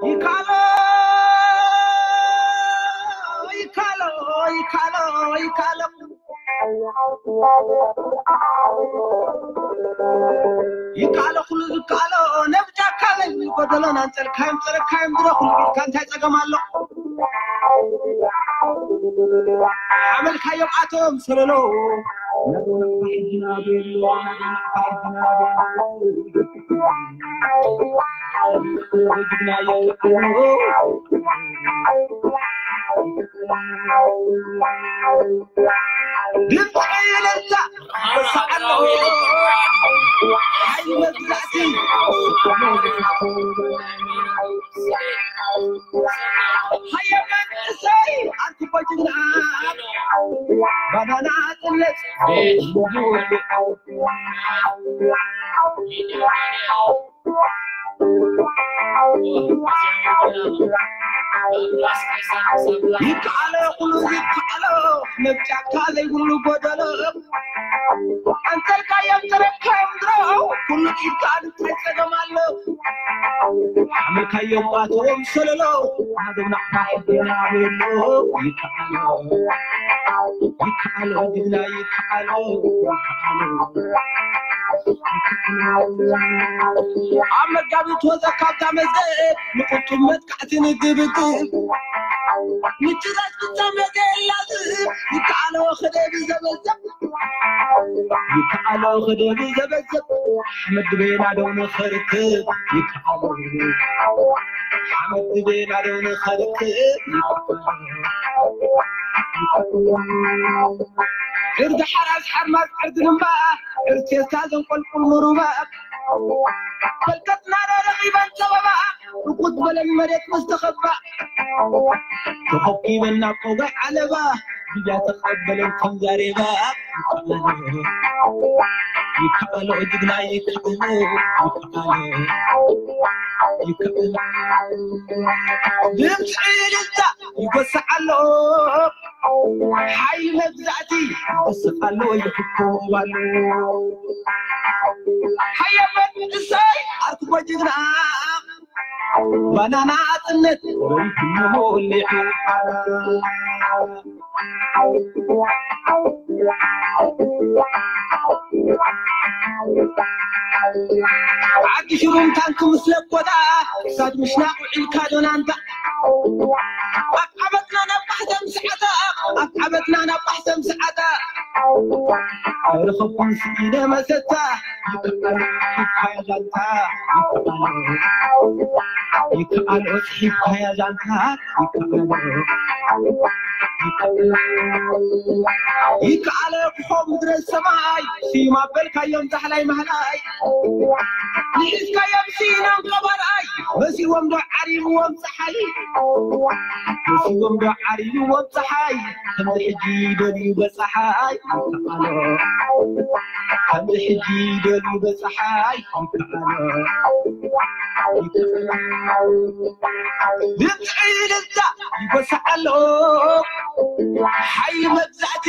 ይካሎ ይካሎ ይካሎ ይካሎ ይካሎ ኩሉ ዝካሎ ነብጃካ ለይ ጎደሎን ኣንጸልካዮም ጸረካዮም ድሮ ኩሉ ኢልካ እንታይ ጸገም ኣሎ? ሓመልካዮም ኣቶም ሰለሎ ድምፂ እልልታ ሓይሊ መግዛእቲ ሃየ መንእሰይ ኣንትቦ ጅግና ባናና ጥለት ይከኣሎ ኩሉ ይከኣሎ መብጫካ ዘይብሉ ጎደሎ ኣንተልካዮም ተረካዮም ድሮ ኩሉ ኢድካ እንታይ ጸገም ኣሎ ሓመልካዮም ኣተዎም ሰለሎ ኣደብ ናቕታ ሕድና ቤሎ ይከኣሎ ይከኣሎ ጅግና ይከኣሎ ኣብ መጋቢት ወዘ ካብታ መዝገብ ንቁጡብ መጥቃዕቲ ንግብግብ ምችዛት ብታ መገላዝ ይከኣሎ ክደብ ዘበዘብ ይከኣሎ ክደብ ዘበዘብ ሓመድ ቤና ደው ንኸርክብ ይከኣሎ ሓመድ ቤና ደው ንኸርክብ ይከኣሎ ዕርዲ ሓራስ ሓርማዝ ዕርዲ ድማ ዕርቴስታ ዘንቆልቁል ምሩባ በልከትና ዶ ረኺበን ሰበባ ርቁት በለን መሬት ምስ ተኸባ ተኸኪበን ናብ ቆጋይ ዓለባ ብያ ተቐበለን ከም ዛሬባ ይከኣሎ ጅግና ይከኣሎ ይከኣሎ ይከኣሎ ድምፂ እልልታ ይጎስዕ ኣሎ ሓይሊ መግዛእቲ ይጎስዕ ኣሎ ይሕኮብ ኣሎ ሃየ መንእሰይ ኣርትቦ ጅግና ባናና ኣጥነት ወይትሞ ወሊዑ ዓዲ ሽሩም ታንክ ምስ ለኮታ ክሳድ ምሽናቕ ውዒልካ ዶናንታ ኣብ ዓመትና ናብ ባሕተም ሰዓታ ኣብ ዓመትና ናብ ባሕተም ሰዓታ ኣይረኸብኩን ስኢነ መሰታ ይከኣል ይካያ ዛንታ ይከኣል ይከኣል ኦጽሒፍካያ ዛንታ ይከኣል ይከኣል ክኾ ምድረ ሰማይ ስዩም ኣበልካዮም ዛሕላይ ማህላይ ንሒዝካዮም ስኢኖም ቀባርኣይ መሲዎም ዶ ዓሪብዎም ፀሓይ መሲዎም ዶ ዓሪብዎም ፀሓይ ከምዚ ሕጂ ደልዩ በፀሓይ ይከኣሎ ከምዚ ሕጂ ደልዩ በፀሓይ ይከኣሎ ድምፂ እልልታ ይጎስዕ ኣሎ ሓይሊ መግዛእቲ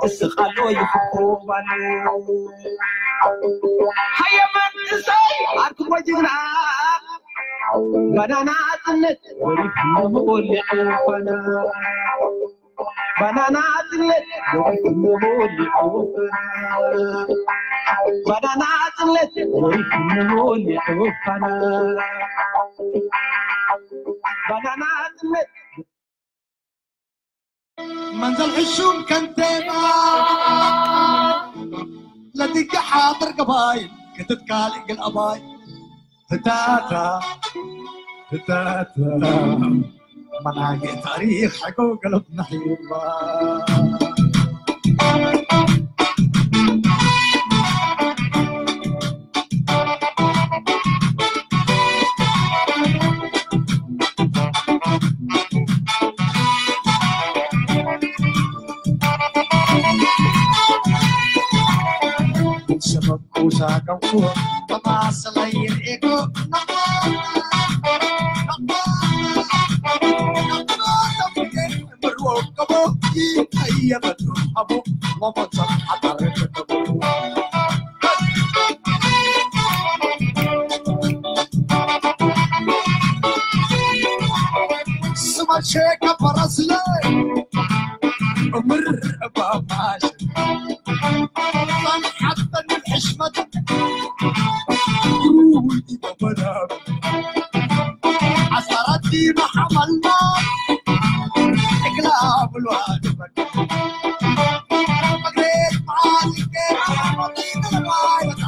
ይስቕ ኣሎ ይፍኮብ ኣሎ ሃየ መንእሰይ ኣርትሞ ጅግና ባናና ኣጽነት ወሪድኩም ወሊዑ ፋና ባናና ኣጽነት ወሪድኩም ወሊዑ ፋና ባናና ኣጽነት ወሪድኩም ወሊዑ ፋና ባናና ኣጽነት መንዘል ሕሹም ከንቴማ ለትገሓ በርገባይ ክትትካል እግል ኣባይ ፍታታ ፍታታ መናጌ ታሪኽ ሕቆ ገለብ ናሕዩባ ሸካ ፈረስለ እምር እባባሽ ጸንሓተኒ ብሕሽመት ሩይ በበዳብ ኣስታራቲ መሓመልና እግላ ብልዋ ድበል መግሬት ማዝገ ማዝገ ማዝገ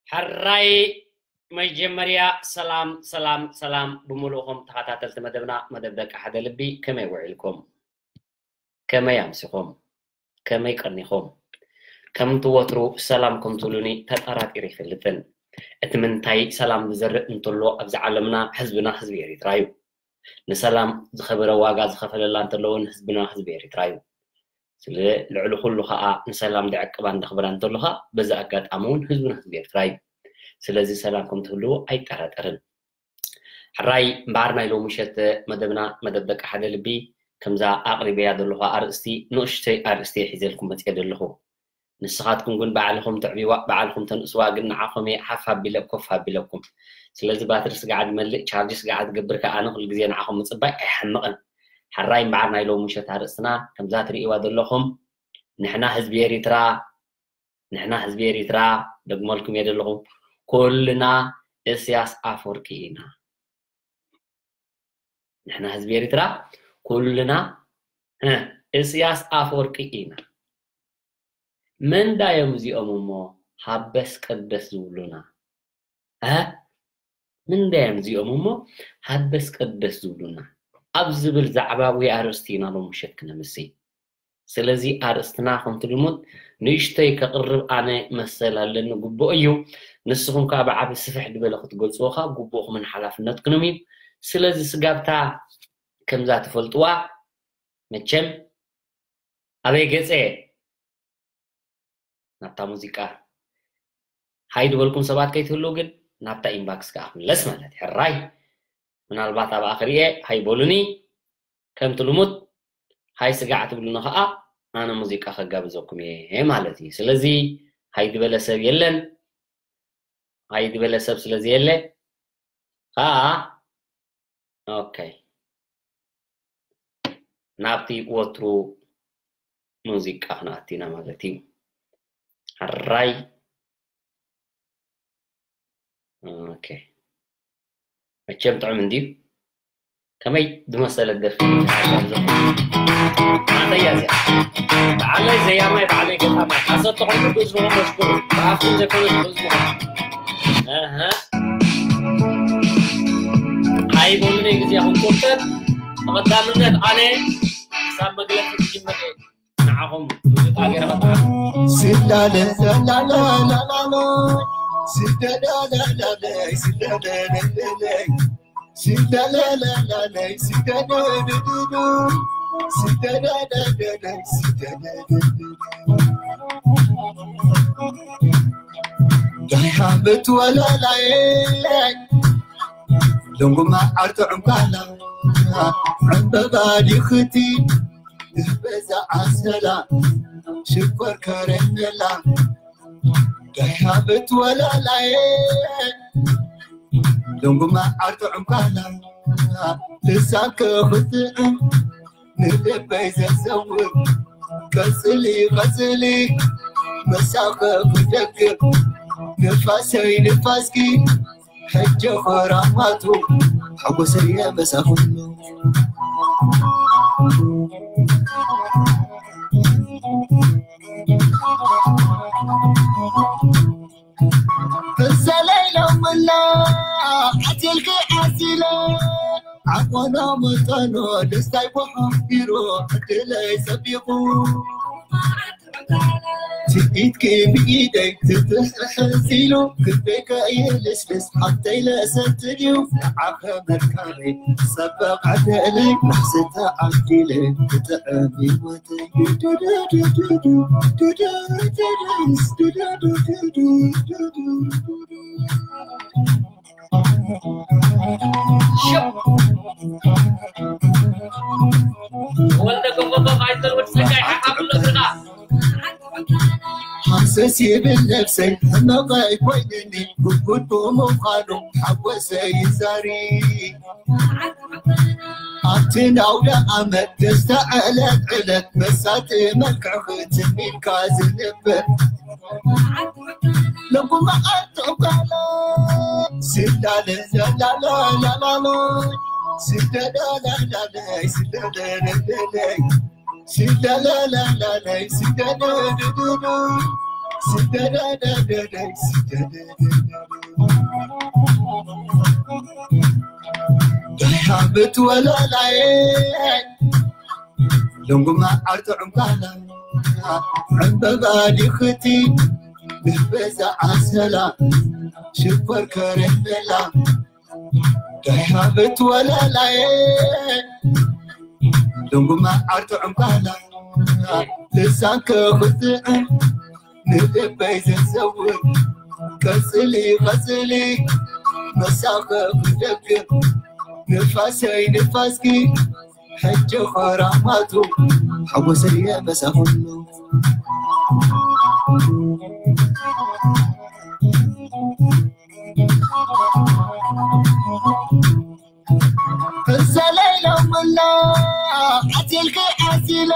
ሕራይ መጀመርያ ሰላም ሰላም ሰላም ብምሉእኹም ተኸታተልቲ መደብና፣ መደብ ደቂ ሓደ ልቢ። ከመይ ውዒልኩም? ከመይ ኣምሲኹም? ከመይ ቀኒኹም? ከምቲ ወትሩ ሰላም ከም ትብሉኒ ተጠራጢረ ይፈልጥን። እቲ ምንታይ ሰላም ዝዘርእ እንተሎ ኣብዚ ዓለምና ህዝብና ህዝቢ ኤሪትራ እዩ። ንሰላም ዝኸበረ ዋጋ ዝኸፈለላ እንተሎ እውን ህዝብና ህዝቢ ኤሪትራ እዩ። ስለ ልዕሊ ኩሉ ኸኣ ንሰላም ድዕቅባን ደኽብራን እንተሎ ኸኣ በዚ ኣጋጣሚ እውን ህዝብና ህዝቢ ኤርትራ እዩ። ስለዚ ሰላም ከም ትህልዎ ኣይጠራጠርን። ሕራይ እምበኣር ናይ ሎሚ ምሸት መደብና መደብ ደቂ ሓደ ልቢ ከምዛ ኣቕሪበያ ዘለኹ ኣርእስቲ ንእሽተይ ኣርእስቲ ሒዘልኩም መፅየ ዘለኹ። ንስኻትኩም ግን ባዕልኹም ትዕብይዋ ባዕልኹም ተንእስዋ ግን ንዓኹም እየ ሓፍ ኣቢለ ኮፍ ኣቢለኩም። ስለዚ ባትሪ ስጋዕ ዝመልእ ቻርጅ ስጋዕ ዝገብር ከኣ ኣነ ኩሉ ግዜ ንዓኹም ምፅባይ ኣይሓምቕን። ሕራይ እምበኣር ናይ ሎሚ ምሸት ኣርእስትና ከምዛ ትርእይዋ ዘለኹም ንሕና ህዝቢ ኤሪትራ ንሕና ህዝቢ ኤሪትራ ደግመልኩም እየ ዘለኹ ኩልና እስያስ ኣፈወርቂ ኢና። ንሕና ህዝቢ ኤሪትራ ኩልና እ፣ እስያስ ኣፈወርቂ ኢና። መን ዳዮም እዚኦም እሞ ሃበስ ቀደስ ዝብሉና እ? መን ዳዮም እዚኦም እሞ ሃበስ ቀደስ ዝብሉና ኣብ ዝብል ዛዕባ ወይ ኣርእስቲ ኢና ሎም ምሸት ክነምሲ። ስለዚ ኣርእስትና ከምቲ ልሙድ ንእሽተይ ከቕርብ ኣነ መሰል ኣለኒ፣ ግቡእ እዩ። ንስኹም ከኣ ብዓቢ ስፍሕ ዝበለ ክትገልጽዎ ከኣ ግቡእኹምን ሓላፍነትኩምን እዩ። ስለዚ ስጋብታ ከምዛ ትፈልጥዋ መቸም ኣበይ ገጸ ናብታ ሙዚቃ ሃይ ዝበልኩም ሰባት ከይትህልዉ ግን ናብታ ኢንባክስ ከኣ ክምለስ ማለት እዩ። ሕራይ ምናልባት ኣብኣ ክርእየ ሃይ በሉኒ። ከምቲ ልሙድ ሃይ ስጋዕ ትብሉኒ ከኣ ኣነ ሙዚቃ ከጋብዘኩም እየ ማለት እዩ። ስለዚ ሃይ ዝበለ ሰብ የለን። ሃይ ዝበለ ሰብ ስለ ዘየለ ከኣ ኦኬ ናብቲ ወትሩ ሙዚቃ ክንኣቱ ኢና ማለት እዩ። ሕራይ ኦኬ መቸም ጥዑም እንድዩ። ከመይ ዝመሰለ ደርፊ ሓሳብ ዘ- ኣንተያ እዚኣ ባዕለይ ዘያማይ ባዕለይ ገጣማይ ሓሰት ተኾይኑ ብእዝንኹም መሽኩር ብኣፍኩም ዘይኮነስ ብእዝንኹም እህ ኣይበሉነይ ግዜ ክንቁጥር ብቐዳምነት ኣነ ክሳብ መግለፂ ክጅምር እየ ንዓኹም ሙዚቃ ገይረ ከጥዓም ስላለ ላላላላሎ ስደዳዳዳለይ ስደደደደለይ ስደለለለለይ ስደደደደዱ ስደደደደለይ ስደደደደዱ ዳይ ሃብት ወለላየ ሎንጉማ ዓርቶ ዕምባላ ዕምበባ ዲኽቲ ንህበዛ ዓሰላ ሽኮር ከረሜላ ዳይ ሃብት ወላላየ ሎንጉማ ዓርቶ ዕምባላ ልሳንከ ክትዕም ንልበይ ዘዘውር ቀጽሊ ቀጽሊ መሳኸ ክደግም ንፋሰይ ንፋስኪ ሕጂ ኸራማቱ ሓጎሰይ የመሳኹሉ ተሰለይ ሎምላ ዓሲልኪ ዓሲለ ዓኾኖ መጠኖ ደስታይ ብሓፊሩ ዕድለይ ሰቢቑ ትኢትኪ ብኢደይ ትትሕሕዝ ኢሉ ክበይከ ይልስልስ ሓብተይ ለሰትድዩ ንዓኸ መርካበይ ሰበቕ ዓደለይ ናሕሰተ ዓዲለ ክጥዕም ህይወተይ ወልደ ጎበጎብ ኣይተልወድ ጸጋይ ሓሓብሎ ግርና ሰሲብል ነብሰይ ሕመቐይ ኮይንኒ ጉጉድ ብምዃኑ ሓጎሰይ ይዛሪ ኣብቲ ናውደ ዓመት ደስታ ዕለት ዕለት መሳጢ መልክዕኺ ትሚልካ ዝንብር ለጉ መዓልቲ ጓለ ስላለ ላላላላላሎ ስደዳላላለይ ስደደደደለይ ስደለለለለይ ስደደደደደ ስደደደደደይ ስደደደደደ ሓብት ወለላየ ሎንጉማ ዓርቶ ዕምባላ ዕምበባ ዲኽቲ ንበዛ ዓሰላ ሽኮር ከረመላ ደሓብት ወለላየ ሎንጉማ ዓርቶ ዕምባላ ልሳንከ ክጥዕም ንልበይ ዘዘውር ቀጽሊ ቀጽሊ መሳኸ ክደግም ንፋሰይ ንፋስኪ ሕጂ ኸራማቱ ሓጎሰየ መሳኹሉ እሰለይ ሎምላ ዓሲልኪ ዓሲለ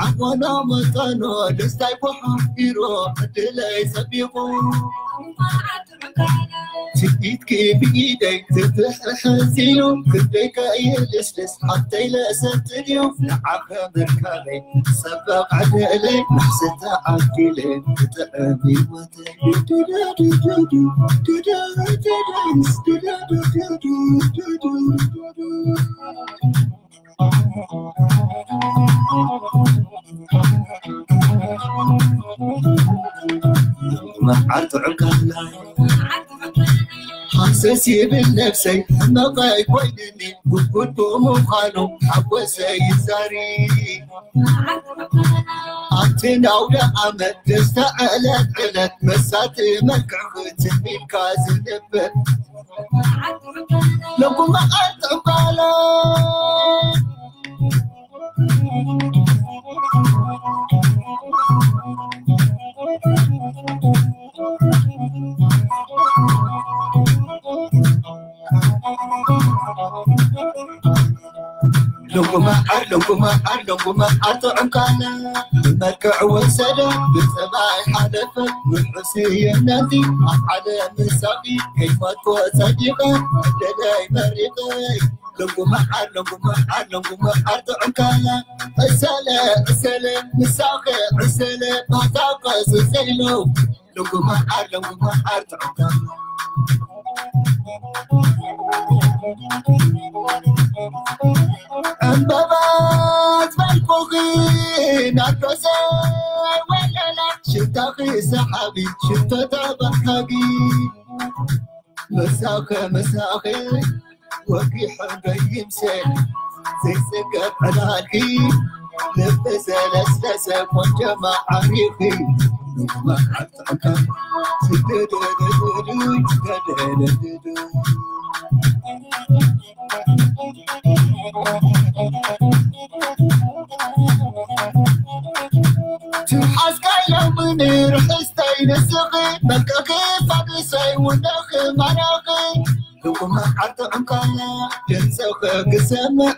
ዓቆኖ መጠኖ ደስታይ ብሓፊሮ ዕድለይ ሰቢቑ ትኢትኪ ብኢደይ ትትሕሕዝ ኢሉ ክንደይ ከይልስልስ ሓብተይ ለእሰትድዩ ንዓኸ ምርካበይ ሰበቕ ዕድለይ ናሕሰተ ዓዲለ ክጥዕም ህይወተይ መዓር ጥዑም ካህላይ ሃሰስ ይብል ነብሰይ ሕመቐይ ኮይንኒ ጉድጉድ ብምዃኑ ሓጎሰይ ይዛሪ ኣብቲ ናውደ ዓመት ደስታ ዕለት ዕለት መሳጢ መልክዕኺ ትሚልካ ዝንብር ለኩም መዓር ጥዑም ካህላይ ሎንጉማ ዓር ሎንጉማ ዓር ሎንጉማ ዓር ጥዑም ካህላይ ብመልክዕ ወሰደ ብጸባይ ሓለፈ ውሑስ የናቲ ኣብ ሓደ ምሳኺ ከይሞትኮ ጸዲቐ ዕድለይ መሪቐይ ሎንጉማ ዓር ሎንጉማ ዓር ሎንጉማ ዓር ጥዑም ካህላይ ዕሰለ ዕሰለ ምሳኺ ዕሰለ ባታቀ ስሰይሎ ሎንጉማ ዓር ሎንጉማ ዓር ጥዑም ካህላይ ዕምበባ ዝበልኩኺ ናርዶሰይ ወለላ ሽታኺ ሰሓቢ ሽቶ ተባሃጊ ምሳኺ ምሳኺ ወጊሑ ገይምሰ ዘይጽገብ ዕላልኪ ልቢ ዘለስለሰ ቆንጆ መዓሪኺ ንመዓር ጥዑም ካህላይ ስደደደደዱ ስደደደደዱ ትሓዝካይ ሎሚ ንርሕስተይ ንስኺ መልክዕኪ ፋዱሰይ ውደኺ ማራኺ ሎሚ መዓር ጥዑም ካህላይ ድምፅኺ ክሰምዕ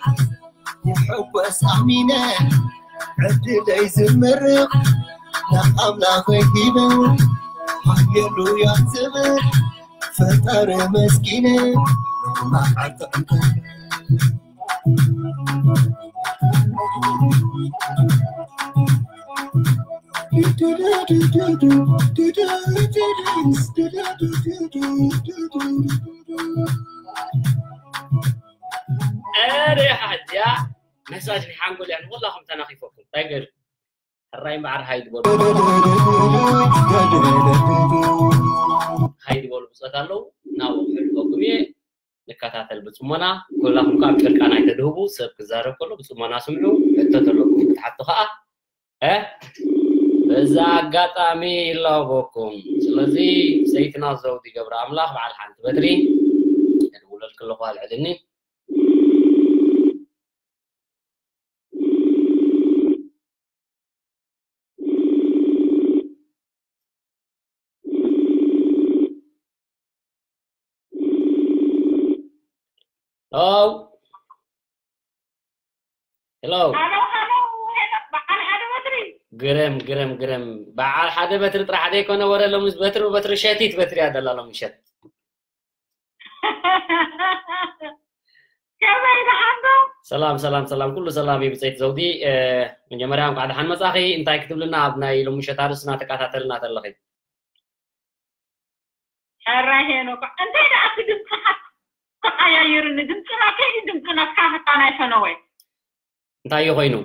ይሕጎስ ኣሚነ ዕድለይ ዝምርቕ ንኣምላኸይ ሂበ ሃሌሉያ ዝብል ፈጣሪ መስኪነ መዓር ጥዑም ካህላይ ኧረ ሓጃ መሳጅ ናይ ሓንጎል እያ ንኹላኹም ተናኺፈኩም እንታይ ገይሩ ሕራይ እምበዓር ሃይ ዝበሉ ሃይ ዝበሉ ብፆት ኣለዉ ናብኡ ክሕልፈኩም እየ ንከታተል ብፅሞና ኩላኹም ከዓ ጨርቃን ኣይተድህቡ ሰብ ክዛረብ ከሎ ብፅሞና ስምዑ ሕቶ ተለኩም ክትሓቱ ከዓ እ በዛ ኣጋጣሚ ይላበኩም ስለዚ ሰይትና ዘውዲ ገብረ ኣምላኽ በዓል ሓንቲ በትሪ እድውለልክ ኣለኹ ኣልዕልኒ ሄሎ። ሄሎ። ሃሎ፣ ሃሎ፣ ሄሎ፣ በዓል ሓደ በትሪ። ግርም፣ ግርም፣ ግርም። በዓል ሓደ በትሪ ጥራሕ ዘይኮነ ወረ ሎምስ በትሪ ብበትሪ ሸቲት በትሪ እያ ደላ ሎሚ ሸት። ከመይ ደሓንዶ? ሰላም፣ ሰላም፣ ሰላም። ኩሉ ሰላም እዩ ብፀይቲ ዘውዲ። እ፣ መጀመርያ እንኳዕ ደሓን መጻኺ። እንታይ ክትብልና ኣብ ናይ ሎሚ ሸት ኣርእስትና ተከታተልና ተለኺ? ሕራይ ሄኖክ፣ እንታይ ደኣ እቲ ድምፅኻ ተቐያይርኒ? ድምፅና ከይዲ ድምፂ ናትካ ፈታናይ ፈነወ። እንታይ እዩ ኮይኑ?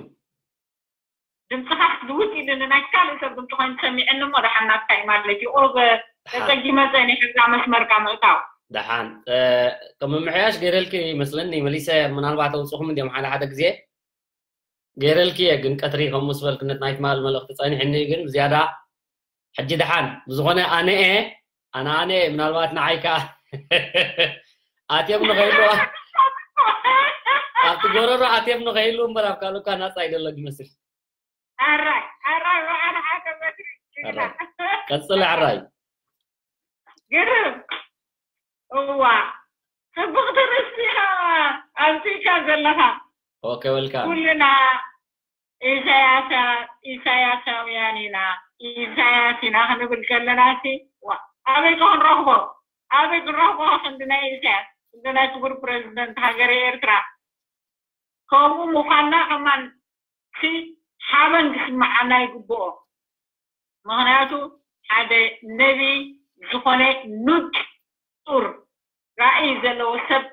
ድምፅኻ ልውጥ ኢሉኒ፣ ናይ ካልእ ሰብ ድምፂ ኮይኑ ሰሚዕኒ እሞ ደሓን ናትካ እዩ ማለት እዩ። ኦብ ደሓን። ተፀጊመ ፀኒሐ እዛ መስመርካ ምእታው። ደሓን። እ፣ ከም ምምሕያሽ ገይረልኪ ይመስለኒ፣ መሊሰ ምናልባት ኣውፅኹም እንዲዮም ሓደ ሓደ ግዜ። ገይረልኪ እየ፣ ግን ቀትሪ ከምኡ ዝበልክነት ናይ ትማል መልእኽቲ ጸኒሕኒ፣ ግን ብዝያዳ ሕጂ ደሓን። ብዝኾነ ኣነ እየ፣ ኣነ፣ ኣነ እየ፣ ምናልባት ንዓይ ከኣ ኣትዮም ንኸይሉ፣ ኣብቲ ጎረሮ ኣትዮም ንኸይሉ እምበር ኣብ ካልእ እኳ ናጻ ይደሎ ይመስል። ኣራይ፣ ኣራይ፣ በዓል ሓደ በትሪ፣ ጅግና። ኣራይ። ቀጽል ኣራይ። ግርም። እዋ፣ ጽቡቕ ትርእስቲ ኢኻ ኣምጺእካ ዘለኻ። ኦኬ፣ ዌልካም። ኩልና ኢሳያሳ-፣ ኢሳያሳውያን ኢና፣ ኢሳያስ ኢና ክንብል ከለና ሲ፣ ዋ፣ ኣበይ ከ ክንረኽቦ? ኣበይ ክንረኽቦ? ክንዲ ናይ ኢሳያስ፣ ክንዲ ናይ ክቡር ፕረዚደንት ሃገረ ኤርትራ። ከምኡ ምዃንና ከማን ሲ ሓበን ክስምዓና ይግብኦ። ምኽንያቱ ሓደ ነቢ ዝኾነ ንጹር ራእይ ዘለዎ ሰብ፣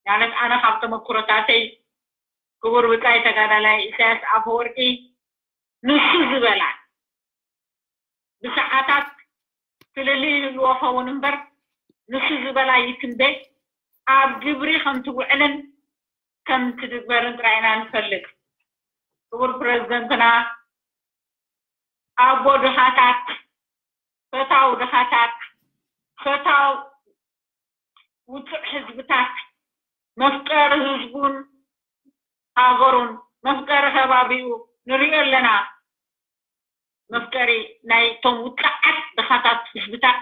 ማለት ኣነ ካብ ተመክሮታተይ ክቡር ብጻይ ተጋዳላይ ኢሳያስ ኣፈወርቂ ንሱ ዝበላ ብሰዓታት ፍልልይ ይህልዎ ኸውን እምበር፣ ንሱ ዝበላ ይትንበ፣ ኣብ ግብሪ ከም ትውዕልን ከም ትግበርን ጥራይ ኢና ንፈልጥ። ክቡር ፕረዚደንትና፣ ኣቦ ድኻታት፣ ፈታው ድኻታት፣ ፈታው ውጹዕ ህዝብታት፣ መፍቀሪ ህዝቡን ሃገሩን፣ መፍቀሪ ከባቢኡ ንሪኦ ኣለና። መፍቀሪ ናይቶም ውጽዓት ድኻታት ህዝብታት፣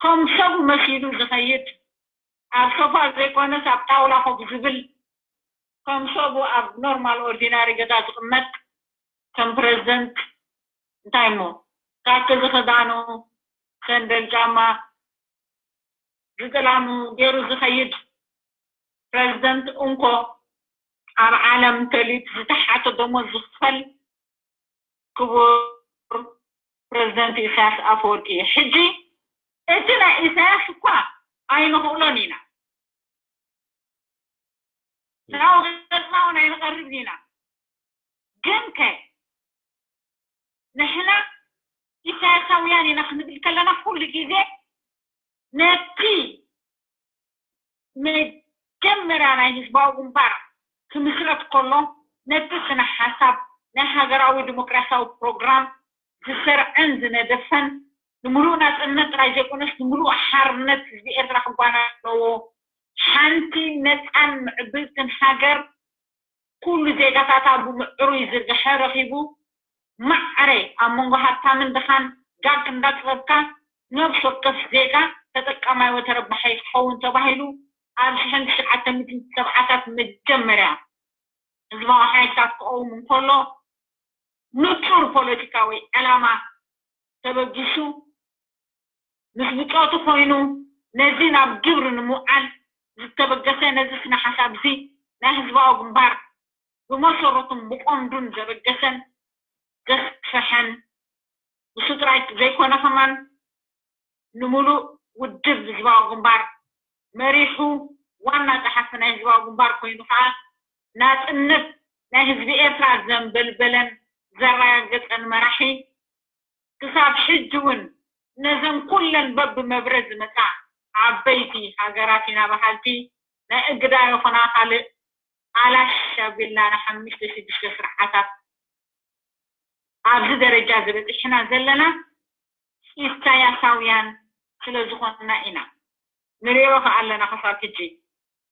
ከም ሰቡ መሲሉ ዝኸይድ፣ ኣብ ሶፋ ዘይኮነስ ኣብ ጣውላ ኮፍ ዝብል፣ ከም ሰቡ ኣብ ኖርማል ኦርዲናሪ ገዛ ዝቕመጥ፣ ከም ፕረዚደንት እንታይ እሞ ታክሲ ዝኽዳኑ፣ ሰንደል ጫማ ዝጥላሙ ገይሩ ዝኸይድ ፕረዚደንት እንኮ ኣብ ዓለም ተልዩት ዝተሓተ ደሞዝ ዝኽፈል ክቡር ፕረዚደንት ኢሳያስ ኣፈወርቂ እዩ። ሕጂ እቲ ናይ ኢሳያስ እኳ ኣይንኽእሎን ኢና። ናብኡ ገጽና እውን ኣይንቐርብን ኢና። ግን ከ ንሕና ኢሳያሳውያን ኢና ክንብል ከለና ኩሉ ግዜ ነቲ መጀመርያ ናይ ህዝባዊ ግንባር ክምስረት ከሎ ነቲ ስነ ሓሳብ ናይ ሃገራዊ ዲሞክራሲያዊ ፕሮግራም ዝሰርዐን ዝነደፈን ንምሉእ ናጽነት ጥራይ ዘይኮነስ ንምሉእ ሓርነት ህዝቢ ኤርትራ ክጓነ ኣለዎ። ሓንቲ ነጻን ምዕብልትን ሃገር ኩሉ ዜጋታታ ብምዕሩይ ዝርግሐ ረኺቡ ማዕረ ኣብ መንጎ ሃብታምን ድኻን ጋግ እንዳጥበብካ ነብሲ ወከፍ ዜጋ ተጠቃማይ ወይ ተረባሓይ ክኸውን ተባሂሉ ኣብ ሽሕን ትሽዓተ ሚእትን ሰብዓታት መጀመርያ ህዝባዊ ሓይልታት ክቐውም እንከሎ ንጹር ፖለቲካዊ ዕላማ ተበጊሱ ምስ ብጾቱ ኮይኑ ነዚ ናብ ግብሪ ንምውዓል ዝተበገሰ ነዚ ስነ ሓሳብ እዚ ናይ ህዝባዊ ግንባር ብመሰረቱን ብቐንዱን ዘበገሰን ዘስፈሐን ንሱ ጥራይ ዘይኮነ ከማን ንምሉእ ውድብ ህዝባዊ ግንባር መሪሑ ዋና ጸሓፊ ናይ ህዝባዊ ግንባር ኮይኑ ከዓ ናጽነት ናይ ህዝቢ ኤርትራ ዘንበልበለን ዘረጋገጸን መራሒ ክሳብ ሕጂ እውን ነዘን ኩለን በብመብረ ዝመጻ ዓበይቲ ሃገራት ኢና በሃልቲ ናይ እግዳ ይኹና ካልእ ኣላሽ ኣቢልና ንሓሙሽተ ሽዱሽተ ስርዓታት ኣብዚ ደረጃ ዝበጽሕና ዘለና ኢሳያሳውያን ስለ ዝኾንና ኢና። ንሪኦ ከኣ ኣለና ክሳብ ሕጂ።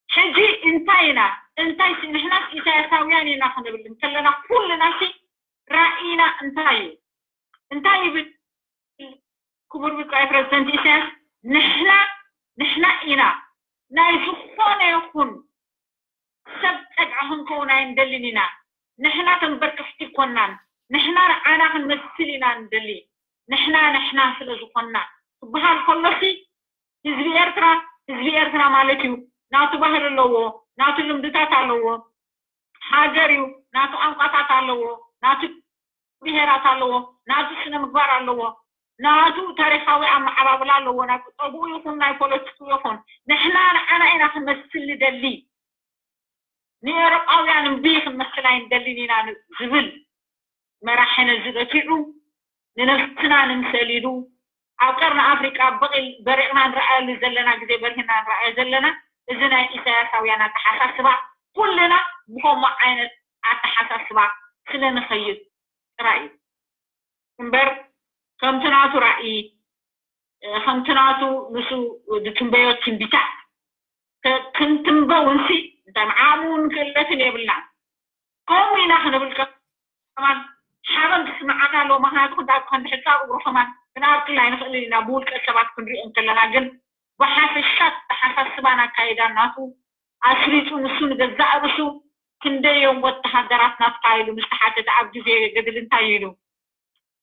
ሕጂ እንታይ ኢና? እንታይ ሲ-፣ ንሕናስ ኢሳያሳውያን ኢና ክንብል እንከለና ኩልና ሲ ራእይና እንታይ እዩ? እንታይ ይብል ክቡር ብጻይ ፕረዚደንት ኢሳያስ? ንሕና፣ ንሕና ኢና ናይ ዝኾነ ይኹን ሰብ ጸግዒ ክንከውን ኣይንደልን ኢና። ንሕና ተንበርክኽቲ ይኮናን። ንሕና ንዓና ክንመስል ኢና ንደሊ። ንሕና ንሕና ስለ ዝኾንና ክበሃል ከሎሲ ህዝቢ ኤርትራ ህዝቢ ኤርትራ ማለት እዩ። ናቱ ባህሊ ኣለዎ፣ ናቱ ልምድታት ኣለዎ። ሃገር እዩ፣ ናቱ ቋንቋታት ኣለዎ፣ ናቱ ብሄራት ኣለዎ፣ ናቱ ስነ ምግባር ኣለዎ፣ ናቱ ታሪኻዊ ኣመዓባብላ ኣለዎ። ናይ ቁጠብኡ ይኹን ናይ ፖለቲክኡ ይኹን ንሕና ንዓና ኢና ክንመስል ንደሊ። ንኤውሮጳውያን እምቢ ክንመስል ኣይንደልን ኢና ዝብል መራሒ ነዚ በቲዑ ንነፍስና ንምሰል ኢሉ ኣብ ቀርኒ ኣፍሪቃ በቂል በሪቕና ንረኣየሉ ዘለና ግዜ በርሂና ንረኣዮ ዘለና እዚ ናይ ኢሳያሳውያን ኣተሓሳስባ ኩልና ብኸምኡ ዓይነት ኣተሓሳስባ ስለ ንኸይድ ጥራይ እዩ እምበር ከምቲ ናቱ ራእይ ከምቲ ናቱ ንሱ ዝትንበዮ ትንቢታት ክንትንበው እንሲ እንታይ መዓሙ እውን ክእለትን የብልናን ከምኡ ኢና ክንብል ከማን ሓበን ክስምዓና ኣለዎ ምክንያቱ ክንዳብ ከንድሕፃ እግሩ ከማን ክንኣክል ኣይንኽእልን ኢና ብውልቀ ሰባት ክንሪኦ እንከለና ግን ብሓፈሻ ተሓሳስባን ኣካይዳን ናቱ ኣስሪፁ ንሱ ንገዛእ ርእሱ ክንደዮም ወተሃደራት ናትካ ኢሉ ምስ ተሓተተ ኣብ ግዜ ገድሊ እንታይ ኢሉ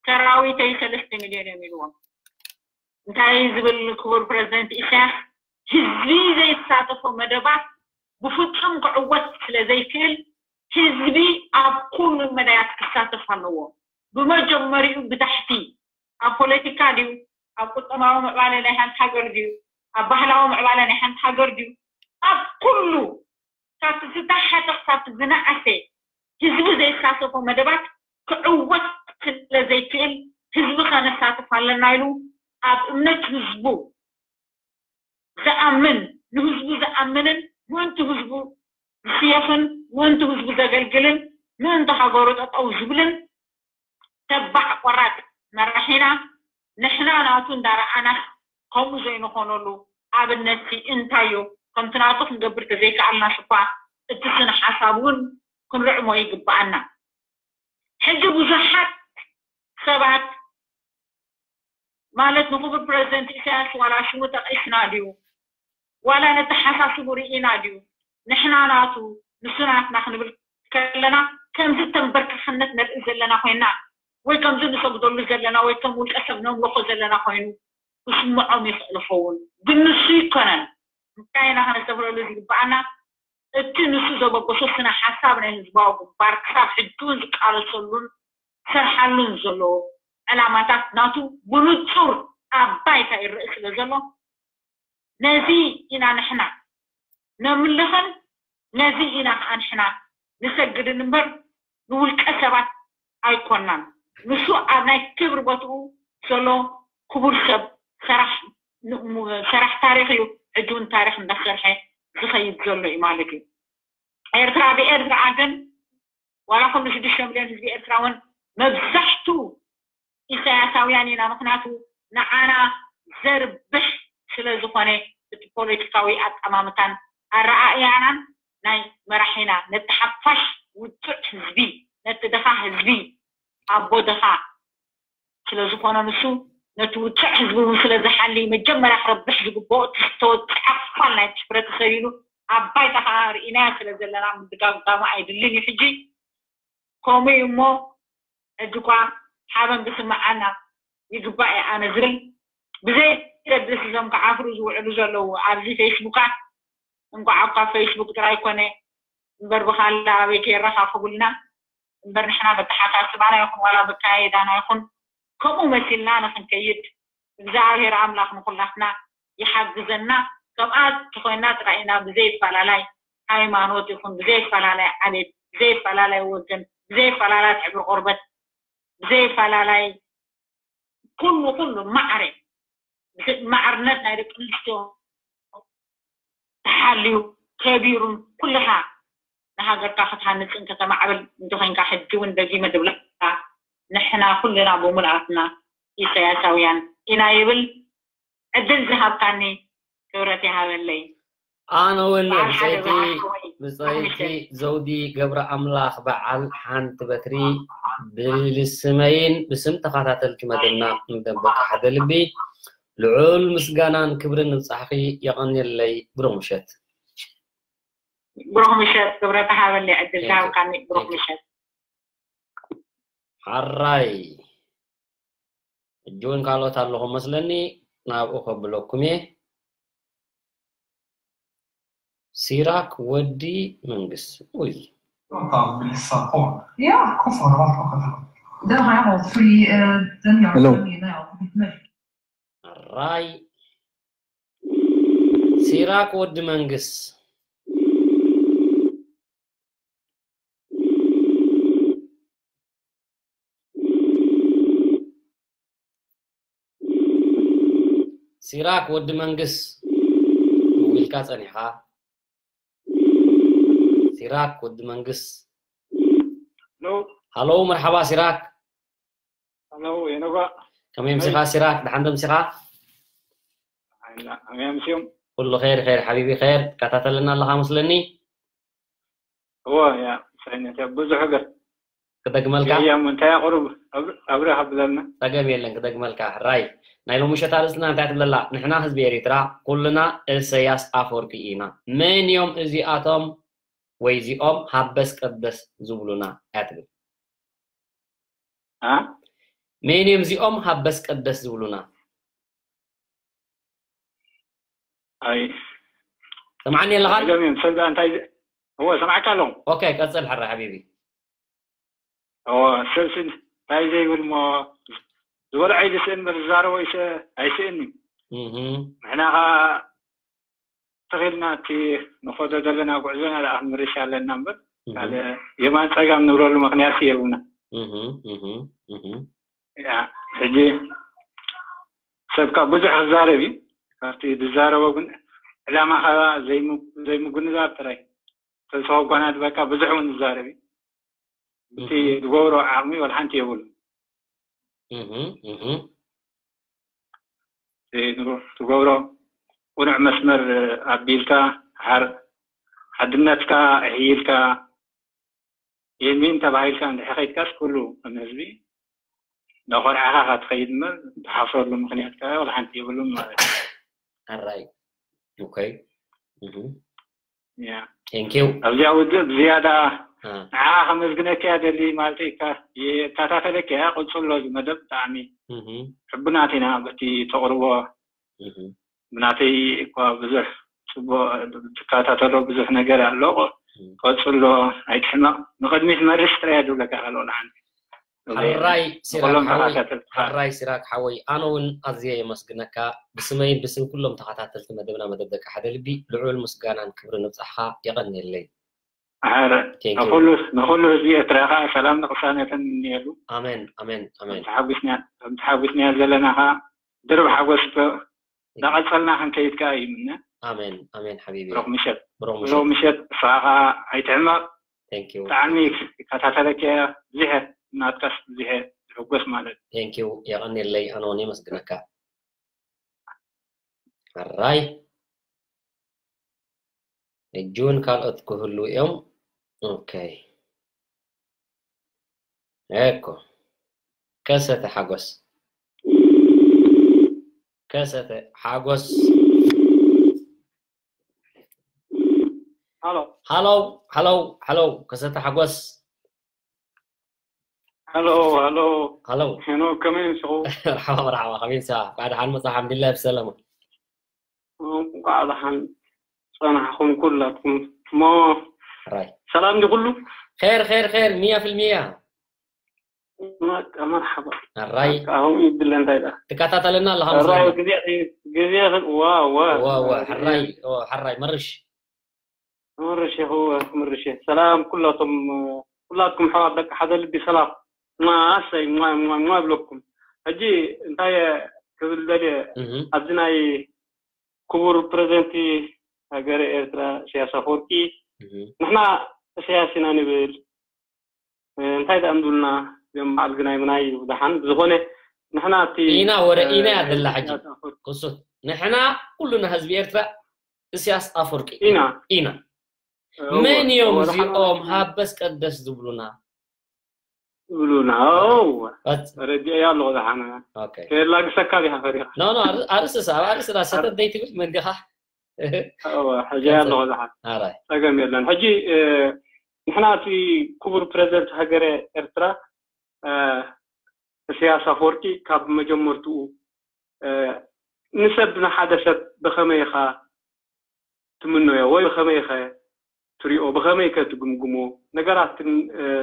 ሰራዊተይ ሰለስተ ሚልዮን እዮም ኢልዎም እንታይ ዝብል ክቡር ፕረዚደንት ኢሳያስ ህዝቢ ዘይሳተፎ መደባት ብፍፁም ክዕወት ስለ ዘይክእል ህዝቢ ኣብ ኩሉ መዳያት ክሳተፍ ኣለዎ ብመጀመሪኡ ብታሕቲ ኣብ ፖለቲካ ድዩ ኣብ ቁጠባዊ ምዕባለ ናይ ሓንቲ ሃገር ድዩ ኣብ ባህላዊ ምዕባለ ናይ ሓንቲ ሃገር ድዩ ኣብ ኩሉ ካብቲ ዝተሓተ ክሳብ ዝነኣሰ ህዝቢ ዘይሳተፎ መደባት ክዕወት ስለ ዘይክእል ህዝቢ ከነሳትፍ ኣለና ኢሉ ኣብ እምነት ህዝቡ ዝኣምን ንህዝቡ ዝኣምንን ምእንቲ ህዝቡ ዝስየፍን ምእንቲ ህዝቡ ዘገልግልን ምእንቲ ሃገሩ ጠጠው ዝብልን ተባዕ ቆራጥ መራሒና ንሕና ናቱ እንዳረኣናስ ከምኡ ዘይንኾነሉ ኣብነትሲ እንታዩ ከምቲ ናቱ ክንገብር ተዘይከኣልናስ እኳ እቲ ስነ ሓሳብ እውን ክንርዕሞ ይግበኣና ሕጂ ብዙሓት ሰባት ማለት ንክቡር ፕረዚደንት ኢሳያስ ዋላ ሽሙ ጠቂስና ድዩ ዋላ ነተሓሳስቡ ርኢና ድዩ ንሕና ናቱ ንሱ ናትና ክንብል ከለና ከምዚ ተንበርካኽነት ንርኢ ዘለና ኮይና ወይ ከምዚ ንሰግደሉ ዘለና ወይ ከም ውልቀ ሰብ ነምልኾ ዘለና ኮይኑ ክስምዖም ይኽእል ይኸውን ግን ንሱ ይኮነን እንታይ ኢና ከነስተብረሉ ዝግበኣና እቲ ንሱ ዘበገሶ ስነ ሓሳብ ናይ ህዝባዊ ግንባር ክሳብ ሕጂ እውን ዝቃለሰሉን ዝሰርሓሉን ዘሎ ዕላማታት ናቱ ብንጹር ኣብ ባይታ ይረእ ስለ ዘሎ ነዚ ኢና ንሕና ነምልኽን ነዚ ኢና ከዓ ንሕና ንሰግድን እምበር ንውልቀ ሰባት ኣይኮናን ንሱ ኣብ ናይ ክብሪ ቦትኡ ዘሎ ክቡር ሰብ ሰራሕ ሰራሕ ታሪኽ እዩ ሕጂ እውን ታሪኽ እንዳሰርሐ ዝኸይድ ዘሎ እዩ ማለት እዩ ኤርትራ ብኤርትራ ግን ዋላ ኩሉ ሽዱሽተ ሚልዮን ህዝቢ ኤርትራ እውን መብዛሕቱ ኢሳያሳውያን ኢና ምክንያቱ ንዓና ዘርብሕ ስለ ዝኾነ እቲ ፖለቲካዊ ኣጠማምታን ኣረኣእያናን ናይ መራሒና ነቲ ሓፋሽ ውፁዕ ህዝቢ ነቲ ድኻ ህዝቢ ኣቦ ድኻ ስለ ዝኾነ ንሱ ነቲ ውፅዕ ህዝቢ እውን ስለ ዝሓሊ መጀመርያ ክረብሕ ዝግብኦ እቲ ዝተወፅዐ ክፋል ናይቲ ሕብረተሰብ ኢሉ ኣብ ባይታ ከዓ ርኢናዮ ስለ ዘለና ምድጋጋሙ ኣይድልን እዩ ሕጂ ከምኡ እዩ እሞ ሕጂ እኳ ሓበን ክስምዓና ይግባእ እየ ኣነ ዝብል ብዘይ ገድስ እዞም ክዓፍሩ ዝውዕሉ ዘለዉ ኣብዚ ፌስቡካት እንኳዕ እኳ ፌስቡክ ጥራይ ኮነ እምበር ብካላ ኣበይ ከይረኻኽቡልና እምበር ንሕና በተሓሳስባና ይኹን ዋላ በካየዳና ይኹን ከምኡ መሲልና ንክንከይድ እግዚኣብሔር ኣምላኽ ንኩላትና ይሓግዘና ከምኣ ተኮይና ጥራይ ኢና ብዘይፈላለይ ሃይማኖት ይኹን ብዘይፈላለይ ዓሌት ብዘይፈላለይ ወገን ብዘይፈላለይ ሕብሪ ቆርበት ብዘይፈላለይ ኩሉ ኩሉ ማዕረ ማዕርነት ናይ ደቂ ኣንስትዮ ተሓልዩ ከቢሩን ኩልኻ ንሃገርካ ክትሃንፅን ከተማዕብል እንተኮይንካ ሕጂ እውን ደጊመ ድብለካ ንሕና ኩልና ብምልኣትና ኢሳያሳውያን ኢና ይብል ዕድል ዝሃብካኒ ክብረት ይሃበለይ ኣነ እውን ብፀይቲ ዘውዲ ገብረ ኣምላኽ በዓል ሓንቲ በትሪ ብስመይን ብስም ተኸታተልቲ መደብና ንደንበካ ሓደ ልቢ ልዑል ምስጋናን ክብርን ንብጻሕኺ። የቐንየለይ። ብሩኽ ምሸት። ብሩኽ ምሸት። ክብረት ሃበለይ ዕድል ዝሃብካኒ። ብሩኽ ምሸት። ሓራይ ሕጂ እውን ካልኦት ኣለኹም መስለኒ። ናብኡ ከብለኩም እየ። ሲራክ ወዲ መንግስ። Uy. Hello. ራይ ሲራክ ወዲ መንግስ። ሲራክ ወዲ መንግስ፣ ደዊልካ ጸኒሕካ። ሲራክ ወዲ መንግስ። ሄሎ። ሃሎ፣ መርሓባ ሲራክ። ሄሎ፣ የነጓ። ከመይ ምሲኻ ሲራክ? ደሓን ዶ ምሲኻ? ኣይና፣ ከመይ ኣምስዮም? ኩሉ ኸይር፣ ኸይር ሓቢቢ፣ ኸይር። ትከታተለና ኣለኻ መስለኒ? እዎ፣ ያ፣ ሳይነት፣ ያ፣ ብዙሕ እግር። ክደግመልካ? እያም እንታይ ኣቕርብ? ኣብረ ሃብለና። ጸገም የለን፣ ክደግመልካ። ሕራይ፣ ናይ ሎሚ ምሸት ኣርእስትና እንታይ ትብለላ? ንሕና ህዝቢ ኤሪትራ ኩልና እሰያስ ኣፈወርቂ ኢና። መን እዮም እዚኣቶም ወይ እዚኦም ሃበስ ቀበስ ዝብሉና? እያ ትብል። አ? መን እዮም እዚኦም ሃበስ ቀበስ ዝብሉና? ኣይ፣ ሰምዓኒ ኣለኻ? ጸገም እዮም። ሰብ እንታይ ዝ-፣ እዎ፣ ሰምዓካ ኣለኹ። ኦኬ፣ ቀጽል ሕራይ ሓቢቢ። እዎ፣ ሰብሲ እንታይ ዘይብል እሞ ዝበልዖ ይስእን እምበር ዝዛረቦ ይስ-፣ ኣይስእን እዩ። እህ፣ ንሕና ኸዓ ትኺልና እቲ ንኸዶ ዘለና ጉዕዞና ደኣ ክንምርሽ ኣለና እምበር፣ እህ፣ ካልእ የማን ጸጋም ንብለሉ ምኽንያት የብልና። እህ፣ እህ፣ እህ። ያ፣ ሕጂ ሰብካ ብዙሕ ክዛረብ እዩ። ካብቲ ዝዛረቦ ግን ዕላማ ኸዓ ዘይም-፣ ዘይምጉንዛብ ጥራይ። ሰብ ሰው ጓና ዝበቃ ብዙሕ እውን ዝዛረብ እዩ። እቲ እህ። ዝገብሮ ዓቕሚ ወላ ሓንቲ የብሉ። እህ፣ እህ። እቲ ትገብሮ ቁኑዕ መስመር ኣቢልካ፣ ሓር-፣ ሓድነትካ ኣሕይልካ፣ የሚን ተባሂልካ እንድሕር ኸይድካስ ኩሉ ከም ህዝቢ እናኾርዓኻ ኻትኸይድ እምበር፣ ትሓፍረሉ ምኽንያት ከኣ ወላ ሓንቲ የብሉን ማለት እዩ። ኣራይ። ኦኬ። እህ። ያ። Thank you። ኣብዚኣ ውድብ ዝያዳ አ፣ ንዓኻ ከመስግነካ እያ ደሊ ማለት እዩ። ይከታተለካ እያ፣ ቅጽሎ እዚ መደብ ብጣዕሚ እህ፣ ሕቡናት ኢና በቲ ተቕርቦ። እህ። ብናተይ እኳ ብዙሕ ጽቡቕ ትከታተሎ ብዙሕ ነገር ኣሎ። ቀጽሎ፣ ኣይትሕመቕ። ንቕድሚት መርሽ ጥራይ እያ ዝብለካ ካልኦ ንሓንቲ። ሕራይ ሲራክ ንኹሎም ሓወይ፣ ተኸታተልቲ። ሕራይ ሲራክ ሓወይ፣ ኣነ እውን ኣዝየ የመስግነካ። ብስመይን ብስም ኩሎም ተኸታተልቲ መደብና መደብ ደቂ ሓደ ልቢ ልዑል ምስጋናን ክብርን ንብጻሕኻ። የቐንየለይ። ኣረ፣ Thank you። ንኹሉ፣ ንኹሉ ህዝቢ ኤርትራ ኸዓ ሰላም ንቅሳነትን እንየሉ። ኣሜን፣ ኣሜን፣ ኣሜን። ተሓጒስና፣ ተሓጒስና ዘለና ኸዓ ድርብ ሓጎስ ዶ-፣ እንዳቐጸልና ክንከይድ ከኣ ይምነ። ኣሜን፣ ኣሜን ሓቢቢ። ብሩኽ ምሸት። ብሩኽ ብሩኽ ምሸት። ምሸት፣ ንስኻ ኸዓ ኣይትሕመቕ። Thank you። ብጣዕሚ ይከታተለካ እየ፣ ብዙሕ ናትካስ ብዙሕ ዝሕጎስ ማለት እዩ። Thank you። የቐንየለይ፣ ኣነ እውን የመስግነካ። ሕራይ። ሕጂ እውን ካልኦት ክህልዉ እዮም። ኦኬ። ኤኮ። ከሰተ ሓጎስ። ከሰተ ሓጎስ። ሃሎ። ሃሎ፣ ሃሎ፣ ሃሎ፣ ከሰተ ሓጎስ። ሃሎ፣ ሃሎ። ሃሎ። ሄኖክ፣ ከመይ ንስኹ? መርሓባ፣ መርሓባ፣ ከመይ ንስኻ? እንኳዕ ደሓን መጻኻ፣ ኣልሓምዱሊላህ ብሰላም። እንኳዕ ደሓን ጸናሕኹም ኩላትኩም። እሞ ሕራይ። ሰላም ድዩ ኩሉ? ኸይር፣ ኸይር፣ ኸይር፣ ሚያ ፊልሚያ። በቃ መርሓባ። ሕራይ። በቃ፣ ከምኡ ይብለ እንታይ ደኣ? ትከታተለና ኣለኻ ሕራይ መስለኒ። ግዜ፣ ግዜ፣ ዋ፣ ዋ። ዋ፣ ዋ፣ ሕራይ፣ ዋ፣ ሕራይ፣ መርሽ። ምርሽ ኢኹ፣ ምርሽ። ሰላም ኩላቶም፣ ኩላትኩም ኣሕዋት ደቂ ሓደ ልቢ ሰላም። ማ፣ ኣሰይ፣ ማ፣ ማ፣ ማ እብለኩም። ሕጂ እንታይ ክብል ደልየ፣ እህ፣ ኣብዚ ናይ ክቡር ፕሬዚደንቲ ሃገረ ኤርትራ ኢሳያስ ኣፈወርቂ፣ እህ። ንሕና ኢሳያስ ኢና ንብል፣ እንታይ ደኣ እንብሉና፣ እዚኦም በዓል ግናይ ምናይ እዩ ደሓን። ብዝኾነ ንሕና እቲ፣ ኢና ወረ ኢና እያ እ፣ ዘላ ሕጂ። ኢሳያስ ኣፈወርቂ ክሱት። ንሕና ኩሉና ህዝቢ ኤርትራ ኢሳያስ ኣፈወርቂ ኢና። ኢና። እዎ፣ መን እዮም እዎ፣ እዚኦም ደሓን። ሃበስ ቀደስ ዝብሉና? ይብሉና። እወ፣ ረዲኤያ ኣለኹ ዝሓና። ከየላግሰካ ዲኻ ፈሪኻ? ኣርእስስ ኣብ ኣርእስና ሰተት ዘይትብል መን ዲኻ? ሕጂ ኣለኹ ዝሓ ኣራይ ጸገም የለን። ሕጂ ንሕና እቲ ክቡር ፕረዚደንት ሃገረ ኤርትራ እስያስ ኣፈወርቂ ካብ መጀመርትኡ ንሰብ ንሓደ ሰብ ብኸመይ ኢኻ ትምነዮ ወይ ብኸመይ ኢኸ ትሪኦ ብኸመይ ከ ትግምግሞ? ነገራት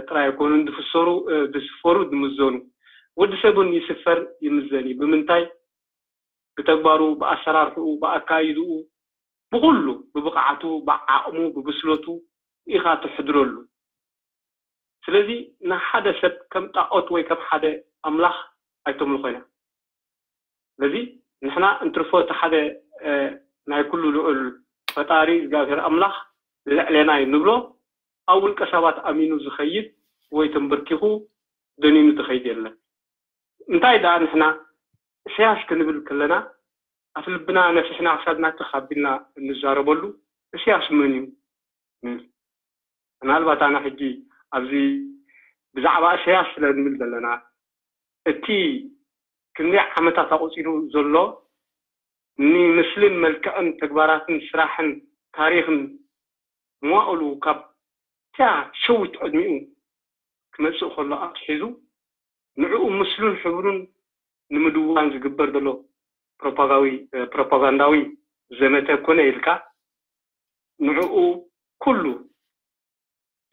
ጥራይ ኣይኮኑን ዝፍሰሩ ዝስፈሩ ዝምዘኑ። ወዲ ሰብ እውን ይስፈር ይምዘን እዩ። ብምንታይ? ብተግባሩ፣ ብኣሰራርሕኡ፣ ብኣካይድኡ፣ ብኹሉ ብብቕዓቱ፣ ብዓቕሙ፣ ብብስለቱ ኢኻ ትሕድረሉ። ስለዚ ንሓደ ሰብ ከም ጣዖት ወይ ከም ሓደ ኣምላኽ ኣይተምልኾ ኢና። ስለዚ ንሕና እንትርፎ እቲ ሓደ ናይ ኩሉ ልዑል ፈጣሪ እግዚኣብሔር ኣምላኽ ልዕሌና እዩ ንብሎ። ኣብ ውልቀ ሰባት ኣሚኑ ዝኸይድ ወይ ተንበርኪኹ ደኒኑ ዝኸይድ የለን። እንታይ ደኣ ንሕና እስያስ ክንብል ከለና ኣፍ ልብና ነፊሕና ክሳድና ትኽ ኣቢልና እንዛረበሉ እስያስ መን እዩ? ምናልባት ኣነ ሕጂ ኣብዚ ብዛዕባ እስያስ ስለ ንብል ዘለና እቲ ክንደይ ዓመታት ኣቆፂሩ ዘሎ ንምስልን መልክዕን ተግባራትን ስራሕን ታሪኽን መዋእሉ ካብ እታ ሸዊት ዕድሚኡ ክመፅእ ከሎ ኣትሒዙ ንዕኡ ምስሉን ሕብሩን ንምድዋን ዝግበር ዘሎ ፕሮፓጋዊ ፕሮፓጋንዳዊ ዘመተ ኮነ ኢልካ ንዕኡ ኩሉ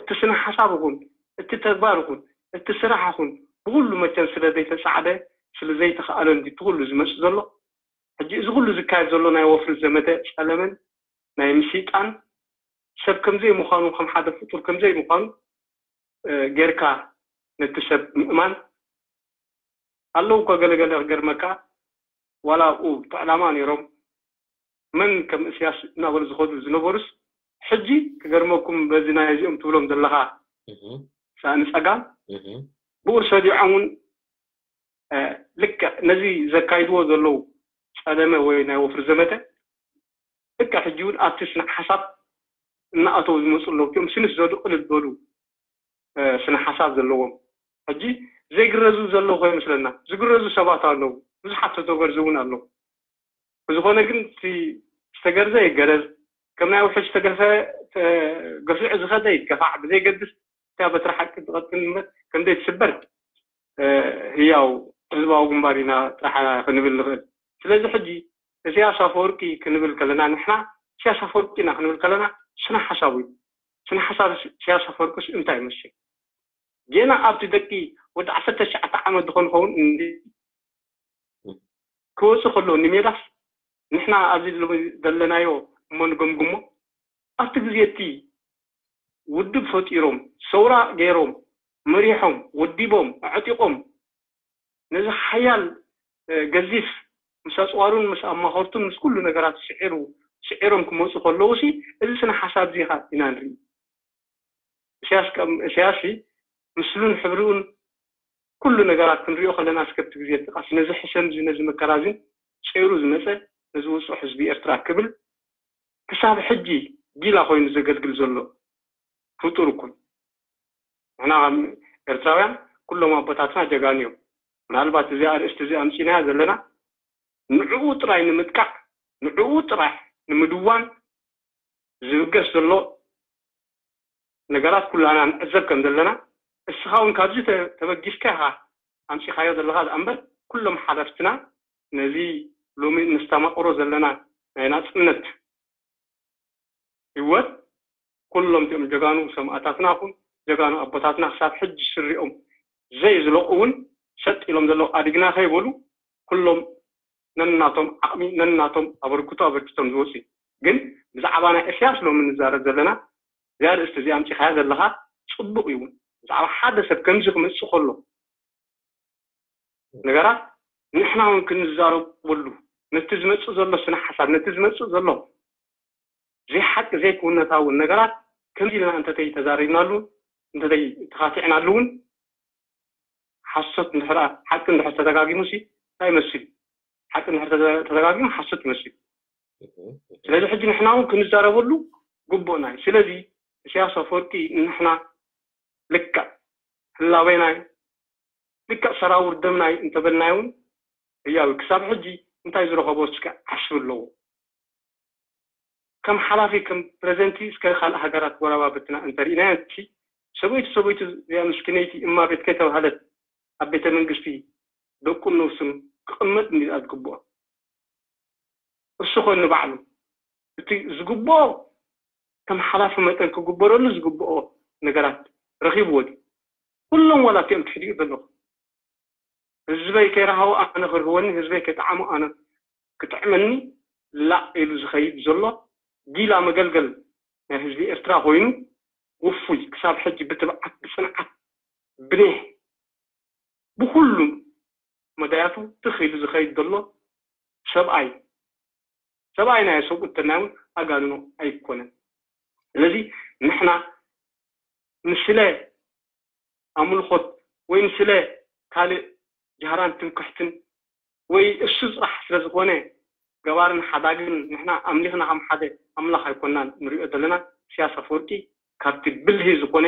እቲ ስነ ሓሳብ ይኹን እቲ ተግባር ይኹን እቲ ስራሕ ይኹን ብኩሉ መቸም ስለ ዘይተፃዕደ ስለ ዘይተኸኣለ እንዲ እቲ ኩሉ ዝመፅእ ዘሎ። ሕጂ እዚ ኩሉ ዝካየድ ዘሎ ናይ ወፍሪ ዘመተ ፀለመን ናይ ምስይጣን ሰብ ከምዘይ ምዃኑ ከም ሓደ ፍጡር ከምዘይ ምዃኑ ጌርካ ነቲ ሰብ ምእማን ኣለዉ እኮ። ገለገለ ክገርመካ ዋላ ኣብኡ ብዕላማ ነይሮም መን ከም እስያስ እናበሉ ዝኸዱ ዝነበሩስ ሕጂ ክገርመኩም በዚ ናይ እዚኦም ትብሎም ዘለኻ ሳእኒ ጸጋም ብኡ ሰዲዖም እውን ልክዕ ነዚ ዘካይድዎ ዘለዉ ጸለመ ወይ ናይ ወፍሪ ዘመተ ልክዕ ሕጂ እውን ኣብቲ ስነ ሓሳብ እናኣተው ዝመፁ ኣለዉ። እቲኦም ስንስ ዘሉ ቅልል ዝበሉ ስነ ሓሳብ ዘለዎም ሕጂ ዘይግረዙ ዘለዉ ከይመስለና ዝግረዙ ሰባት ኣለዉ። ብዙሓት ተተገርዙ እውን ኣለዉ። ብዝኾነ ግን እቲ ዝተገርዘ ይገረዝ፣ ከም ናይ ውሕጅ ዝተገፈ ገፊዑ ዝኸደ ይገፋዕ ብዘይገድስ እታ በትሪ ሓቂ ትቐጥን እምበር ከም ዘይትስበር ህያው ህዝባዊ ግንባር ኢና ጥራሕ ክንብል ንኽእል። ስለዚ ሕጂ እስያስ ኣፈወርቂ ክንብል ከለና ንሕና እስያስ ኣፈወርቂ ኢና ክንብል ከለና ስነ ሓሳቡ እዩ። ስነ ሓሳብ እስያስ ኣፈወርቅስ እንታይ ይመስል? ጌና ኣብቲ ደቂ ወዲ ዓሰርተ ትሽዓተ ዓመት ዝኾን ኸውን እንዲ ክወፅእ ከሎ ንሜዳስ ንሕና ኣብዚ ዘለናዮ እሞ ንገምግሞ ኣብቲ ግዜ እቲ ውድብ ፈጢሮም ሰውራ ገይሮም መሪሖም ወዲቦም ኣዕጢቖም ነዚ ሓያል ገዚፍ ምስ ኣፅዋሩን ምስ ኣማኸርቱን ምስ ኩሉ ነገራት ስዒሩ ስዒሮም ክመፁ ከለዉ ሲ እዚ ስነ ሓሳብ ዚኻ ኢና ንርኢ። እስያስ እስያስ ምስሉን ሕብሪኡን ኩሉ ነገራት ክንሪኦ ከለና እስከ ኣብቲ ግዜ እቲ ቃልሲ ነዚ ሕሰም እዚ ነዚ መከራ እዚ ሰይሩ ዝመፀ ነዚ ውፁዕ ህዝቢ ኤርትራ ክብል ክሳብ ሕጂ ጊላ ኮይኑ ዘገልግል ዘሎ ፍጡር እኩል ንሕና ኤርትራውያን ኩሎም ኣቦታትና ጀጋኑ እዮም። ምናልባት እዚ ኣርእስቲ እዚ ኣምፂናያ ዘለና ንዕኡ ጥራይ ንምጥቃዕ ንዕኡ ጥራይ ንምድዋን ዝብገስ ዘሎ ነገራት ኩላና ንዕዘብ ከም ዘለና እስኻ እውን ካብዚ ተበጊስካ ኢኻ ኣምፂኻዮ ዘለኻ ዝኣምበር ኩሎም ሓለፍትና ነዚ ሎሚ እንስተማቕሮ ዘለና ናይ ናፅነት ህይወት ኩሎም እቲኦም ጀጋኑ ሰማእታትና ኹን ጀጋኑ ኣቦታትና ክሳብ ሕጂ ስሪኦም ዘይዝለቁ እውን ሰጥ ኢሎም ዘለዉ ኣድግና ከይበሉ ኩሎም ነናቶም ዓቕሚ ነናቶም ኣበርክቶ ኣበርኪቶም ዝወፁ ግን ብዛዕባ ናይ እስያስ ሎሚ ንዛረብ ዘለና እዚኣ ርእስቲ እዚኣ ኣምፂኻያ ዘለኻ ፅቡቕ እዩ እውን ብዛዕባ ሓደ ሰብ ከምዚ ክመፅእ ከሎ ነገራት ንሕና እውን ክንዛረበሉ ነቲ ዝመፅእ ዘሎ ስነ ሓሳብ ነቲ ዝመፅእ ዘሎ ዘይሓቂ ዘይክውነታዊ ነገራት ከምዚ ኢልና እንተተይ ተዛሪብናሉ እንተተይ ተኻቲዕናሉ እውን ሓሶት እንድሕር ሓቂ እንድሕር ተደጋጊሙ ሲ እንታይ ይመስል ሓቂ እንድሕር ተደጋጊሙ ሓሶት ይመስል ስለዚ ሕጂ ንሕና እውን ክንዛረበሉ ግቡእና እዩ ስለዚ እስያስ ኣፈወርቂ ንሕና ልክዕ ህላዌና እዩ ልክዕ ሰራውር ደምናይ እንተበልናዮ እውን ህያው ክሳብ ሕጂ እንታይ ዝረኸቦ እስከ ዓስቢ ኣለዎ። ከም ሓላፊ ከም ፕረዘንቲ እስከ ካልእ ሃገራት ጎረባብትና እንተሪእናዮ እቲ ሰበይቱ ሰበይቱ እዚኣ ምስኪነይቲ እማ ቤት ከይተባህለት ኣብ ቤተ መንግስቲ ደቁን ነብሱን ክቕመጥ እንዲኣ ዝግብኦ እሱ ኮን ንባዕሉ እቲ ዝግብኦ ከም ሓላፊ መጠን ክግበረሉ ዝግብኦ ነገራት ረኺብዎ ድዩ? ኩሎም ዋላ እቲኦም ትሕዲኡ ዘለኹ ህዝበይ ከይረሃቦ ኣነ ክርህወኒ ህዝበይ ከይጠዓሞ ኣነ ክጥዕመኒ ላዕ ኢሉ ዝኸይድ ዘሎ ጊላ መገልገል ናይ ህዝቢ ኤርትራ ኮይኑ ውፉይ ክሳብ ሕጂ ብትብዓት ብፅንዓት ብኔህ ብኩሉ መዳያቱ ትኽ ኢሉ ዝኸይድ ዘሎ ሰብኣይ ሰብኣይ ናይ ሰብኡት ተናውን ኣጋንኖ ኣይኮነን። ስለዚ ንሕና ንስለ ኣምልኾት ወይ ንስለ ካልእ ጃህራን ትምክሕትን ወይ እሱ ጥራሕ ስለ ዝኾነ ገባርን ሓዳግን ንሕና ኣምሊኽና ከም ሓደ ኣምላኽ ኣይኮናን ንሪኦ ዘለና። ኢሳያስ ኣፈወርቂ ካብቲ ብልሂ ዝኾነ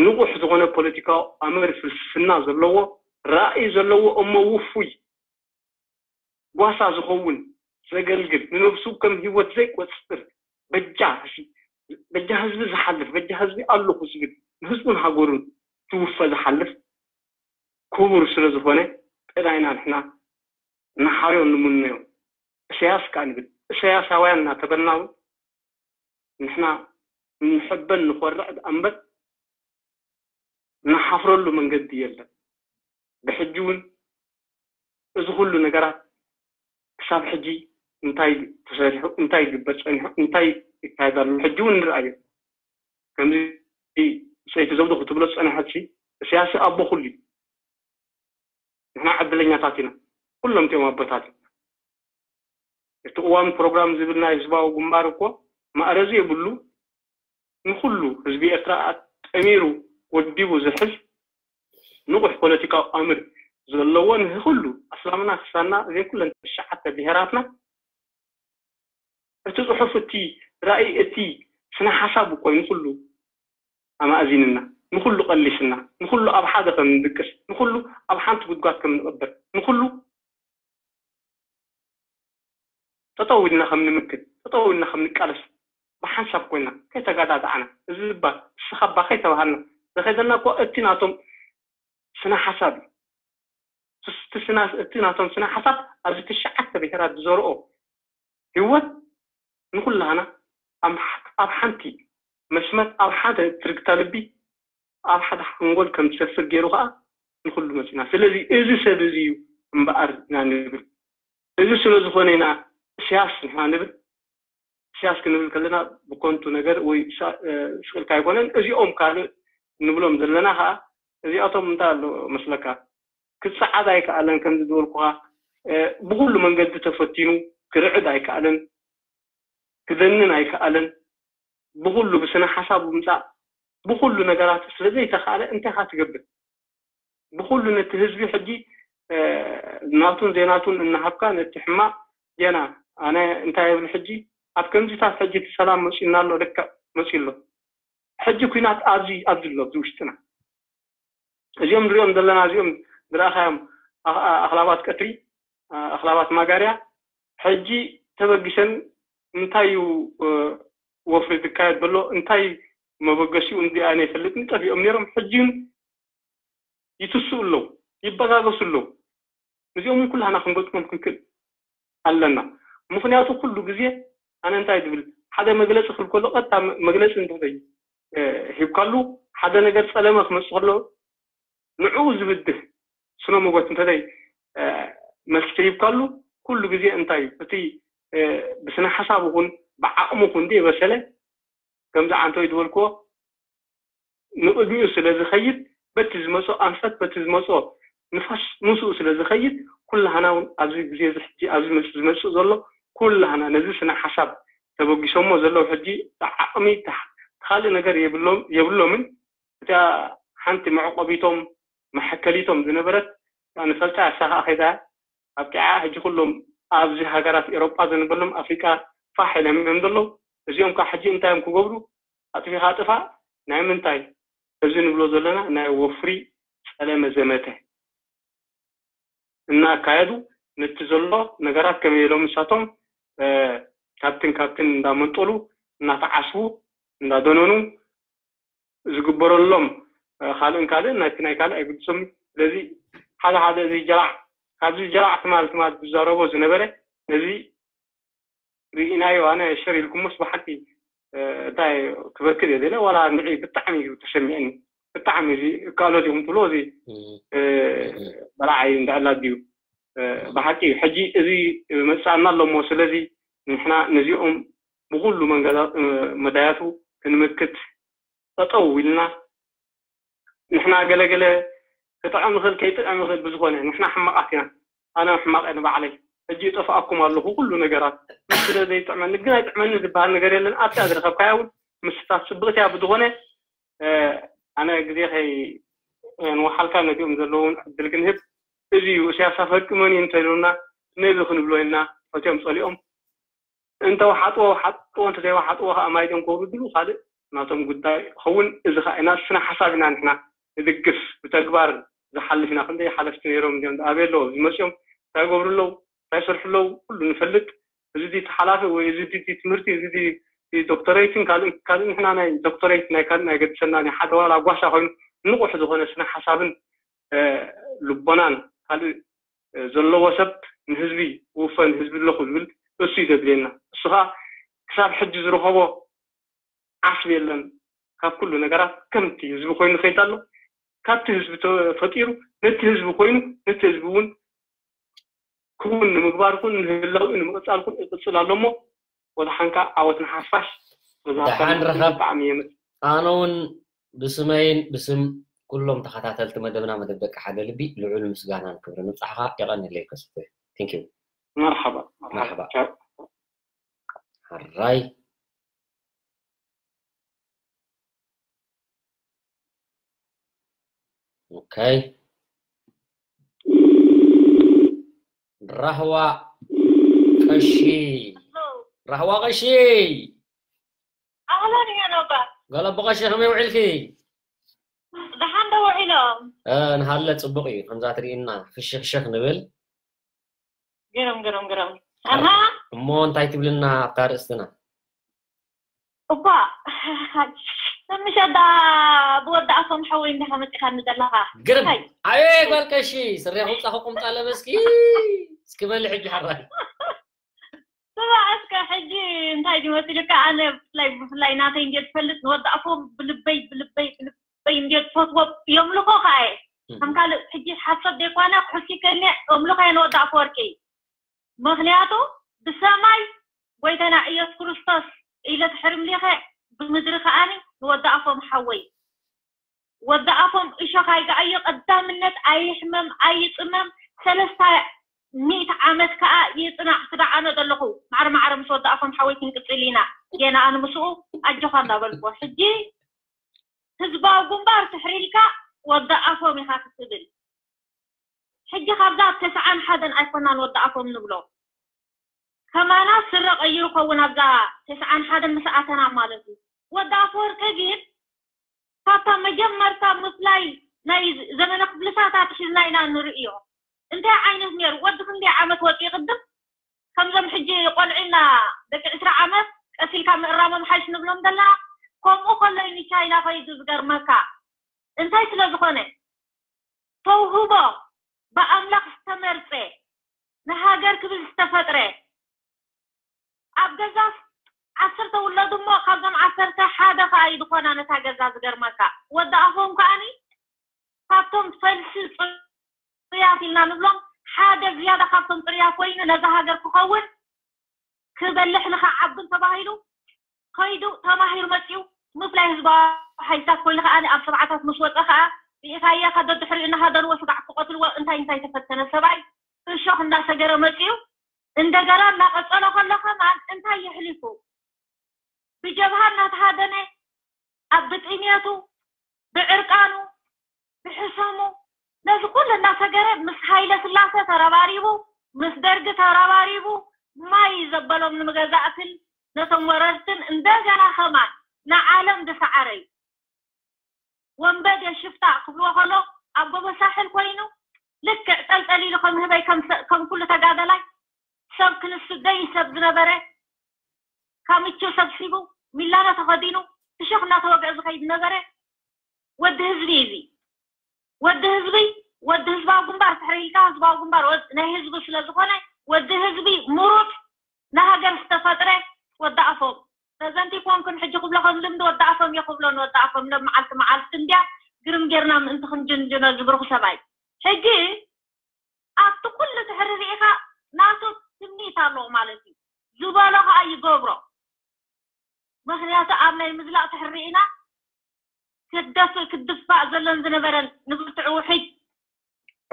ንቑሕ ዝኾነ ፖለቲካዊ ኣምር ፍልስፍና ዘለዎ ራእይ ዘለዎ እሞ ውፉይ ጓሳ ዝኸውን ዘገልግል ንነብሱ ከም ህይወት ዘይቆጽር በጃ በጃ ህዝቢ ዝሓልፍ በጃ ህዝቢ ኣለኹ ዝብል ንህዝቡን ሃገሩን ትውፈ ዝሓልፍ ክቡር ስለ ዝኾነ ጥራይና ንሕና ንሓርዮ ንምነዮ። እሰያስ ከኣ ንብል እሰያሳውያን እናተበልና እውን ንሕና ንሕበን ንኾርዕ ደኣ እምበር ንሓፍረሉ መንገዲ የለን። ብሕጂ እውን እዚ ኩሉ ነገራት ክሳብ ሕጂ እንታይ ተሰሪሑ እንታይ ይግበር ፀኒሑ እንታይ ይካየድ ኣሎ ሕጂ እውን ንርኣዮ። ከምዚ ሰይቲ ዘውዱ ክትብሎ ዝፀንሐት እሰያስ ኣቦ ኩሉ እዩ። ንሕና ዕድለኛታት ኢና። ኩሎም እቲኦም ኣቦታት እቲ ቅዋም ፕሮግራም ዝብል ናይ ህዝባዊ ግንባር እኮ ማእረዚ የብሉ። ንኩሉ ህዝቢ ኤርትራ ኣጠሚሩ ወዲቡ ዝሕዝ ንቑሕ ፖለቲካዊ ኣምር ዘለዎ ንኩሉ ኣስላምና ክሳና እዘን ኩለን ትሽዓተ ብሄራትና እቲ ፅሑፍ እቲ ራእይ እቲ ስነ ሓሳብ እኮ እዩ ንኩሉ ኣማእዚንና ንኩሉ ቀሊስና ንኩሉ ኣብ ሓደ ከም ንድቅስ ንኩሉ ኣብ ሓንቲ ጉድጓድ ከም ንቅበር ንኩሉ ጠጠው ኢልና ከም ንምክት ጠጠው ኢልና ከም ንቃለስ ብሓንሳብ ኮይና ከይተጋዳዳዕና እዚ እባ እስኻ እባ ከይተባሃልና ዝኸደና እኮ እቲ ናቶም ስነ ሓሳብ እዩ። እቲ ናቶም ስነ ሓሳብ ኣብዚ ትሽዓተ ብሄራ ዝዘርኦ ህይወት ንኩላህና ኣብ ሓንቲ መስመር ኣብ ሓደ ትርግታ ልቢ ኣብ ሓደ ሓንጎል ከም ዝሰፍር ገይሩ ከዓ ንኩሉ መፂና። ስለዚ እዚ ሰብ እዚ እዩ እምበኣር ኢና ንብል። እዚ ስለ ዝኾነ ኢና እስያስ ንሕና ንብል። እስያስ ክንብል ከለና ብኮንቱ ነገር ወይ ስቅልካ ኣይኮነን። እዚኦም ካልእ ንብሎም ዘለና ከዓ እዚኣቶም እንታይ ኣሎ መስለካ ክፀዓድ ኣይከኣለን ከምዚ ዝበልኩኻ ብኩሉ መንገዲ ተፈቲኑ ክርዕድ ኣይከኣለን ክደንን ኣይከኣለን ብኩሉ ብስነ ሓሳብ ምፃእ ብኩሉ ነገራት ስለዘይተኻለ እንታይ ካ ትገብር ብኩሉ ነቲ ህዝቢ ሕጂ ናቱን ዘይናቱን እናሃብካ ነቲ ሕማቅ ጌና ኣነ እንታይ የብል ሕጂ ኣብ ከምዚታት ሕጂ እቲ ሰላም መፂና ኣሎ ልክዕ መፂ ኣሎ ሕጂ ኩናት ኣብዚ ኣብዚ ኣሎ ኣብዚ ውሽጥና እዚኦም ንሪኦም ዘለና እዚኦም ዝረኣኻዮም ኣኽላባት ቀትሪ ኣኽላባት ማጋርያ ሕጂ ተበጊሰን እንታይ እዩ ወፍሪ ዝካየድ ዘሎ እንታይ መበገሲኡ እንዲኣ ኣይፈልጥን ጠፊኦም ነይሮም ሕጂ ይትስኡ ኣለዉ ይበጋገሱ ኣለዉ እዚኦም ኩላህና ክንገጥሞም ክንክእል ኣለና ምኽንያቱ ኩሉ ግዜ ኣነ እንታይ ዝብል ሓደ መግለፂ ክብል ከሎ ቀጥታ መግለፂ እንተዘይ ሂብካሉ ሓደ ነገር ፀለመ ክመፅእ ከሎ ንዕኡ ዝብድህ ስነ ሞጎት እንተዘይ መልሲ ተሂብካሉ ኩሉ ግዜ እንታይ እዩ እቲ ብስነ ሓሳብ ይኹን ብዓቕሙ ይኹን ዘይበሰለ ከምዚ ዓንተወይ ዝበልክዎ ንቕድሚኡ ስለ ዝኸይድ በቲ ዝመፆ ኣንፈት በቲ ዝመፆ ንፋስ ምስኡ ስለ ዝኸይድ ኩላህና እውን ኣብዚ ግዜ እዚ ሕጂ ኣብዚ መፅእ ዝመፅእ ዘሎ ኩላህና ነዚ ስነ ሓሳብ ተበጊሶሞ ዘለዉ ሕጂ ዓቕሚ ካልእ ነገር የብሎም የብሎምን እቲኣ ሓንቲ መዕቆቢቶም መሐከሊቶም ዝነበረት ንፈልጣ እሳ ከዓ ከይዳ ኣብቂዓ ሕጂ ኩሎም ኣብዚ ሃገራት ኤሮጳ ዝንበሎም ኣፍሪቃ ፋሕ ኢሎም እዮም ዘለዉ እዚኦም ከዓ ሕጂ እንታይ እዮም ክገብሩ ኣጥፊኻ ጥፋእ ናይ ምንታይ እዚ ንብሎ ዘለና ናይ ወፍሪ ጸለመ ዘመተ እናካየዱ ነቲ ዘሎ ነገራት ከመይ ኢሎም ንሳቶም ካብትን ካብትን እንዳመንጠሉ እናተዓስቡ እንዳደነኑ ዝግበረሎም ካልእን ካልእን ናይቲ ናይ ካልእ ኣይግድሶም። ስለዚ ሓደ ሓደ እዚ ጀላዕ ካብዚ ጀላዕ ትማል ትማል ዝዛረቦ ዝነበረ ነዚ ርኢናዮ ኣነ ሸር ኢልኩሞስ ብሓቂ እንታይ ክበክል እየ ዘለ ዋላ ንዒ ብጣዕሚ እዩ ተሰሚዕኒ። ብጣዕሚ እዚ ካልኦት እዮም ትብሎ እዚ በላዓይ እንዳኣላ ድዩ ብሓቂ እዩ። ሕጂ እዚ መፅኣና ኣለሞ። ስለዚ ንሕና ነዚኦም ብኩሉ መዳያቱ ክንምክት ጠጠው ኢልና ንሕና ገለገለ ክጥዕም ይኽእል ከይጥዕም ይኽእል ብዝኾነ ንሕና ሕማቓት ኢና። ኣነ ሕማቕ እየ ንባዕለይ። ሕጂ ይጠፍኣኩም ኣለኹ ኩሉ ነገራት ምስ ስለ ዘይጥዕመኒ ግን ኣይጥዕመኒ ዝበሃል ነገር የለን። ኣብታ ዝረኸብካያ እውን ምስታት ፅብቕቲ እያ። ብዝኾነ ኣነ ግዜ ከይ ንወሓልካ ነዚኦም ዘለውን ዕድል ክንህብ እዚ እዩ። እሳያስ ኣፈወርቂ መን እዩ እንተኢሉና ነዚ ክንብሎ ኢልና ፈትዮም ፀሊኦም እንተወሓጥዎ ወሓጥዎ እንተዘይወሓጥዎ ከዓ ማይ ድዮም ከውርድሉ ካልእ ናቶም ጉዳይ ክኸውን። እዚ ከዓ ኢና ስነ ሓሳብ ኢና ንሕና ንድግፍ ብተግባር ዝሓልፍ ኢና። ክንደይ ሓለፍቲ ነይሮም እንዲኦም ኣበይ ኣለዎ ዝመፅኦም እንታይ ይገብሩ ኣለዉ እንታይ ይሰርሑ ኣለዉ ኩሉ ንፈልጥ። እዚ ድዩ ተሓላፊ ወይ እዚ ድዩ ትምህርቲ እዚ ድዩ ዶክተሬትን ካልእ ካልእ ንሕና ናይ ዶክተሬት ናይ ካልእ ናይ ገድሰና ናይ ሓደ ዋላ ጓሳ ኮይኑ ንቑሕ ዝኾነ ስነ ሓሳብን ልቦናን ካልእ ዘለዎ ሰብ ንህዝቢ ክውፈ ንህዝቢ ኣለኹ ዝብል እሱ እዩ ዘድልየና። እሱ ከዓ ክሳብ ሕጂ ዝረኸቦ ዓስቢ የለን። ካብ ኩሉ ነገራት ከምቲ ህዝቢ ኮይኑ ከይድ ኣሎ። ካብቲ ህዝቢ ተፈጢሩ ነቲ ህዝቢ ኮይኑ ነቲ ህዝቢ እውን ክውን ንምግባር ኩን ንህላው ንምቕፃል ኩን ይቕፅል ኣሎ እሞ ወድሓንካ ዓወት ንሓፋሽ። ደሓን ርኸብ። ብጣዕሚ እየ ኣነ እውን ብስመይን ብስም ኩሎም ተኸታተልቲ መደብና መደብ ደቂ ሓደ ልቢ ልዑል ምስጋናን ክብሪ ንብጻሕኻ። የቐንለይ ከስተ። Thank you። መርሓባ። መርሓባ። ቻው። ሓራይ። ኦኬ። ራህዋ ቀሺ። ራህዋ ቀሺ። ኣህለን እየ ነባ። ገለ ኣቦ ቀሺ ከመይ ውዒልኪ? ደሓን ዶ ውዒሎም? እ፣ ንሃለ ጽቡቕ እዩ። ከምዛ ትርእይና ፍሽኽሸኽ ንብል። ግርም፣ ግርም፣ ግርም። ኣሃ። እሞ እንታይ ትብልና ኣብታ ርእስትና? እኳ፣ ምሸዳ ብወዲ ኣፎም ሓወይ እንዲኻ መጺኻኒ ዘለኻ። ግርም። እንታይ? ኣየ ጓል ቀሺ፣ ስረ ቁምጻ ቁምጣ ለበስኪ። እስኪ በሊ ሕጂ ሓራይ። ስማዕ እስከ፣ ሕጂ እንታይ ድዩ መሲሉካ? ኣነ ብፍላይ፣ ብፍላይ ናተይ እንድየ ትፈልጥ፣ ንወዲ ኣፎም ብልበይ፣ ብልበይ፣ ብልበይ እንድየ ትፈትዎ፣ የምልኾ ከኣ እየ። እም። ከም ካልእ ሕጂ ሓሶት ዘይኮነ፣ ክሕሱከኒ፣ የምልኾ እየ ንወዲ ኣፈወርቂ። ምኽንያቱ፣ ብሰማይ ጎይታና ኢየሱስ ክርስቶስ ኢለ ድሕሪ ምሊኸ፣ ብምድሪ ከኣኒ ንወዲ ኣፎም ሓወይ። ወዲ ኣፎም እሾኽ ኣይግኣዮ፣ ቀዳምነት ኣይሕመም ኣይጽመም፣ ሰለስተ ሚእቲ ዓመት ከኣ ይጽናዕ። ስጋዕ ኣነ ዘለኹ ማዕረ ማዕረ ምስ ወዲ ኣፎም ሓወይ ክንቅጽል ኢና። ጌና ኣነ ምስኡ ኣጆኻ እንዳበልኩ። ሕጂ ህዝባዊ ግንባር ትሕር ኢልካ ወዲ ኣፎም ኢኻ ክትብል። ሕጂ ካብዛ ተስዓን ሓደን ኣይኮናን ወዲ ኣፎም ንብሎ። ከማና ስረ ቀይሩ ኸውን ኣብዛ ተስዓን ሓደን ምስ ኣተና ማለት እዩ። ወዲ ኣፈወርቂ ግን ካብታ መጀመርታ ምፍላይ ናይ ዘመነ ክፍለ ሰዓታት ሒዝና ኢና ንርእዮ። እንታይ ዓይነት ነይሩ? ወዲ ክንደይ ዓመት ወፂኡ ቅድም? ከምዞም ሕጂ ቆልዑ ኢና ደቂ ዕስራ ዓመት ቀስ ኢልካ ምእራሞም ሓይሽ ንብሎም ዘለና። ከምኡ ከሎ እዩ ንቻይና ከይዱ ዝገርመካ። እንታይ ስለ ዝኾነ? ተውህቦ ብኣምላኽ ዝተመርጸ ንሃገር ክብል ዝተፈጥረ ኣብ ገዛ ዓሰርተ ውለዱ እሞ ካብዞም ዓሰርተ ሓደ ከኣ እዩ ዝኾና ነታ ገዛ ዝገርመካ። ወዲ ኣፎም ከኣኒ ካብቶም ፈልሲ ጽሩያት ኢልና ንብሎም ሓደ ዝያዳ ካብቶም ጽሩያት ኮይኑ ነዛ ሃገር ክኸውን ክበልሕ ንኽዓብን ተባሂሉ ከይዱ ተማሂሩ መጺኡ ምፍላይ ህዝባዊ ሓይልታት ኮይኑ ከኣ ኣብ ሰብዓታት ምስ ወጸ ከኣ ብኢሳያስ ደድሕሪኡ እናሃደንዎ ስጋዕ ክቐትልዎ እንታይ እንታይ ተፈተነ ሰብኣይ እሾኽ እናሰገረ መጺኡ እንደገና እናቐጸሎ ከሎ ከማን እንታይ የሕሊፉ ብጀብሃ እናተሃደነ ኣብ ብጥሜቱ ብዕርቃኑ ብሕሰሙ ነዚ ኩሉ እናሰገረ ምስ ሃይለ ስላሴ ተረባሪቡ ምስ ደርጊ ተረባሪቡ ማይ ዘበሎም ንምገዛእትን ነቶም ወረርትን እንደገና ከማን ንዓለም ዝሰዓረ እዩ። ወንበዴ ሽፍታ ክብልዎ ከሎ ኣብ ጎቦ ሳሕል ኮይኑ ልክዕ ጠልጠል ኢሉ ከም ህበይ ከም ኩሉ ተጋደላይ ሰብ ክንሱ ደይ ሰብ ዝነበረ ካምቹ ሰብሲቡ ሚላኖ ተኸዲኑ ብሽኽ እናተወግዐ ዝኸይድ ነበረ። ወዲ ህዝቢ እዚ ወዲ ህዝቢ ወዲ ህዝባዊ ግንባር ትሕሪልካ ህዝባዊ ግንባር ናይ ህዝቢ ስለ ዝኾነ ወዲ ህዝቢ ምሩፅ ንሃገር ዝተፈጥረ ወዲ ኣፎም ተዘንቲ ኮንክን ሕጂ ክብሎ ከም ልምዲ ወዲ ኣፎም እየ ክብሎ ንወዲ ኣፎም ለ መዓልቲ መዓልቲ እንድያ ግርም ጌርና ምእንቲ ክንጅንጅኖ ዝብርኹ ሰብኣይ ሕጂ ኣብቲ ኩሉ ትሕሪ ርኢኻ ናቱ ትምኒት ኣለዎ ማለት እዩ ዝበሎ ከዓ ይገብሮ ምክንያቱ ኣብ ናይ ምዝላቕ ትሕሪ ርኢና ክደፍ ክድፋእ ዘለን ዝነበረን ንብርትዕ ውሕጅ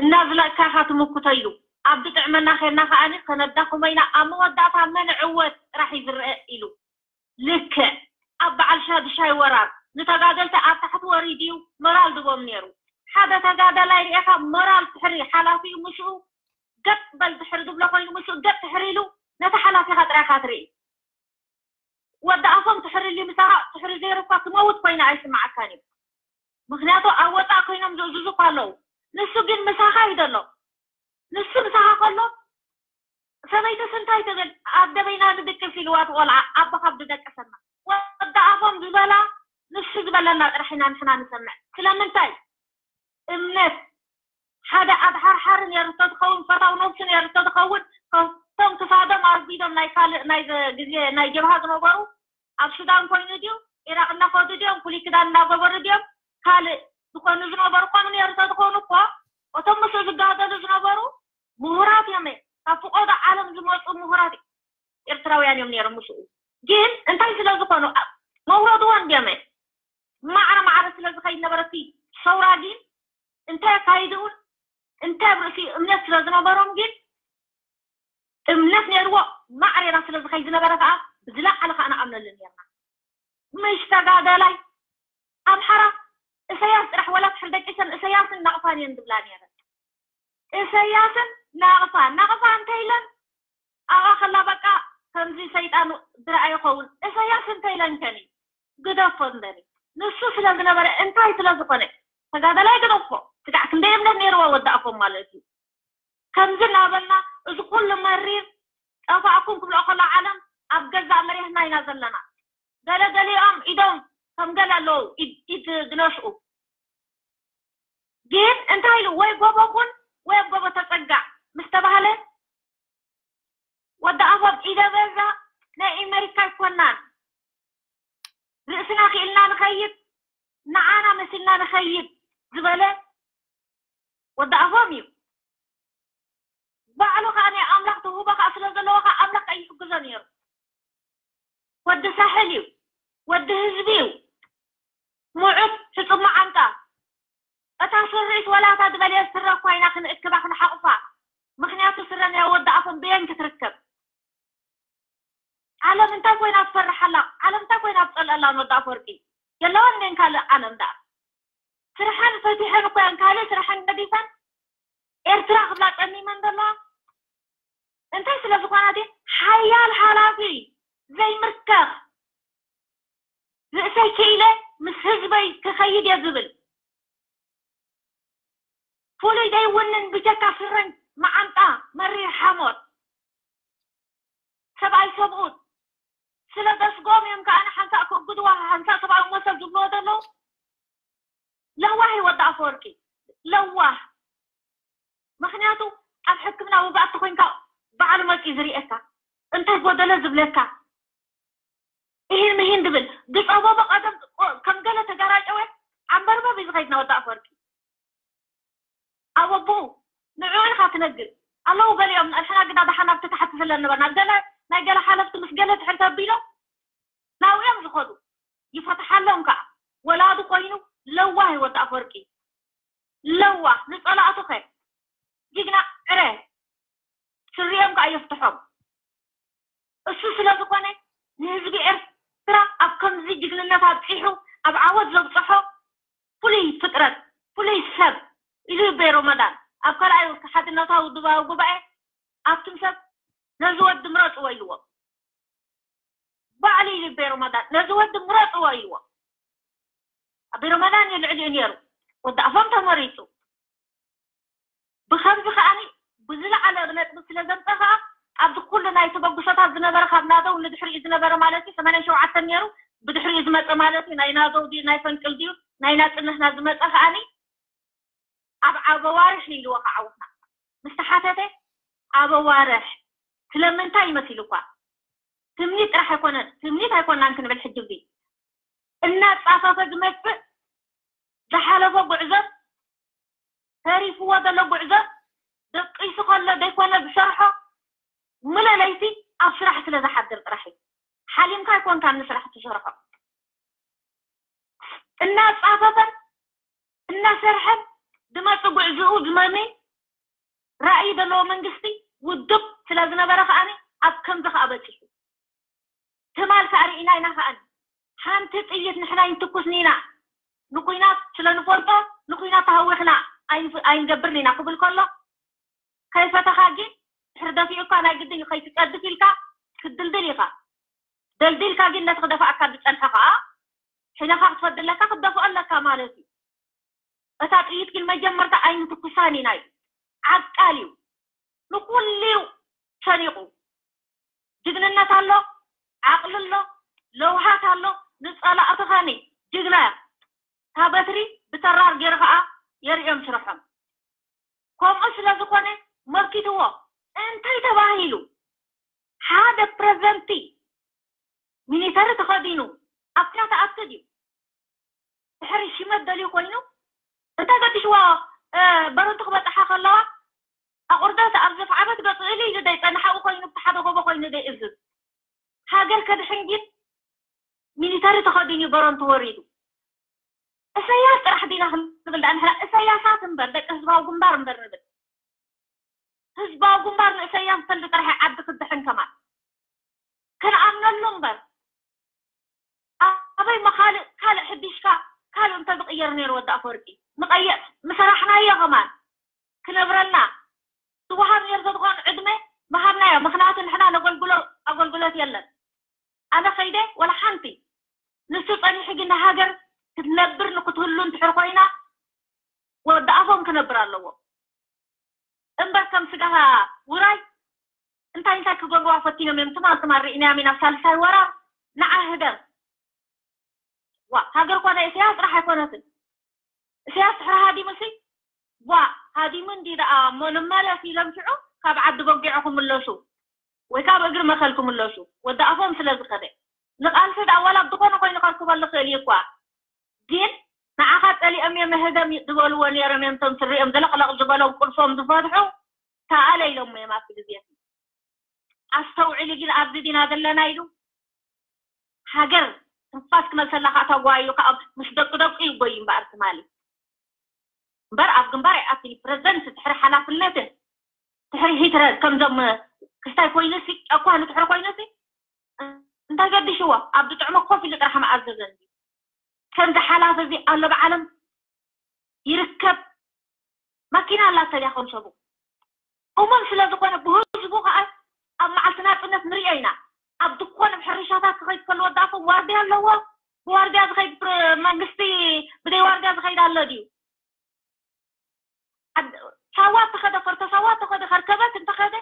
እናዝለቅካ ኢኻ ትምክቶ ኢሉ ኣብ ዝጥዕመና ኸና ከዓኒ ከነዳኽሞ ኢና ኣብ መወዳእታ መን ዕወት ጥራሕ እዩ ዝረአ ኢሉ ልክዕ ኣብ በዓል ሻድሻይ ወራር ንተጋደልቲ ኣብ ታሕቲ ወሪድዩ ሞራል ዝቦም ነይሩ ሓደ ተጋዳላይ ርኤኻ ሞራል ትሕሪ ሓላፊኡ ምስኡ ገጥ በል ትሕሪ ዝብሎ ኮይኑ ምስኡ ገጥ ትሕሪ ኢሉ ነቲ ሓላፊኻ ጥራይካ ትርኢ ወዲ ኣፎም ትሕሪ ኢሉ ምሳኻ ትሕሪ ዘይሩ እኳ ክመውት ኮይኑ ኣይስማዓካን እዩ ምክንያቱ ኣብ ወፃእ ኮይኖም ዝእዝዙ እኳ ኣለዉ ንሱ ግን ምሳኻ እዩ ዘሎ ንሱ ምሳኻ ከሎ ሰበይትስ እንታይ ትብል ኣብ ገበይና ንድቅስ ኢልዋ ትቆልዓ ኣቦኻ ብደቀሰና ወዲ ኣፎም ዝበላ ንሱ ዝበለና ጥራሕ ኢና ንሕና ንሰምዕ ስለምንታይ እምነት ሓደ ኣድሓርሓሪ ነይሩ ተዝኸውን ፈታው ነብሱ ነይሩ ተዝኸውን ከቶም ክሳዶም ኣርጊዶም ናይ ካልእ ናይ ግዜ ናይ ጀብሃ ዝነበሩ ኣብ ሱዳን ኮይኑ ድዩ ኢራቅ እናኸዱ ድዮም ፍሉይ ክዳን እናገበሩ ድዮም ካልእ ዝኾኑ ዝነበሩ ከምኡ ነይሩ ተዝኾኑ እኮ እቶም ምስኡ ዝጋደሉ ዝነበሩ ምሁራት እዮም ካብ ፍቆዶ ዓለም ዝመፁ ምሁራት ኤርትራውያን እዮም ነይሮም ምስኡ ግን እንታይ ስለ ዝኾኑ መውረድዎ እንዲዮም ማዕረ ማዕረ ስለ ዝኸይድ ነበረ እቲ ሰውራ ግን እንታይ ኣካይድኡን እንታይ ኣብ ርእሲ እምነት ስለ ዝነበሮም ግን እምነት ነይርዎ ማዕሬራ ስለ ዝኸይድ ዝነበረ ከዓ ብዝለዓለ ከዓ ንኣምነሉ ነርና ምሽ ተጋደላይ ኣምሓራ እሰያስ ጥራሕ ወላ ትሕር ደቂሰን እሰያስን ናቕፋን እየን ዝብላ ነረ እሰያስን ናቕፋ ናቕፋ እንታይ ኢለን ኣብኣ ከላ በቃ ከምዚ ሰይጣን ዝረኣ ይኸውን እሰያስ እንታይ ኢለን ከኒ ግደፎ እንደኒ ንሱ ስለ ዝነበረ እንታይ ስለ ዝኾነ ተጋደላይ ግደፎ ስጋዕ ክንደይ እምነት ነይርዎ ወዳእፎም ማለት እዩ ከምዚ እናበልና እዚ ኩሉ መሪር ጠፋእኩም ክብልኦ ከሎ ዓለም ኣብ ገዛእ መሬትና ኢና ዘለና ገለገሊኦም ኢዶም ከም ገለ ኣለዉ ኢድ ዝነስኡ ግን እንታይ ኢሉ ወይ ጎቦ ኩን ወይ ኣብ ጎቦ ተፀጋዕ ምስ ተባህለ ወዲ ኣፎም ኢደ በዛ ናይ ኢመሪካ ኣይኮናን ርእስና ክኢልና ንኸይድ ንዓና መሲልና ንኸይድ ዝበለ ወዲ ኣፎም እዩ ባዕሉ ከዓ ናይ ኣምላኽ ተውህቦ ከዓ ስለ ዘለዎ ከዓ ኣምላኽ ከዓ ይሕግዞ ነይሩ ወዲ ሳሕል እዩ ወዲ ህዝቢ እዩ ምዑት ሕፁብ መዓንጣ እታ ስሪት ወላ እታ ዝበለየ ስረ እኳ ኢና ክንእክባ ክንሓቑፋ ምኽንያቱ ስረ ናይ ወዲ ኣፎም ብየን ክትርከብ ዓለም እንታይ ኮይና ትፈርሓላ ዓለም እንታይ ኮይና ትፀልአላ ንወዲ ኣፈወርቂ የለዋን እኔን ካልእ ዓለም ደኣ ስርሐን ፈቲሐን እኮ እየን ካልእ ስርሐን ገዲፈን ኤርትራ ክብላ ጸሚመን ዘለዋ እንታይ ስለ ዝኾና ድየ ሓያል ሓላፊ ዘይምርከኽ ርእሰይ ክኢለ ምስ ህዝበይ ክኸይድ እየ ዝብል ፍሉይ ዘይውንን ብጀካ ስረን መዓንጣ መሪር ሓሞት ሰብኣይ ሰብኡት ስለ ደስጎም እዮም ከዓ ሓንሳእ ከግድዋ ሓንሳእ ሰብኣዊ መሰል ዝብልዎ ዘለዉ ለዋህ ወዲ ኣፈወርቂ ለዋህ ምክንያቱ ኣብ ሕክምና ውጋእቲ ኮይንካ በዓሉ መፂ ዝርእየካ እንታይ ጎደለ ዝብለካ ይህን ምሂን ድብል ዝፀበቦ ቀደም ከም ገለ ተጋራጨወ ዓንበርበብ እዩ ዝኸይድ ናወዲ ኣፈወርቂ ኣብ ኣቦኡ ንዕኡ ኢኻ ትነግር ኣለዉ ገሊኦም ንሕና ግና ደሓን ኣብቲ ታሕቲ ስለ ነበርና ገለ ናይ ገለ ሓለፍቲ ምስ ገለ ትሕር ተቢሎም ናብኡ እዮም ዝኸዱ ይፈትሓሎም ከዓ ወላዲ ኮይኑ ለዋህ ይወዲ ኣፈወርቂ ለዋህ ንፀላእቱ ከ ጅግና ዕረ ስሪኦም ከዓ የፍትሖም እሱ ስለ ዝኾነ ንህዝቢ ኤርትራ ኣብ ከምዚ ጅግንነት ኣብፂሑ ኣብ ዓወት ዘብፅሖ ፍሉይ ፍጥረት ፍሉይ ሰብ ኢሉ ይበይ ሮመዳን ኣብ ካልኣይ ሓድነታዊ ውድባዊ ጉባኤ ኣቱም ሰብ ነዚ ወዲ ምረፅዎ ኢልዎም ባዕሉ ኢሉ ይበይ ሮመዳን ነዚ ወዲ ምረፅዎ ኢልዎም ኣቢ ሮመዳን እዩ ልዕሊኡ ነይሩ ወዲ ኣፎም ተመሪፁ ብኸምዚ ከዓኒ ብዝለዓለ ነጥቢ ስለ ዘምፀ ከዓ ኣብዚ ኩሉ ናይ ተበግሶታት ዝነበረ ካብ ናደው ንድሕሪኡ ዝነበረ ማለት እዩ ሰማንያን ሸውዓተን ነይሩ። ብድሕሪኡ ዝመፀ ማለት እዩ ናይ ናደው ድዩ ናይ ፈንቅል ድዩ ናይ ናፅነትና ዝመፀ ከዓኒ ኣብ ኣበዋርሕ ኢልዎ ከዓ ዓወትና ምስ ተሓተተ ኣበዋርሕ ስለምንታይ ይመሲሉ እኳ ትምኒት ጥራሕ ኣይኮነን ትምኒት ኣይኮናን ክንብል ሕጂ ጊዜ እናፃፈፈ ዝመፅእ ዝሓለፎ ጉዕዞ ተሪፍዎ ዘሎ ጉዕዞ ደቂሱ ከሎ ዘይኮነ ዝሰርሖ ምሉእ ለይቲ ኣብ ስራሕ ስለ ዝሓድር ጥራሕ እዩ። ሓሊምካ ኣይኮንካን ንስራሕ ትሰርሖ። እናፃፈፈን እናሰርሐን ዝመፅእ ጉዕዝኡ ዝመሚ ራእይ ዘለዎ መንግስቲ ውድብ ስለ ዝነበረ ከዓኒ ኣብ ከምዚ ከዓ በፂሑ። ትማል ከዓ ርኢና ኢና ከዓኒ ሓንቲ ጥይት ንሕና ኣይንትኩስን ኢና ንኩናት ስለ ንፈልጦ ንኩናት ተሃዊኽና ኣይንገብርን ኢና ክብል ከሎ ከይፈተኻ ግን ድሕሪ ደፊኡካ ናይ ግድን ከይትፀድፍ ኢልካ ክትድልድል ኢኻ። ደልዲልካ ግን ነቲ ክደፍኣካ ዝፀንሐ ከዓ ሕነኻ ክትፈዲ ኣለካ ክትደፍኦ ኣለካ ማለት እዩ። እታ ጥይት ግን መጀመርታ ኣይንትኩሳን ኢና እዩ። ዓቃል እዩ። ንኩሉ እዩ ሰኒቑ። ጅግንነት ኣሎ፣ ዓቕሊ ኣሎ፣ ለውሃት ኣሎ። ንፀላእትኻኒ ጅግና እያ። እታ በትሪ ብተራር ገይሩ ከዓ የርእዮም ስርሖም። ከምኡ ስለ ዝኾነ መኪትዎ እንታይ ተባሂሉ ሓደ ፕረዘንቲ ሚኒተሪ ተኸዲኑ ኣብ ኩናት ኣትድ እዩ። ድሕሪ ሽመት ደልዩ ኮይኑ እንታይ ገዲሽዎ በረንቱ ክበፅሓ ከለዋ ኣቑርደት ኣብ ዘፍዓበት ገፅእሊ ኢሉ ደይፀንሓኡ ኮይኑ ብቲ ሓደ ጎቦ ኮይኑ ደይእዝዝ ሃገር ከድሕን ግን ሚኒተሪ ተኸዲኑ በረንቱ ወሪዱ። እሰያስ ጥራሕ ዲና ክንብል ዳ ንሕና እሰያሳት እምበር ደቂ ህዝባዊ ግንባር እምበር ንብል። ህዝባዊ ግንባር ንእሰያስ ፈልዲ ጥራሕ ዓዲ ክድሕን ከማን ክንኣምነሉ እምበር ኣበይ መኻልእ ካልእ ሕዲሽካ ካልእ እንተ ዝቕየር ነይሩ ወዲ ኣፈወርቂ ንቐየስ ምሰራሕናዮ ከማን ክነብረልና ዝወሃብ ነይሩ ተዝኾን ዕድመ ምሃብናዮ። ምኽንያቱ ንሕና ነገልግሎ ኣገልግሎት የለን። ኣነ ኸይደ ወላ ሓንቲ ንሱ ጸኒሑ ግን ንሃገር ክትነብር ንክትህሉ እንድሕር ኮይና ወዲ ኣፎም ክነብር ኣለዎ። እምበር ከም ስጋኻ ውራይ እንታይ እንታይ ክገብርዋ ፈቲኖም እዮም። ትማል ትማል ርኢናዮም ኢና ኣብ ሳልሳይ ወራር ንዓ ህደም ዋ ሃገር እኳ ናይ ኢሳያስ ጥራሕ ኣይኮነትን። ኢሳያስ ድሕሪ ሃዲሙሲ ዋ ሃዲሙ እንዲ ደኣ እሞ ንመለስ ኢሎም ሽዑ ካብ ዓዲ በጊዖ ክምለሱ ወይ ካብ እግሪ መኸል ክምለሱ ወዲ ኣፎም ስለ ዝኸደ ንቓልሲ ደኣ ዋላ ብዝኾነ ኮይኑ ከርክበሉ ክእል እዩ እኳ ግን ንዓኻ ጸሊኦም እዮም ህደም ዝበልዎ ነይሮም እዮም እቶም ስሪኦም ዘለቕለቕ ዝበሎም ቁልፎም ዝፈትሑ ተኣለ ኢሎሞ እዮም ኣብቲ ግዜ ኣስተውዕሊ ግን ኣብዚ ዲና ዘለና ኢሉ ሃገር ትንፋስ ክመልሰላ ከዓ ተጓዩ ከዓ ምስ ደቂ ደቁ ይጎዩ እምበኣር ትማሊ እምበር ኣብ ግንባር ኣይኣትን ፕረዚደንት ድሕሪ ሓላፍነትን ድሕሪ ሂትለር ከምዞም ክስታይ ኮይኑሲ ጨኳኒ ድሕሪ ኮይኑሲ እንታይ ገዲሽዎ ኣብ ዝጥዕሞ ኮፍ ኢሉ ጥራሕ መኣዘዘ እንዲ ከምዚ ሓላፊ እዚ ኣሎ ብዓለም ይርከብ ማኪና ኣላተ ድያ ከም ሰቡ እሙን ስለ ዝኾነ ብህዝቡ ከዓ ኣብ መዓልቲ ናፅነት ንሪኦ ኢና ኣብ ድኮን ኣብ ሕርሻታት ክኸይድ ከለዎ ዳፎም ዋርድያ ኣለዎ ብዋርድያ ዝኸይድ መንግስቲ ብደይ ዋርድያ ዝኸይድ ኣሎ ድዩ ሳዋ ተኸደ ፈርቶ ሳዋ ተኸደ ከርከበት እንተኸደ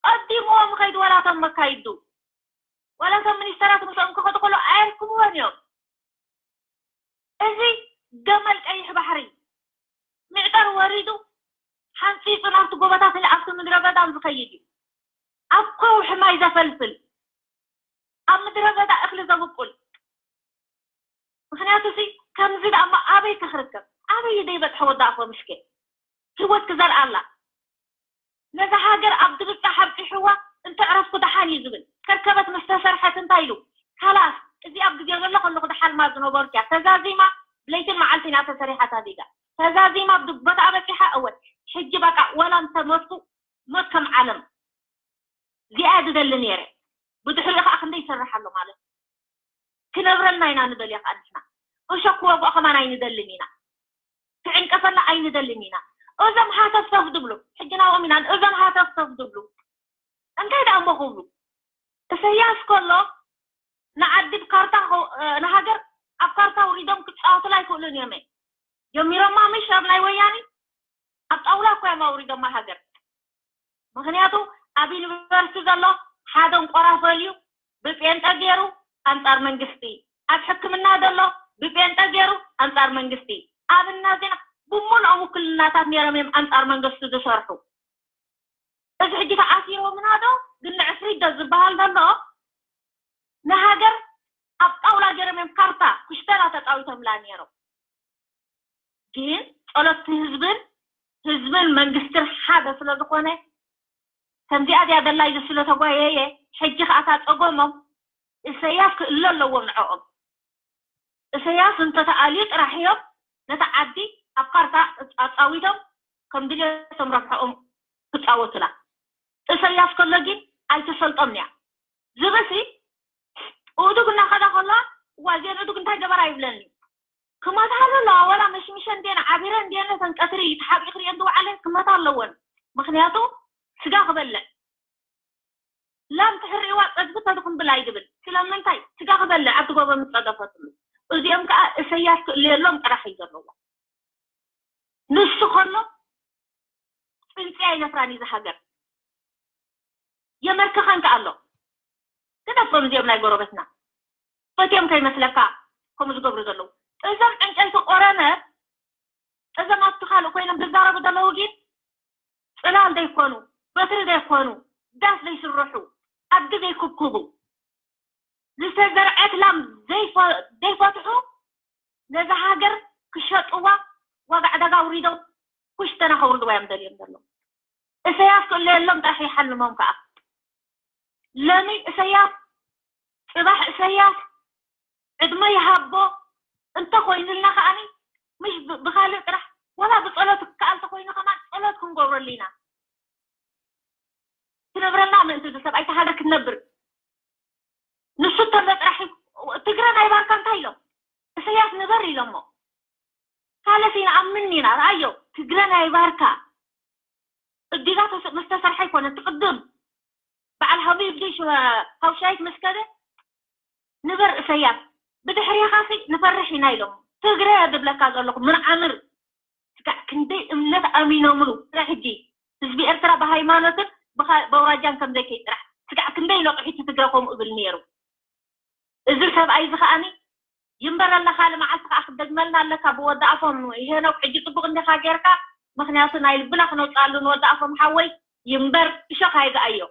ቀዲምዎም ኸይድ ወላቶም መካይዱ ወላቶም ሚኒስተራት ምስኦም ክኸዱ ከሎ ኣየርክብዎን እዮም እዚ ገመል ቀይሕ ባሕሪ ምዕጠር ወሪዱ ሓንፂፁ ናብቲ ጎቦታት ኣብቲ ምድረ በዳን ዝኸይድ እዩ ኣብ ከውሒ ማይ ዘፈልፍል ኣብ ምድረ በዳ እኽሊ ዘብቁል ምኽንያቱ ሲ ከምዚ ደኣ እሞ ኣበይ ከኽርከብ ኣበይ ደይበፅሐ ወዳእፎ ምስኪን ህይወት ክዘርኣላ ነዛ ሃገር ኣብ ድብፃሕ ኣብፂሕዋ እንተ ዕረፍኩ ደሓን እዩ ዝብል ከርከበት ምስ ተሰርሐት እንታይ ኢሉ ካላስ እዚ ኣብ ግዜ ዘሎ ከለኹ ደሓልማ ዝነበርኩ እያ ተዛዚማ ብለይትን መዓልትን እያ ተሰሪሓ እታ ዜጋ ተዛዚማ ኣብ ቦታ ኣበፂሓ እወ ሕጂ በቃ ወላ እንተ ሞትኩ ሞት ከም ዓለም እዚኣ እያ ዝደሊ ነይረ ብድሕሪኡ ከዓ ክንደይ ይሰርሕ ኣሎ ማለት እዩ ክነብረልና ኢና ንደልዮ ከዓ ንሕና እሾ ክወግኦ ከማን ኣይንደልን ኢና ክዕንቀፈና ኣይንደልን ኢና እዞም ሃተፍተፍ ዝብሉ ሕጂ ናብኦም ኢና እዞም ሃተፍተፍ ዝብሉ እንታይ ደኣ እሞ ክብሉ እሰያስ ከሎ ንዓዲ ብካርታ ንሃገር ኣብ ካርታ ውሪዶም ክፃወቱላ ኣይክእሉን እዮም ጀሚሮማ ምሽ ኣብ ናይ ወያኒ ኣብ ጣውላ እኮ እዮም ኣውሪዶማ ሃገር። ምክንያቱ ኣብ ዩኒቨርሲቲ ዘሎ ሓደ እንቆራ ፈልዩ ብጴንጠ ገይሩ ኣንጻር መንግስቲ፣ ኣብ ሕክምና ዘሎ ብጴንጠ ገይሩ ኣንጻር መንግስቲ፣ ኣብና ዜና ብምልኦም ውክልናታት ነይሮም እዮም ኣንጻር መንግስቲ ዝሰርሑ። እዚ ሕጂ ተኣሲሮምና ዶ ግን ንዕፍሪት ዶ ዝበሃል ዘሎ ንሃገር ኣብ ጣውላ ገይሮም እዮም ካርታ ኩሽተላ ተጻዊቶምላ ነይሮም። ግን ጸሎት ህዝብን ህዝብን መንግስትን ሓደ ስለ ዝኾነ ከምዚኣ እዚኣ ደላይ ስለ ተጓየየ ሕጂ ከኣ እታ ጸገሞም እሰያስ ክእለ ኣለዎም ንዕኦም። እሰያስ እንተተኣልዩ ጥራሕ እዮም ነታ ዓዲ ኣብ ካርታ ኣጻዊቶም ከም ድሌቶም ረብሐኦም ክጻወቱላ። እሰያስ ከሎ ግን ኣይተሰልጦም እያ። ዝብሲ እኡዱግ እናኸዳ ከሎ እዋ እዚአን እኡዱግ እንታይ ገበራ ይብለኒ። ክመታሉ ኣለዋ ወላ መሽሚሸ እንዴን ዓቢረ እንዴን ነተን ቀትሪ ተሓቢእ ክሪኤን ዝወዓለ ክመታ ኣለወን። ምክንያቱ ስጋ ክበልዕ ላም ትሕሪእዋ ጸድፊ ተድኹም ብላይ ድብል ስለምንታይ ስጋ ክበልዕ ኣብቲ ጎቦ ምጸደፈትሉ። እዚኦም ከዓ እሰያስ ክእለየሎም ጥራሕ እዩ ዘለዎ። ንሱ ከሎ ጽንጽያ ይነፍራን እዩ ዝሃገር የመልክኸን ከኣ ኣሎ። ክደፎም እዚኦም ናይ ጎረበትና ፈትዮም ከይመስለካ ከምኡ ዝገብሩ ዘለዉ እዞም ዕንጨይቲ ቆረነት እዞም ኣብቲ ካልእ ኮይኖም ዝዛረቡ ዘለዉ ግን ጽላል ዘይኮኑ በትሪ ዘይኮኑ ዳስ ዘይስርሑ ኣድጊ ዘይክብክቡ ዝተዘርዐት ላም ዘይፈ- ዘይፈትሑ ነዛ ሃገር ክሸጥዋ ዋጋ ዕዳጋ ኣውሪዶም ኩሽተና ከውርድዋ እዮም ደልዮም ዘለዉ። እሰያስ ክእለየሎም ጥራሕ ይሓልሞም ከዓ ለሚ እሰያስ ጽባሕ እሰያስ ዕድመ ይሃቦ እንተኮይኑልና ከዓኒ ምሽ ብ- ብካልእ ጥራሕ ዋላ ብጸሎት ክከኣል ተኮይኑ ከማን ጸሎት ክንገብረሉ ኢና። ትነብረና ምእንቲ እዚ ሰብኣይ ተሃገር ክትነብር ንሱ እንተሎ ጥራሕ እዩ። ትግረ ናይ ባርካ እንታይ ኢሎም እሰያስ ንበር ኢሎሞ። ካለስ ኢና ኣምን ኢና ርኣዮ ትግረ ናይ ባርካ እዲጋ ተስ- ምስ ተሰርሐ ይኮነ ትቅድም በዓል ሃቡ ይብዲ ሽወ- ሃውሻይት ምስ ከደ ንበር እሰያስ ብድሕሪኻሲ ንፈርሕ ኢና ኢሎም ትግረ ድብለካ ዘለኹ ምንዓምር ስጋዕ ክንደይ እምነት ኣሚኖምሉ ስረ ሕጂ ህዝቢ ኤርትራ ብሃይማኖትን ብኻ- በውራጃን ከምዘይከይ ጥራሕ ስጋዕ ክንደይ ነቑሒቲ ትግረ ከምኡ እብል ነይሩ እዚ ሰብኣይ እዚ ከዓኒ ይንበረልና ካልእ መዓልቲ ከዓ ክትደግመልና ኣለካ ብወዲ ኣፎም ሄኖክ ሕጂ ፅቡቅ እንዲካ ጌርካ ምክንያቱ ናይ ልብና ክነውፅኣሉ ንወዲ ኣፎም ሓወይ ይንበር እሾክ ኣይግኣዮ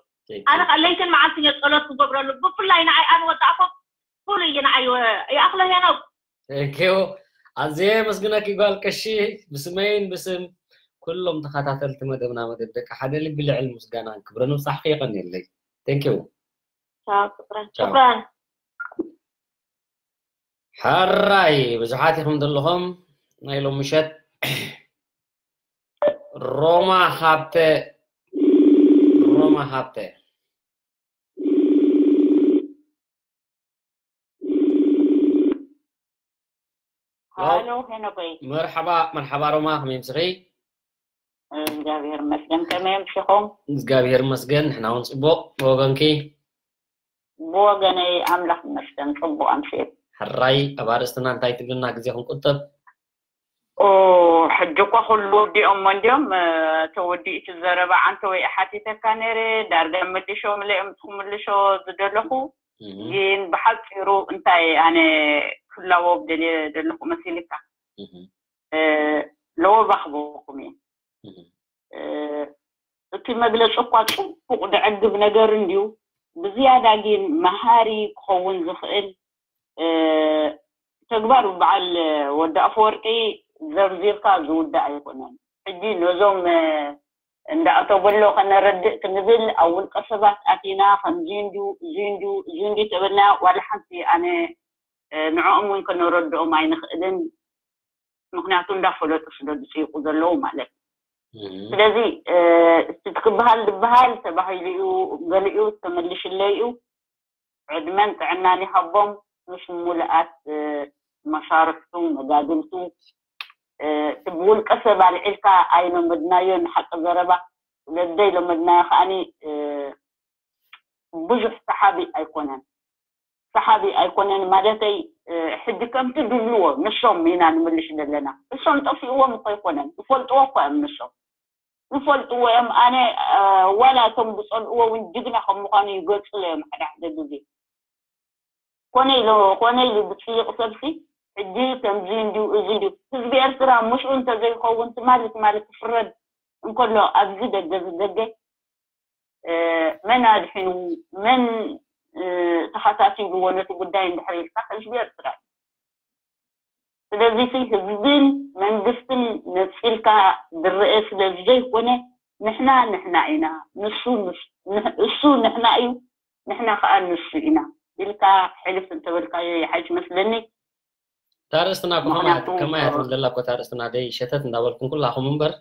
ኣነ ከዓ ለይትን መዓልትን እየ ፀሎት ክገብረሉ ብፍላይ ንዓይ ኣነ ወዲ ኣፎም ፍሉይ እዩ ንዓይ ይኣክሎ ሄኖክ ቴንኪዩ ኣዝየ መስግነኪ ጓል ቀሺ ብስመይን ብስም ኩሎም ተኸታተልቲ መደብና መደብ ደቂ ሓደ ልቢ ልዕል ምስጋናን ክብረ ንብፃሕኪ የቐንየለይ ቴንኪዩ ቻው ፍቅረን ፍቅረን ሕራይ ብዙሓት ኢኹም ዘለኹም ናይ ሎም ምሸት ሮማ ሃብተ ሮማ ሃብተ ሃሎ ሄኖኮይ መርሓባ መርሓባ ሮማ ከመይ ምስኺ እግዚኣብሔር መስገን ከመይ ኣምሲኹም እግዚኣብሔር መስገን ንሕና እውን ፅቡቅ ብወገንኪ ብወገነይ ኣምላኽ ይመስገን ጽቡቕ ኣምሲት ሕራይ ኣብ ኣርእስትና እንታይ ትብልና ግዜ ክንቁጥብ ኦ ሕጂ እኳ ኩሉ ወዲኦሞ እንዲዮም ተወዲእቲ ዘረባ ዓንተ ወይ ሓቲተካ ነይረ ዳርጋ ምልሾ ምልኦም ትክምልሾ ዝደለኹ ግን ብሓፂሩ እንታይ ኣነ ክላወብ ደልየ ዘለኹ መሲልካ ለወባ ክበኩም እየ እቲ መግለፂ እኳ ፅቡቕ ደዕግብ ነገር እንድዩ ብዝያዳ ግን መሃሪ ክኸውን ዝኽእል ተግባር በዓል ወዲ ኣፈወርቂ ዘርዚርካ ዝውዳእ ኣይኮነን ሕጂ ነዞም እንዳኣተበሎ ከነረድእ ክንብል ኣብ ውልቀ ሰባት ኣቲና ከምዚ እንድዩ እዚ እንድዩ እዚ እንድዩ ተበልና ዋላ ሓንቲ ኣነ ንዕኦም እውን ከነረድኦም ኣይንኽእልን ምክንያቱ እንዳፈለጡ ስለ ዝፅይቁ ዘለዉ ማለት እዩ ስለዚ እቲ ክበሃል ዝበሃል ተባሂሉ እዩ ገሊኡ ተመልሽለይ እዩ ዕድመን ጥዕናን ይሃቦም ምስ ሙሉኣት መሳርሕቱ መጋድልቱ እቲ ብውልቀ ሰብ ኣልዒልካ ኣይለመድናዮን ሓቂ ዘረባ ወለደይ ለመድናዮ ከዓኒ ብዙሕ ሰሓቢ ኣይኮነን ሰሓቢ ኣይኮነን ማለተይ ሕጂ ከምቲ ዝብልዎ ንሶም ኢና ንምልሽ ዘለና እሶም ጠፊእዎም እኮ ኣይኮነን ዝፈልጥዎ እኮ እዮም ንሶም ዝፈልጥዎ እዮም። ኣነ ዋላ እቶም ዝፀልእዎ እውን ጅግና ከም ምዃኑ ይገልፅሉ እዮም ሓደ ሓደ ግዜ። ኮነ ኢሉ ኮነ ኢሉ ዝፅይቕ ሰብሲ ሕጂ ከምዚ እንዲዩ እዚ እንዲዩ። ህዝቢ ኤርትራ ምስኡ እንተዘይኸውን ትማሊ ትማሊ ክፍረድ እንከሎ ኣብዚ ደገ ዝደገ መን ኣድሒኑ መን ተኸታቲልዎ ነቲ ጉዳይ እንድሕር ኢልካ ህዝቢ ኤርትራ እዩ። ስለዚ ህዝብን መንግስትን ነፂልካ ዝረአ ስለ ዘይኮነ ንሕና ንሕና ኢና፣ ንሱ እሱ ንሕና እዩ፣ ንሕና ከዓ ንሱ ኢና ኢልካ ሕልፍ እንተበልካዮ ይሓይሽ መስለኒ። ታርእስትና ከማያ ትብል ዘላ እኮ ታርእስትና ደይ ሸተት እንዳበልኩም ኩላኹም እምበር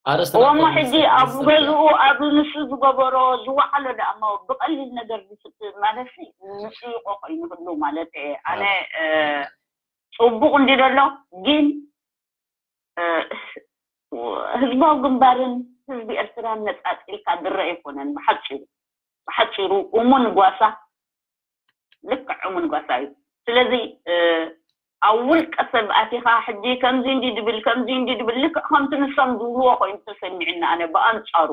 ኣርእስትና እሞ ሕጂ ኣብ ገዝኡ ኣብ ንሱ ዝገበሮ ዝወዓሎ ደኣ እሞ ብቐሊል ነገር ዝስጥ ማለት ንስይቆ ኮይኑ ህሉ ማለት እየ ኣነ። ፅቡቕ እንዲ ዘሎ ግን ህዝባዊ ግንባርን ህዝቢ ኤርትራን ነፃፂልካ ዝረአ ኣይኮነን። ብሓፂሩ ብሓፂሩ እሙን ጓሳ ልክዕ እሙን ጓሳ እዩ። ስለዚ ኣብ ውልቀ ሰብ ኣቲኻ ሕጂ ከምዚ እንዲ ድብል ከምዚ እንዲ ድብል ልክዕ ከምቲ ንሶም ዝብልዎ ኮይኑ ተሰሚዕና ኣነ ብኣንፃሩ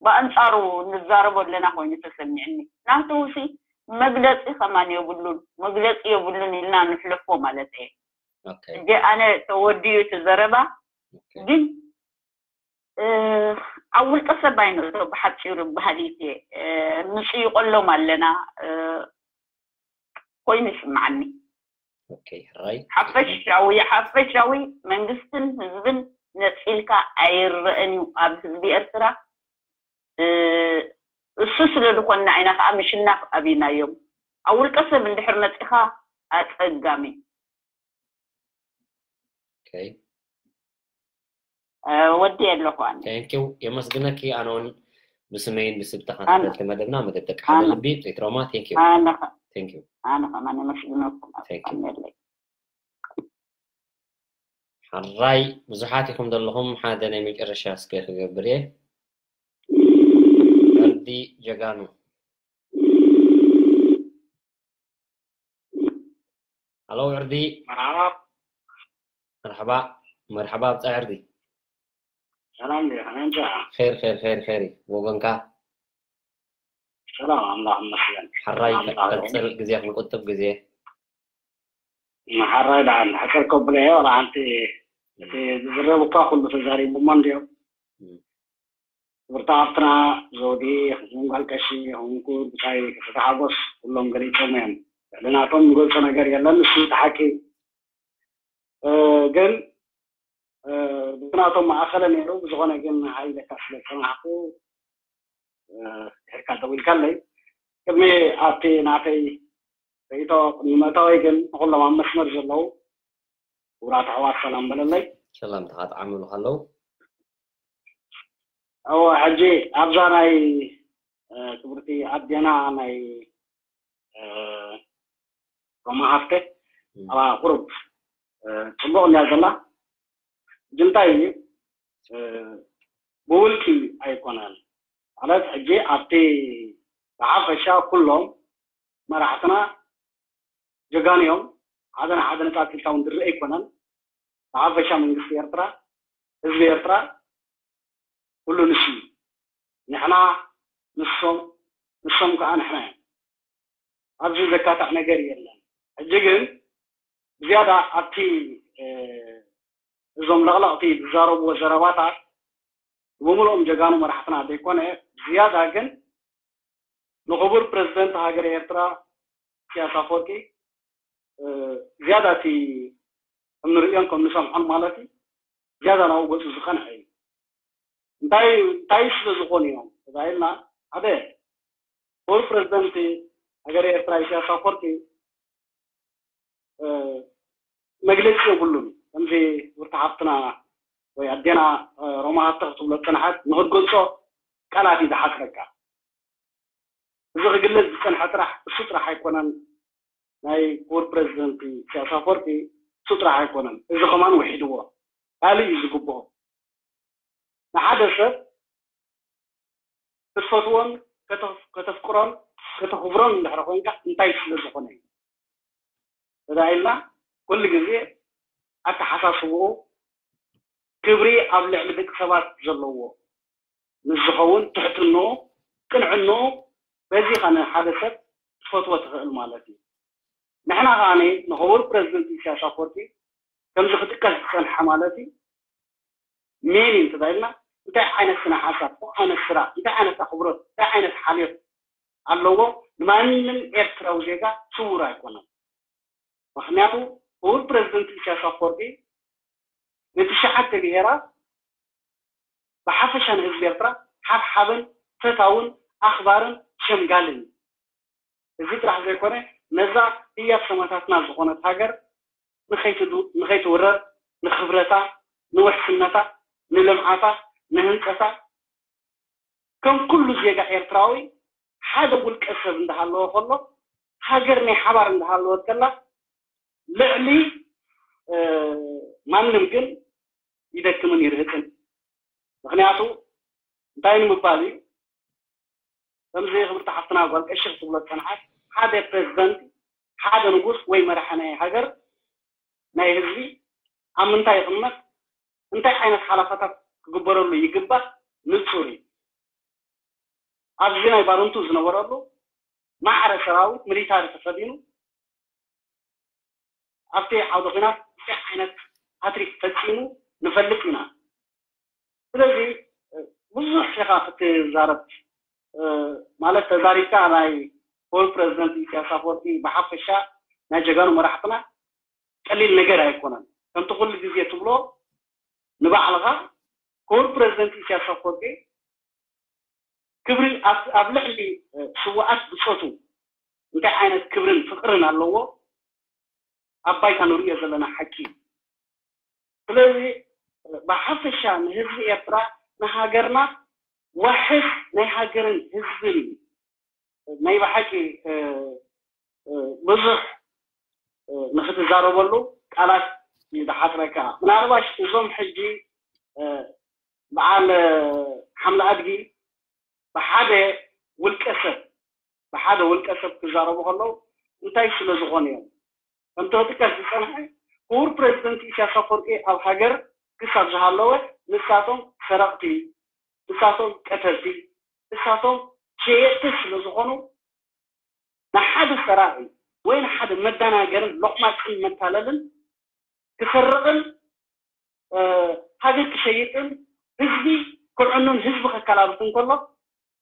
ብኣንፃሩ ንዛረቦ ኣለና ኮይኑ ተሰሚዕኒ። ናቱ ሲ መግለፂ ከማን የብሉን መግለፂ የብሉን ኢልና ንሕለፎ ማለት እየ። ሕጂ ኣነ ተወዲኡ እቲ ዘረባ ግን ኣብ ውልቀ ሰብ ኣይንእቶ ብሓፂሩ ባህሊት እየ ንፅይቆሎም ኣለና ኮይኑ ይስምዓኒ። ራይ ሓፈሻዊ ሓፈሻዊ መንግስትን ህዝብን ነፂልካ ኣይረአን እዩ ኣብ ህዝቢ ኤርትራ። እሱ ስለ ዝኾንና ኢና ከዓ ምሽናፍ ኣብይናዮም። ኣብ ውልቀ ሰብ እንድሕር መፂኻ ኣፀጋሚ ወዲ ኣለኹ ኣነ። ቴንኪው የመስግነኪ። ኣነ እውን ብስመይን ብስብ ተኸታተልቲ መደብና መደብ ደቂ ሓደ ልቢ ሪትሮማ ቴንኪው። ኣነ ቴንኪው ኣነ ከማን የመስግነኩም። ቴንኪው። ኣሜለይ ሓራይ ብዙሓት ኢኹም ዘለኹም ሓደ ናይ መጨረሻ እስከ ክገብር እየ። ዕርዲ ጀጋኑ ሃሎ ዕርዲ መርሓባ መርሓባ መርሓባ ብፃ ዕርዲ ሰላም ዲኻ ነንጫ ኸይር ኸይር ኸይር ኸይር ወገንካ ሰላም ኣምላኽ ይመስገን ሓራይ ኣምላኽ ይመስገን። ቀፅል ግዜ ክንቁጥብ ግዜ ሓራይ ደኣ ሓፀር ከብለ እየ ዋላ ሓንቲ እቲ ዝዝረብ እኳ ኩሉ ተዛሪቦሞ እንድዮም ክብርቲ ሃፍትና ዘውዲ ይኹን ጓል ቀሺ ይኹን ክቡር ብጻይ ተፈተ ሓጎስ ኩሎም ገሊጾም እዮም። ልዕሊ ናቶም ዝገልጾ ነገር የለን። ንሱ እቲ ሓቂ ግን ብናቶም ማእኸለ ነይሩ። ብዝኾነ ግን ሃይለካ ስለ ዝጸናሕኩ ድሕርካ ደዊልካለይ። ቅድሚ ኣብቲ ናተይ ርእይቶ ቅድሚ ምእታወይ ግን ንኹሎም ኣብ መስመር ዘለዉ ክቡራት ኣሕዋት ሰላም በለለይ። ሰላምታኻ ጠዓመሉ ከለዉ እወ ሕጂ ኣብዛ ናይ ክብርቲ ኣዴና ናይ ሮማ ሃፍተ ኣብኣ ቁሩብ ፅቡቕ እንድያ ዘላ። ሕጂ እንታይ እዩ ብውልቂ ኣይኮነን ማለት ሕጂ ኣብቲ ብሓፈሻ ኩሎም መራሕትና ጀጋኑ እዮም። ሓደ ንሓደ ነፃፂልካ እውን ዝረአ ኣይኮነን። ብሓፈሻ መንግስቲ ኤርትራ ህዝቢ ኤርትራ ኩሉ ንሱ እዩ። ንሕና ንሶም ንሶም ከዓ ንሕና እዮም። ኣብዚ ዘካትዕ ነገር የለን። ሕጂ ግን ብዝያዳ ኣብቲ እዞም ለቕለቕቲ ዝዛረብዎ ዘረባታት ብምሉኦም ጀጋኑ መራሕትና ዘይኮነ ዝያዳ ግን ንኽቡር ፕረዚደንት ሃገረ ኤርትራ ኢሳያስ ኣፈወርቂ ዝያዳ እቲ ከም ንርእዮን ከም ንሰምዖን ማለት እዩ ዝያዳ ናብኡ ገፁ ዝቐንዐ እዩ። እንታይ እንታይ ስለ ዝኾኑ እዮም ተባሂልና ሓደ ክቡር ፕረዚደንት ሃገረ ኤርትራ ኢሳያስ ኣፈወርቂ መግለፂ የብሉን። ከምዚ ክብርቲ ሓፍትና ወይ ኣዴና ሮማ ሃፍተ ክትብሎ ዝፀንሐት ንክትገልፆ ቃላት እዩ ዝሓፅረካ። እዚ ክግለፅ ዝፀንሐ ጥራሕ እሱ ጥራሕ ኣይኮነን። ናይ ክቡር ፕረዚደንት ኢሳያስ ኣፈወርቂ እሱ ጥራሕ ኣይኮነን። እዚ ከማን ውሒድዎ ካልእ እዩ ዝግብኦ። ንሓደ ሰብ ክትፈትዎን ከተፍቅሮን ከተኽብሮን እንድሕር ኮይንካ እንታይ ስለ ዝኾነ እዩ ተባሂልና ኩሉ ግዜ ኣተሓሳስብኡ ክብሪ ኣብ ልዕሊ ደቂ ሰባት ዘለዎ ምስ ዝኸውን ትሕትንኡ፣ ቅንዕንኡ በዚኻ ንሓደ ሰብ ትፈትዎ ትኽእል ማለት እዩ። ንሕና ከኣ ንኽቡር ፕረዚደንት ኢሳያስ ኣፈወርቂ ከምዚ ክጥቀስ ዝጸንሐ ማለት እዩ። መን እዩ እንተባይልና እንታይ ዓይነት ስነ ሓሳብ፣ እንታይ ዓይነት ስራሕ፣ እንታይ ዓይነት ኣኽብሮት፣ እንታይ ዓይነት ሓልዮት ኣለዎ ንማንም ኤርትራዊ ዜጋ ስውር ኣይኮነን። ምክንያቱ ክቡር ፕረዚደንት ኢሳያስ ኣፈወርቂ ንትሽዓተ ብሄራት ብሓፈሻ ንህዝቢ ኤርትራ ሓብሓብን ፈታውን ኣኽባርን ሸምጋልን እዩ። እዚ ጥራሕ ዘይኮነ ነዛ ህያብ ሰማታትና ዝኾነት ሃገር ንኸይትውረር ንክብረታ ንውሕስነታ ንልምዓታ ንህንፀታ ከም ኩሉ ዜጋ ኤርትራዊ ሓደ ውልቀ ሰብ እንዳሃለወ ከሎ ሃገር ናይ ሓባር እንዳሃለወት ከላ ልዕሊ ማንም ግን ይደክምን ይርህቅን። ምክንያቱ እንታይ ንምባል እዩ ከምዚ ክብርቲ ሓፍትና ጓል ቀሺ ክትብሎ ዝፀንሓት ሓደ ፕሬዚደንት ሓደ ንጉስ ወይ መራሒ ናይ ሃገር ናይ ህዝቢ ኣብ ምንታይ ይቕመጥ እንታይ ዓይነት ሓላፋታት ክግበረሉ ይግባእ ንፁር እዩ። ኣብዚ ናይ ባርንቱ ዝነበረሉ ማዕረ ሰራዊት ሚሊታሪ ተኸዲኑ ኣብቲ ዓውደ ኹናት እንታይ ዓይነት ሃትሪክ ፈፂሙ ንፈልጥ ኢና። ስለዚ ብዙሕ ኢኻ ክትዛረብ ማለት ተዛሪብካ ናይ ክቡር ፕረዚደንት ኢሳያስ ኣፈወርቂ ብሓፈሻ ናይ ጀጋኑ መራሕትና ቀሊል ነገር ኣይኮነን። ከምቲ ኩሉ ግዜ ትብሎ ንባዕልኻ ክቡር ፕረዚደንት ኢሳያስ ኣፈወርቂ ክብሪ ኣብ ልዕሊ ስዋኣት ብፆቱ እንታይ ዓይነት ክብርን ፍቅርን ኣለዎ ኣብ ባይታ ንሪኦ ዘለና ሓቂ እዩ። ስለዚ ብሓፈሻ ንህዝቢ ኤርትራ ንሃገርና ዋሕስ ናይ ሃገርን ህዝብን ናይ ብሓቂ ብዙሕ ንክትዛረበሉ ቃላት እዩ ዝሓፅረካ። ምናልባሽ እዞም ሕጂ በዓል ሓምለ ኣድጊ ብሓደ ውልቀ ሰብ ብሓደ ውልቀ ሰብ ክዛረቡ ከለዉ እንታይ ስለ ዝኾኑ እዮም? ከምቲ ክጥቀስ ዝፀንሐ ክቡር ፕረዚደንት ኢሳያስ ኣፈወርቂ ኣብ ሃገር ክሳብ ዝሃለወ ንሳቶም ሰረቕቲ፣ ንሳቶም ቀተልቲ፣ ንሳቶም ሸየጥቲ ስለ ዝኾኑ ንሓደ ሰራቒ ወይ ንሓደ መደናገርን ሎቕማፅን መታለልን ክሰርቕን ሃገር ክሸይጥን ህዝቢ ክዕኑን ህዝቢ ከከላብትን ከሎ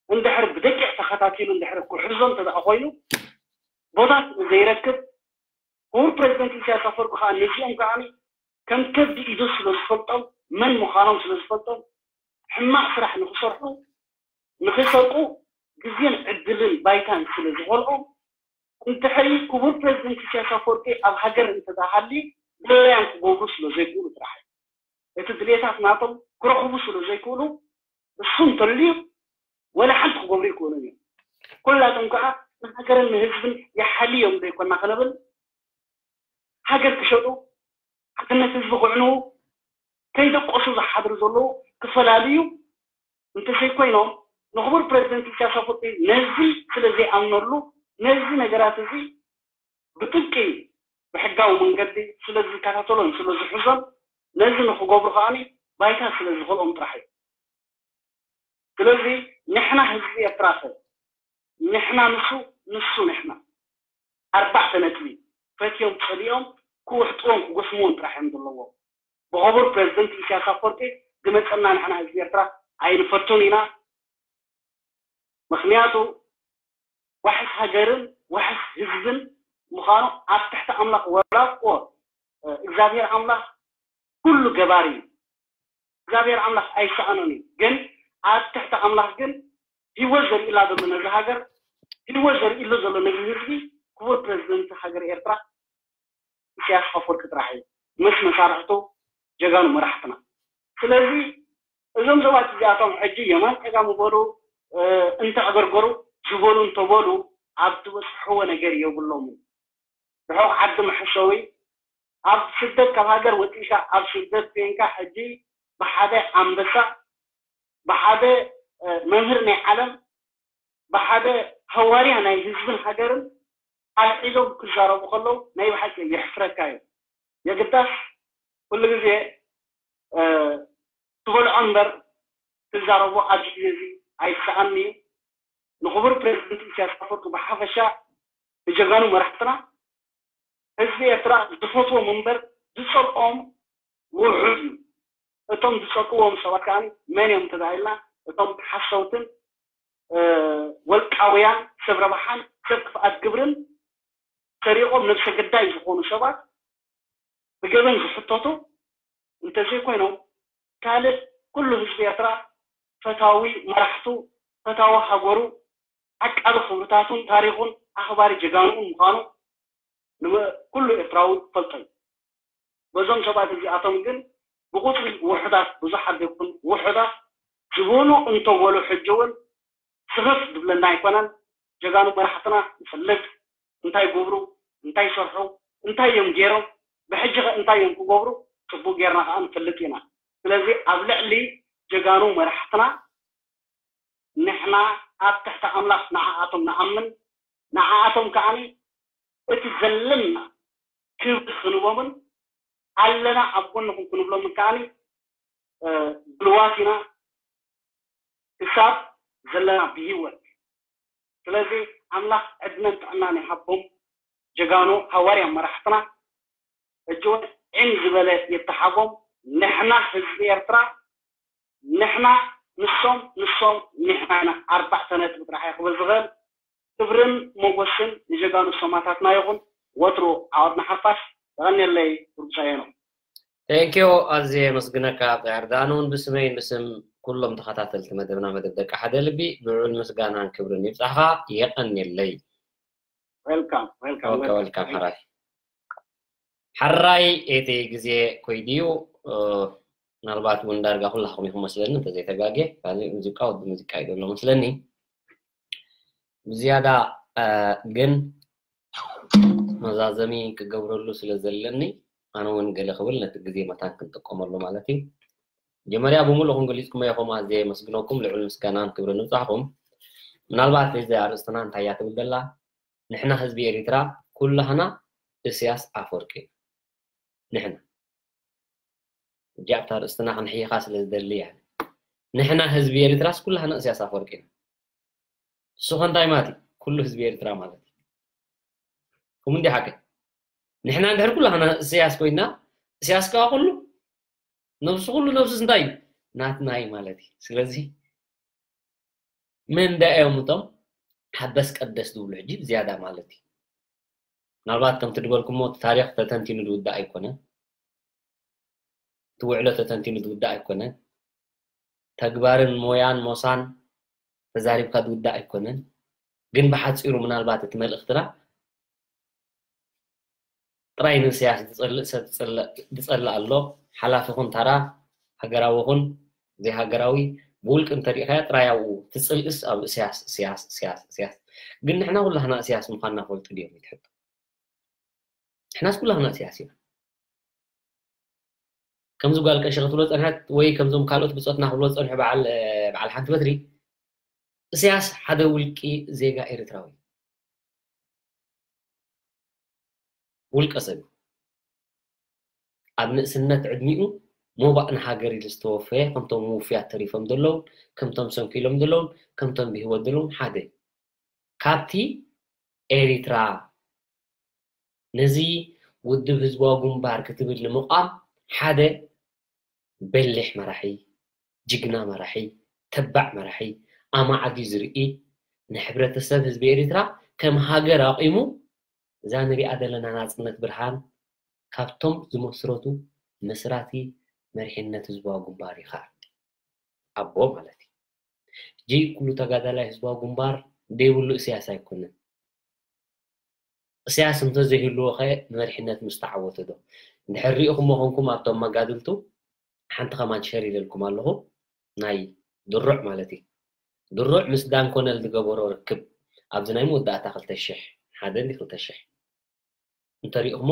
እንድሕር ብደቂቕ ተኸታቲሉ እንድሕር ክሕዞ እንተ ደኣ ኮይኑ ቦታ ዘይረክብ ክቡር ፕረዚደንት ኢሳያስ ኣፈወርቂ ከዓ ነዚኦም ከዓ ከም ከብዲ ኢዱ ስለ ዝፈልጦም መን ምዃኖም ስለ ዝፈልጦም ሕማቕ ስራሕ ንክሰርሑ ንክሰርቁ ግዜን ዕድልን ባይታን ስለ ዝኸልኦም እንድሕሪ ክቡር ፕረዚደንት ኢሳያስ ኣፈወርቂ ኣብ ሃገር እንተደኣ ሃልዩ ድላዮም ክገብሩ ስለ ዘይክእሉ ጥራሕ እዩ። እቲ ድሌታት ናቶም ክረኽቡ ስለ ዘይክእሉ እሱ እንተልዩ ወላ ሓንቲ ክገብሩ ይክእሉን እዮም። ኩላቶም ከዓ ንሃገርን ንህዝብን ይሓልዮም ዘይኮና ክንብል ሃገር ክሸጡ ሓድነት ህዝቢ ክዕንዉ ከይደቀሱ ዝሓድሩ ዘለዉ ክፈላልዩ እንተዘይኮይኖም ንክቡር ፕረዚደንት ኢሳያስ ኣፈወርቂ ነዚ ስለ ዘይኣምነሉ ነዚ ነገራት እዚ ብጥብቂ ብሕጋዊ መንገዲ ስለ ዝከታተሎን ስለ ዝሕዞን ነዚ ንክገብሩ ከዓኒ ባይታ ስለ ዝኽልኦም ጥራሕ እዩ። ስለዚ ንሕና ህዝቢ ኤርትራ ከ ንሕና ንሱ ንሱ ንሕና ኣርባዕተ ነጥቢ ፈትዮም ፀሊኦም ክውሕጥዎም ክጎስምዎም ጥራሕ እዮም ዘለዎም። ብኽቡር ፕረዚደንት ኢሳያስ ኣፈወርቂ ዝመፀና ንሕና ህዝቢ ኤርትራ ኣይንፈቱን ኢና። ምክንያቱ ዋሕስ ሃገርን ዋሕስ ህዝብን ምዃኑ ኣብ ትሕቲ ኣምላኽ ወላ እኮ እግዚኣብሔር ኣምላኽ ኩሉ ገባሪ እዩ። እግዚኣብሔር ኣምላኽ ኣይሰኣኖን እዩ። ግን ኣብ ትሕቲ ኣምላኽ ግን ህይወት ዘርእላ ዘሎ ነዚ ሃገር ህይወት ዘርእሉ ዘሎ ነዚ ህዝቢ ክቡር ፕረዚደንት ሃገር ኤርትራ ኢሳያስ ኣፈወርቂ ጥራሕ እዩ ምስ መሳርሕቱ ጀጋኑ መራሕትና። ስለዚ እዞም ሰባት እዚኣቶም ሕጂ የማን ጸጋም በሉ እንተዕገርገሩ ዝበሉ እንተበሉ ኣብ ዝበፅሕዎ ነገር የብሎምን። ርሑቕ ዓዲ መሐሸዊ ኣብ ስደት ካብ ሃገር ወፂእካ ኣብ ስደት ኮይንካ ሕጂ ብሓደ ኣንበሳ ብሓደ መምህር ናይ ዓለም ብሓደ ሃዋርያ ናይ ህዝብን ሃገርን ኣልዒሎም ክዛረቡ ከለዉ ናይ ብሓቂ የሕፍረካ እዩ። የግዳስ ኩሉ ግዜ ትበልዖ እምበር ትዛረቦ ኣብዚ ግዜ እዚ ኣይሰኣን እዩ። ንኽቡር ፕሬዚደንት ኢሳያስ ኣፈወርቂ ብሓፈሻ ንጀጋኑ መራሕትና ህዝቢ ኤርትራ ዝፈትዎም እምበር ዝጸልኦም ውሑድ እዩ። እቶም ዝጸልእዎም ሰባት ከኣ መን እዮም እንተባሂልና እቶም ሓሰውትን ወልቃውያን ሰብ ረብሓን ሰብ ክፍኣት ግብርን ሰሪቖም ነብሰ ገዳይ ዝኾኑ ሰባት ብገበን ዝሕተቱ እንተዘይኮይኖም ካልእ ኩሉ ህዝቢ ኤርትራ ፈታዊ መራሕቱ ፈታዊ ሃገሩ ዓቃቢ ክብርታቱን ታሪኹን ኣኽባሪ ጀጋንኡን ምዃኑ ኩሉ ኤርትራዊ ክፈልጦ እዩ። በዞም ሰባት እዚኣቶም ግን ብቁፅሪ ውሑዳት ብዙሓት ዘይኮኑ ውሑዳት ዝበሉ እንተበሉ ሕጂ እውን ስኽፍ ዝብለና ኣይኮነን። ጀጋኑ መራሕትና ንፈልጥ እንታይ ይገብሩ እንታይ ይሰርሑ እንታይ እዮም ገይሮም ብሕጂ ኸ እንታይ እዮም ክገብሩ ፅቡቅ ጌርና ከዓ ንፈልጥ ኢና። ስለዚ ኣብ ልዕሊ ጀጋኑ መራሕትና ንሕና ኣብ ትሕቲ ኣምላኽ ንዓኣቶም ንኣምን ንዓኣቶም ከዓ እቲ ዘለና ክብሪ ክንቦምን ኣለና ኣብ ጎንኹም ክንብሎምን ከዓ ድልዋት ኢና ክሳብ ዘለና ብሂወት። ስለዚ ኣምላኽ ዕድመን ጥዕናን ይሃቦም ጀጋኑ ሃዋርያ መራሕትና። ሕጂ እውን ዒም ዝበለ የተሓቦም ንሕና ህዝቢ ኤርትራ ንሕና ንሶም ንሶም ንሕና ኢና ኣርባዕተ ነጥቢ ጥራሕ እየ ክብል ዝኽእል። ክብርን ሞጎስን ንጀጋኑ ሰማእታትና ይኹን። ወትሩ ዓወት ንሓፋሽ። የቐንየለይ ብርጉሳየ ነው። ቴንኪዩ ኣዝየ የመስግነካ ኣቶ ያርዳ። ኣነ እውን ብስመይን ብስም ኩሎም ተኸታተልቲ መደብና መደብ ደቂ ሓደ ልቢ ልዑል ምስጋናን ክብርን ይብጻሕኻ። የቐንየለይ። ዌልካም ዌልካም ወልካ ወልካም። ሓራይ ሓራይ እቲ ግዜ ኮይድዩ። ምናልባት እውን ዳርጋ ኩላኹም ኢኹም መስለኒ እንተዘይተጋጌ። ሙዚቃ ወዲ ሙዚቃ እዩ ዘሎ መስለኒ። ብዝያዳ ግን መዛዘሚ ክገብረሉ ስለ ዘለኒ ኣነ እውን ገለ ክብል ነቲ ግዜ መታን ክንጥቀመሉ ማለት እዩ። መጀመርያ ብምሉእኹም ገሊፅኩሞ ኢኹም ኣዝየ የመስግነኩም። ልዑል ምስጋናን ክብርን ንብፃሕኩም። ምናልባት እዚ ኣርእስትና እንታይ እያ ትብል ዘላ? ንሕና ህዝቢ ኤሪትራ ኩላህና እስያስ ኣፈወርቂ ኢና። ንሕና እጃ ኣብታ ርእስትና ክንሕይኻ ስለ ዝደሊ እያ። ንሕና ህዝቢ ኤሪትራስ ኩላህና እስያስ ኣፈወርቂ ኢና። እሱ ከ እንታይ ማለት እዩ? ኩሉ ህዝቢ ኤሪትራ ማለት እዩ። ከምኡ እንዲ ሓቂ ንሕና እንድሕር ኩላህና እስያስ ኮይና እስያስ ከኣ ኩሉ ነብሱ ኩሉ ነብሱስ እንታይ እዩ? ናትና እዩ ማለት እዩ። ስለዚ መን ዳ እዮም እቶም ሓበስ ቀደስ ዝብሉ ሕጂ ብዝያዳ ማለት እዩ። ምናልባት ከምቲ ዝበልኩሞ እቲ ታሪኽ ተተንቲኑ ዝውዳእ ኣይኮነን። እቲ ውዕሎ ተተንቲኑ ዝውዳእ ኣይኮነን። ተግባርን ሞያን ሞሳን ተዛሪብካ ዝውዳእ ኣይኮነን። ግን ብሓፂሩ ምናልባት እቲ መልእኽትና ጥራይ ንእስያስ ዝጸልእ ሰብ ዝጸልእ ኣሎ። ሓላፊ ኹን ታራ፣ ሃገራዊ ኹን ዘይሃገራዊ፣ ብውልቂ እንተሪእኻዮ ጥራይ ኣብኡ እቲ ጽልእስ ኣብ እስያስ እስያስ እስያስ እስያስ። ግን ንሕና ኩላህና እስያስ ምዃንና ፈልጡ ድዮም? ይትሕቶ። ንሕናስ ኩላህና እስያስ ኢና። ከምዚ ጓል ቀሺ ክትብሎ ጸንሐት ወይ ከምዞም ካልኦት ብጾትና ክብሎ ጸንሑ በዓል በዓል ሓንቲ በትሪ እስያስ ሓደ ውልቂ ዜጋ ኤርትራዊ ውልቀ ሰብ ኣብ ንእስነት ዕድሚኡ ሞባእ ንሃገር ኢሉ ዝተወፈየ ከምቶም ውፍያት ተሪፎም ዘለውን ከምቶም ሰንኪሎም ዘለውን ከምቶም ብህይወት ዘለውን ሓደ ካብቲ ኤሪትራ ነዚ ውድብ ህዝባዊ ግንባር ክትብል ንምቋም ሓደ በሊሕ መራሒ፣ ጅግና መራሒ፣ ተባዕ መራሒ፣ ኣማዕድዩ ዝርኢ፣ ንሕብረተሰብ ህዝቢ ኤሪትራ ከም ሃገር ኣቂሙ እዛ ንሪኣ ዘለና ናጽነት ብርሃን ካብቶም ዝመስረቱ መስራቲ መሪሕነት ህዝባዊ ግንባር ኢኻ። ኣቦ ማለት እዩ። ሕጂ ኩሉ ተጋዳላይ ህዝባዊ ግንባር ደይብሉ እስያስ ኣይኮነን። እስያስ እንተዘይህልዎ ኸ ንመሪሕነት ምስ ተዓወተ ዶ? እንድሕር ሪኢኹሞ ኾንኩም ኣብቶም መጋድልቱ ሓንቲ ከማን ሸር ኢለልኩም ኣለኹ። ናይ ድሩዕ ማለት እዩ። ድሩዕ ምስ ዳን ኮነል ዝገበሮ ርክብ ኣብዚ ናይ መወዳእታ ክልተ ሽሕ ሓደ እንዲ ክልተ ሽሕ እንተሪኢኹሞ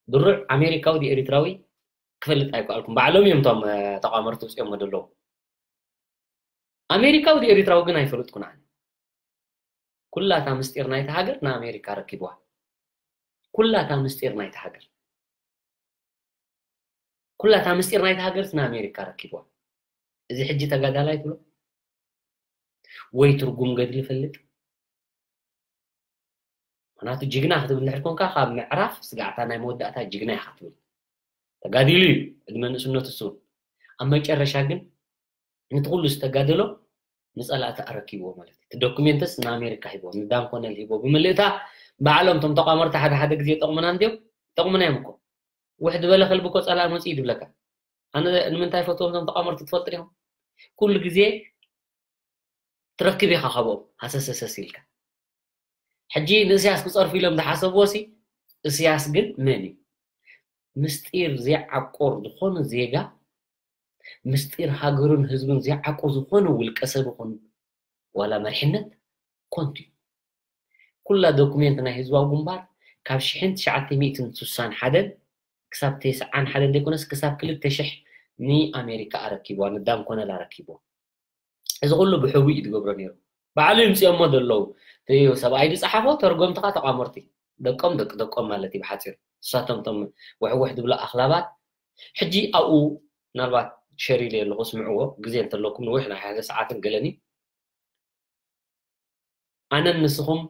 ድሩዕ ኣሜሪካዊ ድዩ ኤሪትራዊ ክፈልጥ ኣይከኣልኩም። ባዕሎም እዮም እቶም ተቋመርቲ ውፅኦም ዘለዉ። ኣሜሪካዊ ድዩ ኤሪትራዊ ግን ኣይፈለጥኩን ኣነ። ኩላታ ምስጢር ናይታ ሃገር ንኣሜሪካ ረኪብዋ። ኩላታ ምስጢር ናይታ ሃገር ኩላታ ምስጢር ናይታ ሃገር ንኣሜሪካ ረኪብዋ። እዚ ሕጂ ተጋዳላይ ትብሎ ወይ ትርጉም ገድሊ ይፈልጥ? ምክንያቱ ጅግና ክትብል እንድሕር ኮንካ ካብ ምዕራፍ ስጋዕታ ናይ መወዳእታ ጅግና ኢኻ ትብል። ተጋዲሉ እዩ ዕድመ ንእስነቱ እሱ። ኣብ መጨረሻ ግን ነቲ ኩሉ ዝተጋደሎ ንጸላእቲ ኣረኪብዎ ማለት እዩ። እቲ ዶኩሜንትስ ንኣሜሪካ ሂቦ፣ ንዳን ኮነል ሂቦ። ብምልእታ ባዕሎም እቶም ተቋመርቲ ሓደ ሓደ ግዜ ይጠቕሙና እንድዮም፣ ይጠቕሙና እዮም እኮ። ውሕ ዝበለ ከልቢ እኮ ጸላኢ መጽኡ እዩ ዝብለካ። ኣነ ንምንታይ ፈትዎም እዞም ተቋመርቲ ትፈልጡ ዲኹም? ኩሉ ግዜ ትረክብ ኢኻ ካብኦም ሃሰሰሰስ ኢልካ። ሕጂ ንእስያስ ክጸርፉ ኢሎም ዝሓሰብዎ ሲ እስያስ ግን መን እዩ? ምስጢር ዘይዓቁር ዝኾነ ዜጋ፣ ምስጢር ሃገሩን ህዝቡን ዘይዓቁር ዝኾነ ውልቀ ሰብ ይኹን ዋላ መሪሕነት ኮንቱ እዩ። ኩላ ዶኩሜንት ናይ ህዝባዊ ግንባር ካብ ሽሕን ትሽዓተ ሚእትን ስሳን ሓደን ክሳብ ተስዓን ሓደን ዘይኮነስ ክሳብ ክልተ ሽሕ ንኣሜሪካ ኣረኪብዋ፣ ንዳን ኮነል ኣረኪብዋ። እዚ ኩሉ ብሕቡእ እዩ ዝገብሮ ነይሩ። ባዕሉ ይምፅኦሞ ዘለዉ። እቲ ሰብኣይ ዝፀሓፎ ተርጎምትኻ ተቋመርቲ ደቆም ደቂ ደቆም ማለት እዩ ብሓፂሩ። ንሳቶም ቶም ውሕውሕ ዝብሉ ኣኽላባት ሕጂ ኣብኡ ምናልባት ሸር ኢለ ኣለኹ ስምዕዎ ግዜ እንተለኩም ንውሕ ናይ ሓደ ሰዓትን ገለን እዩ። ኣነን ንስኹም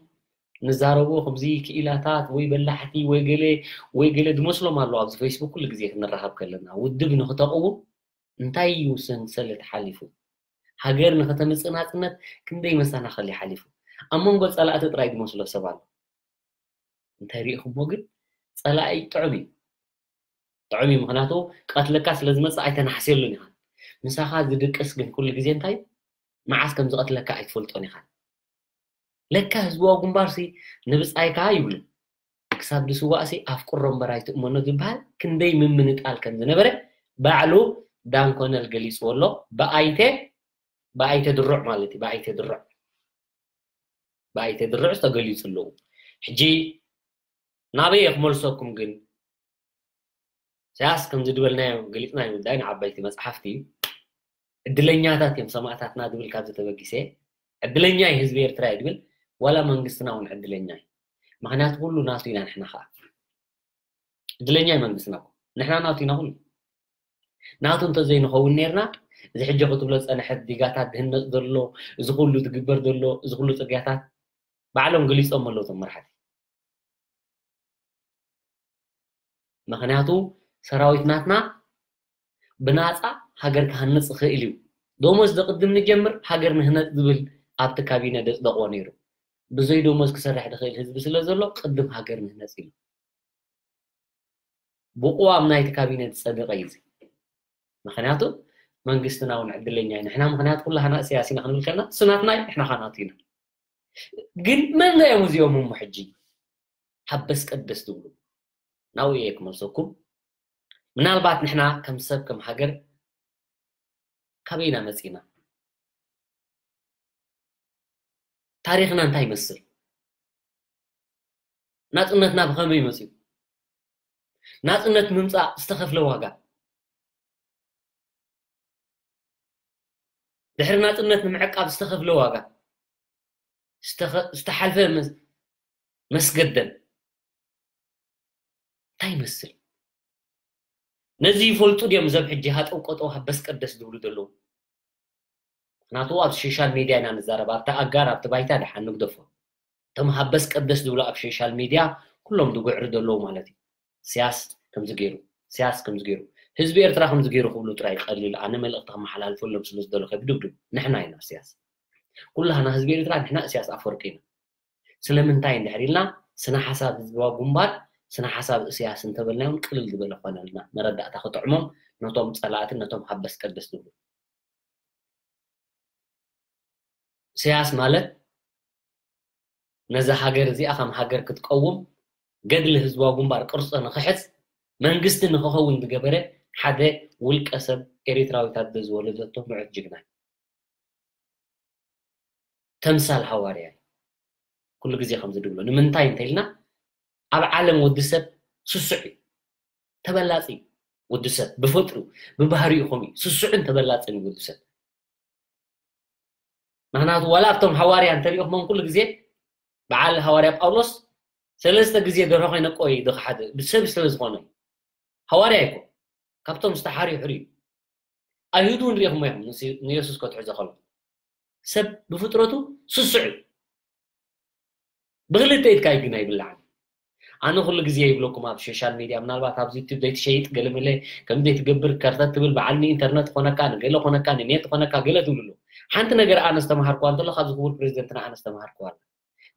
ንዛረቦ ከምዚ ክኢላታት ወይ በላሕቲ ወይ ገለ ወይ ገለ ዝመስሎም ኣለዉ። ኣብዚ ፌስቡክ ኩሉ ግዜ ክንራኸብ ከለና ውድብ ንክተቕውም እንታይ እዩ ሰንሰለት ሓሊፉ? ሃገር ንክተምፅእ ናፅነት ክንደይ መሰናኸሊ ሓሊፉ? ኣብ መንጎ ፀላእቲ ጥራይ ዝመስሎ ሰብ ኣሎ። እንታይ ሪኢኹሞ ግን ፀላኢ ጥዑም እዩ። ጥዑም እዩ፣ ምኽንያቱ ቀትለካ ስለ ዝመፅእ ኣይተናሕስየሉን ኢኻ። ምሳኻ ዝድቅስ ግን ኩሉ ግዜ እንታይ መዓስ ከም ዝቐትለካ ኣይትፈልጦን ኢኻ። ለካ ህዝባዊ ግንባርሲ ንብፃይካ ይብሉ። ክሳብ ዝስዋእሲ ኣፍቅሮ እምበር ኣይትእመኖ ዝበሃል ክንደይ ምምንጣል ከም ዝነበረ ባዕሉ ዳን ኮነል ገሊፅዎ ኣሎ። ብኣይተ ብኣይተ ድሩዕ ማለት እዩ። ብኣይተ ድሩዕ ብኣይተ ድሩዕ ተገሊፁ ኣለዉ። ሕጂ ናበይ እየ ክመልሰኩም ግን ኢሳያስ ከምዚ ዝበልናዮ ገሊፅናዮ ጉዳይ ንዓበይቲ መፅሓፍቲ እዩ። ዕድለኛታት እዮም ሰማእታትና ዝብል ካብዚ ተበጊሰ ዕድለኛ እዩ ህዝቢ ኤርትራ እዩ ዝብል ዋላ መንግስትና እውን ዕድለኛ እዩ። ምክንያቱ ኩሉ ናቱ ኢና ንሕና ከዓ ዕድለኛ እዩ መንግስትና እኮ ንሕና ናቱ ኢና ኩሉ ናቱ እንተዘይንኸውን ነርና እዚ ሕጂ ክትብሎ ዝፀንሐት ዲጋታት ዝህነፅ ዘሎ እዚ ኩሉ ዝግበር ዘሎ እዚ ኩሉ ፅርግያታት ባዕሎም ገሊፆም ኣለዉ እቶም መራሕቲ። ምክንያቱ ሰራዊት ናትና ብናፃ ሃገር ክሃንፅ ይኽእል እዩ። ደሞዝ ዘቕድም ንጀምር ሃገር ንህነፅ ዝብል ኣብቲ ካቢነ ዘፅደቕዎ ነይሩ። ብዘይ ደሞዝ ክሰርሕ ዝኽእል ህዝቢ ስለ ዘሎ ቅድም ሃገር ንህነፅ ኢሉ። ብቅዋም ናይቲ ካቢነ ዝፀደቐ እዩ እዚ። ምክንያቱ መንግስትና እውን ዕድለኛ እዩ። ንሕና ምክንያቱ ኩላህና እሰያስ ኢና ክንብል ከለና እሱ ናትና እዩ፣ ንሕና ከዓ ናቱ ኢና። ግን መን እዮም እዚኦም እሞ ሕጂ ሃበስ ቀደስ ዝብሉ? ናብኡ እየ ክመልሰኩም። ምናልባት ንሕና ከም ሰብ ከም ሃገር ካበይ ኢና መፂና? ታሪኽና እንታይ ይመስል? ናፅነትና ብኸመይ መፅዩ? ናፅነት ምምፃእ ዝተኸፍለ ዋጋ፣ ድሕሪ ናፅነት ንምዕቃብ ዝተኸፍለ ዋጋ፣ ዝተኸ- ዝተሓልፈ መስ- መስገደል እንታይ ይመስል? ነዚ ይፈልጡ ድዮም እዞም ሕጂ ሃጠው ቀጠው ሃበስ ቀደስ ዝብሉ ዘለዉ? ምክንያቱ ኣብ ሶሻል ሚድያ ኢና ንዛረብ፣ ኣብቲ ኣጋር ኣብቲ ባይታ ደሓን ንግደፎ። እቶም ሃበስ ቀደስ ዝብሉ ኣብ ሶሻል ሚድያ ኩሎም ዝጉዕሩ ዘለዉ ማለት እዩ። ኢሳያስ ከምዚ ገይሩ፣ ኢሳያስ ከምዚ ገይሩ፣ ህዝቢ ኤርትራ ከምዚ ገይሩ ክብሉ ጥራይ ቀሊል ኣነ መልእኽቲ ከመሓላልፈሎም ስለ ዝደለኹ ብድብድብ ንሕና ኢና ኢሳያስ። ኩላህና ህዝቢ ኤርትራ ንሕና ኢሳያስ ኣፈወርቂ ኢና። ስለምንታይ እንድሕር ኢልና ስነ ሓሳብ ህዝባዊ ግንባር ስነ ሓሳብ ኢሳያስ እንተበልናዮም ቅልል ዝበለ ክኾነልና መረዳእታ ክጥዕሞም ነቶም ጸላእትን ነቶም ሃበስ ቀደስ ዝብሉ። ኢሳያስ ማለት ነዛ ሃገር እዚኣ ከም ሃገር ክትቀውም ገድሊ ህዝባዊ ግንባር ቅርጾ ንኽሕዝ መንግስቲ ንኽኸውን ዝገበረ ሓደ ውልቀ ሰብ ኤሪትራዊት ኣደ ዝወለደቶ ምዑት ጅግና እዩ። ተምሳል ሃዋርያ እዩ። ኩሉ ግዜ ከምዚ ድብሎ ንምንታይ እንተኢልና ኣብ ዓለም ወዲ ሰብ ስሱዕ እዩ። ተበላጺ እዩ። ወዲ ሰብ ብፈጥሩ ብባህሪኡ ከምኡ እዩ። ስሱዕን ተበላጽን እዩ ወዲ ሰብ። ምክንያቱ ዋላ ኣብቶም ሃዋርያ እንተሪኦኹሞም ኩሉ ግዜ በዓል ሃዋርያ ጳውሎስ ሰለስተ ግዜ ደርሆ ከይነቆ እዩ ድኽሓደ ብሰብ ስለ ዝኾነ እዩ። ሃዋርያ ይኮ ካብቶም ዝተሓርዩ ሕርዩ ኣይሁድ እውን ሪኢኹሞ ኢኹም ንስ- ንየሱስ ከትሕዞ ከሎ ሰብ ብፍጥረቱ ስሱዕ እዩ። ብክልተ ኢድካ ግን ኣይብላዕን። ኣነ ኩሉ ግዜ ይብለኩም ኣብ ሶሻል ሚድያ ምናልባት ኣብዚ ዩቱብ ዘይትሸይጥ ገለ መለ ከም ዘይትገብር ከርተት ትብል በዓል ንኢንተርነት ኮነካ ንገለ ኮነካ ንኔት ኮነካ ገለ ትብልሉ ሓንቲ ነገር ኣነ ዝተምሃርኩዋ እንተሎ ካብዚ ክቡር ፕሬዚደንትና ኣነ ዝተምሃርኩዋ ኣላ።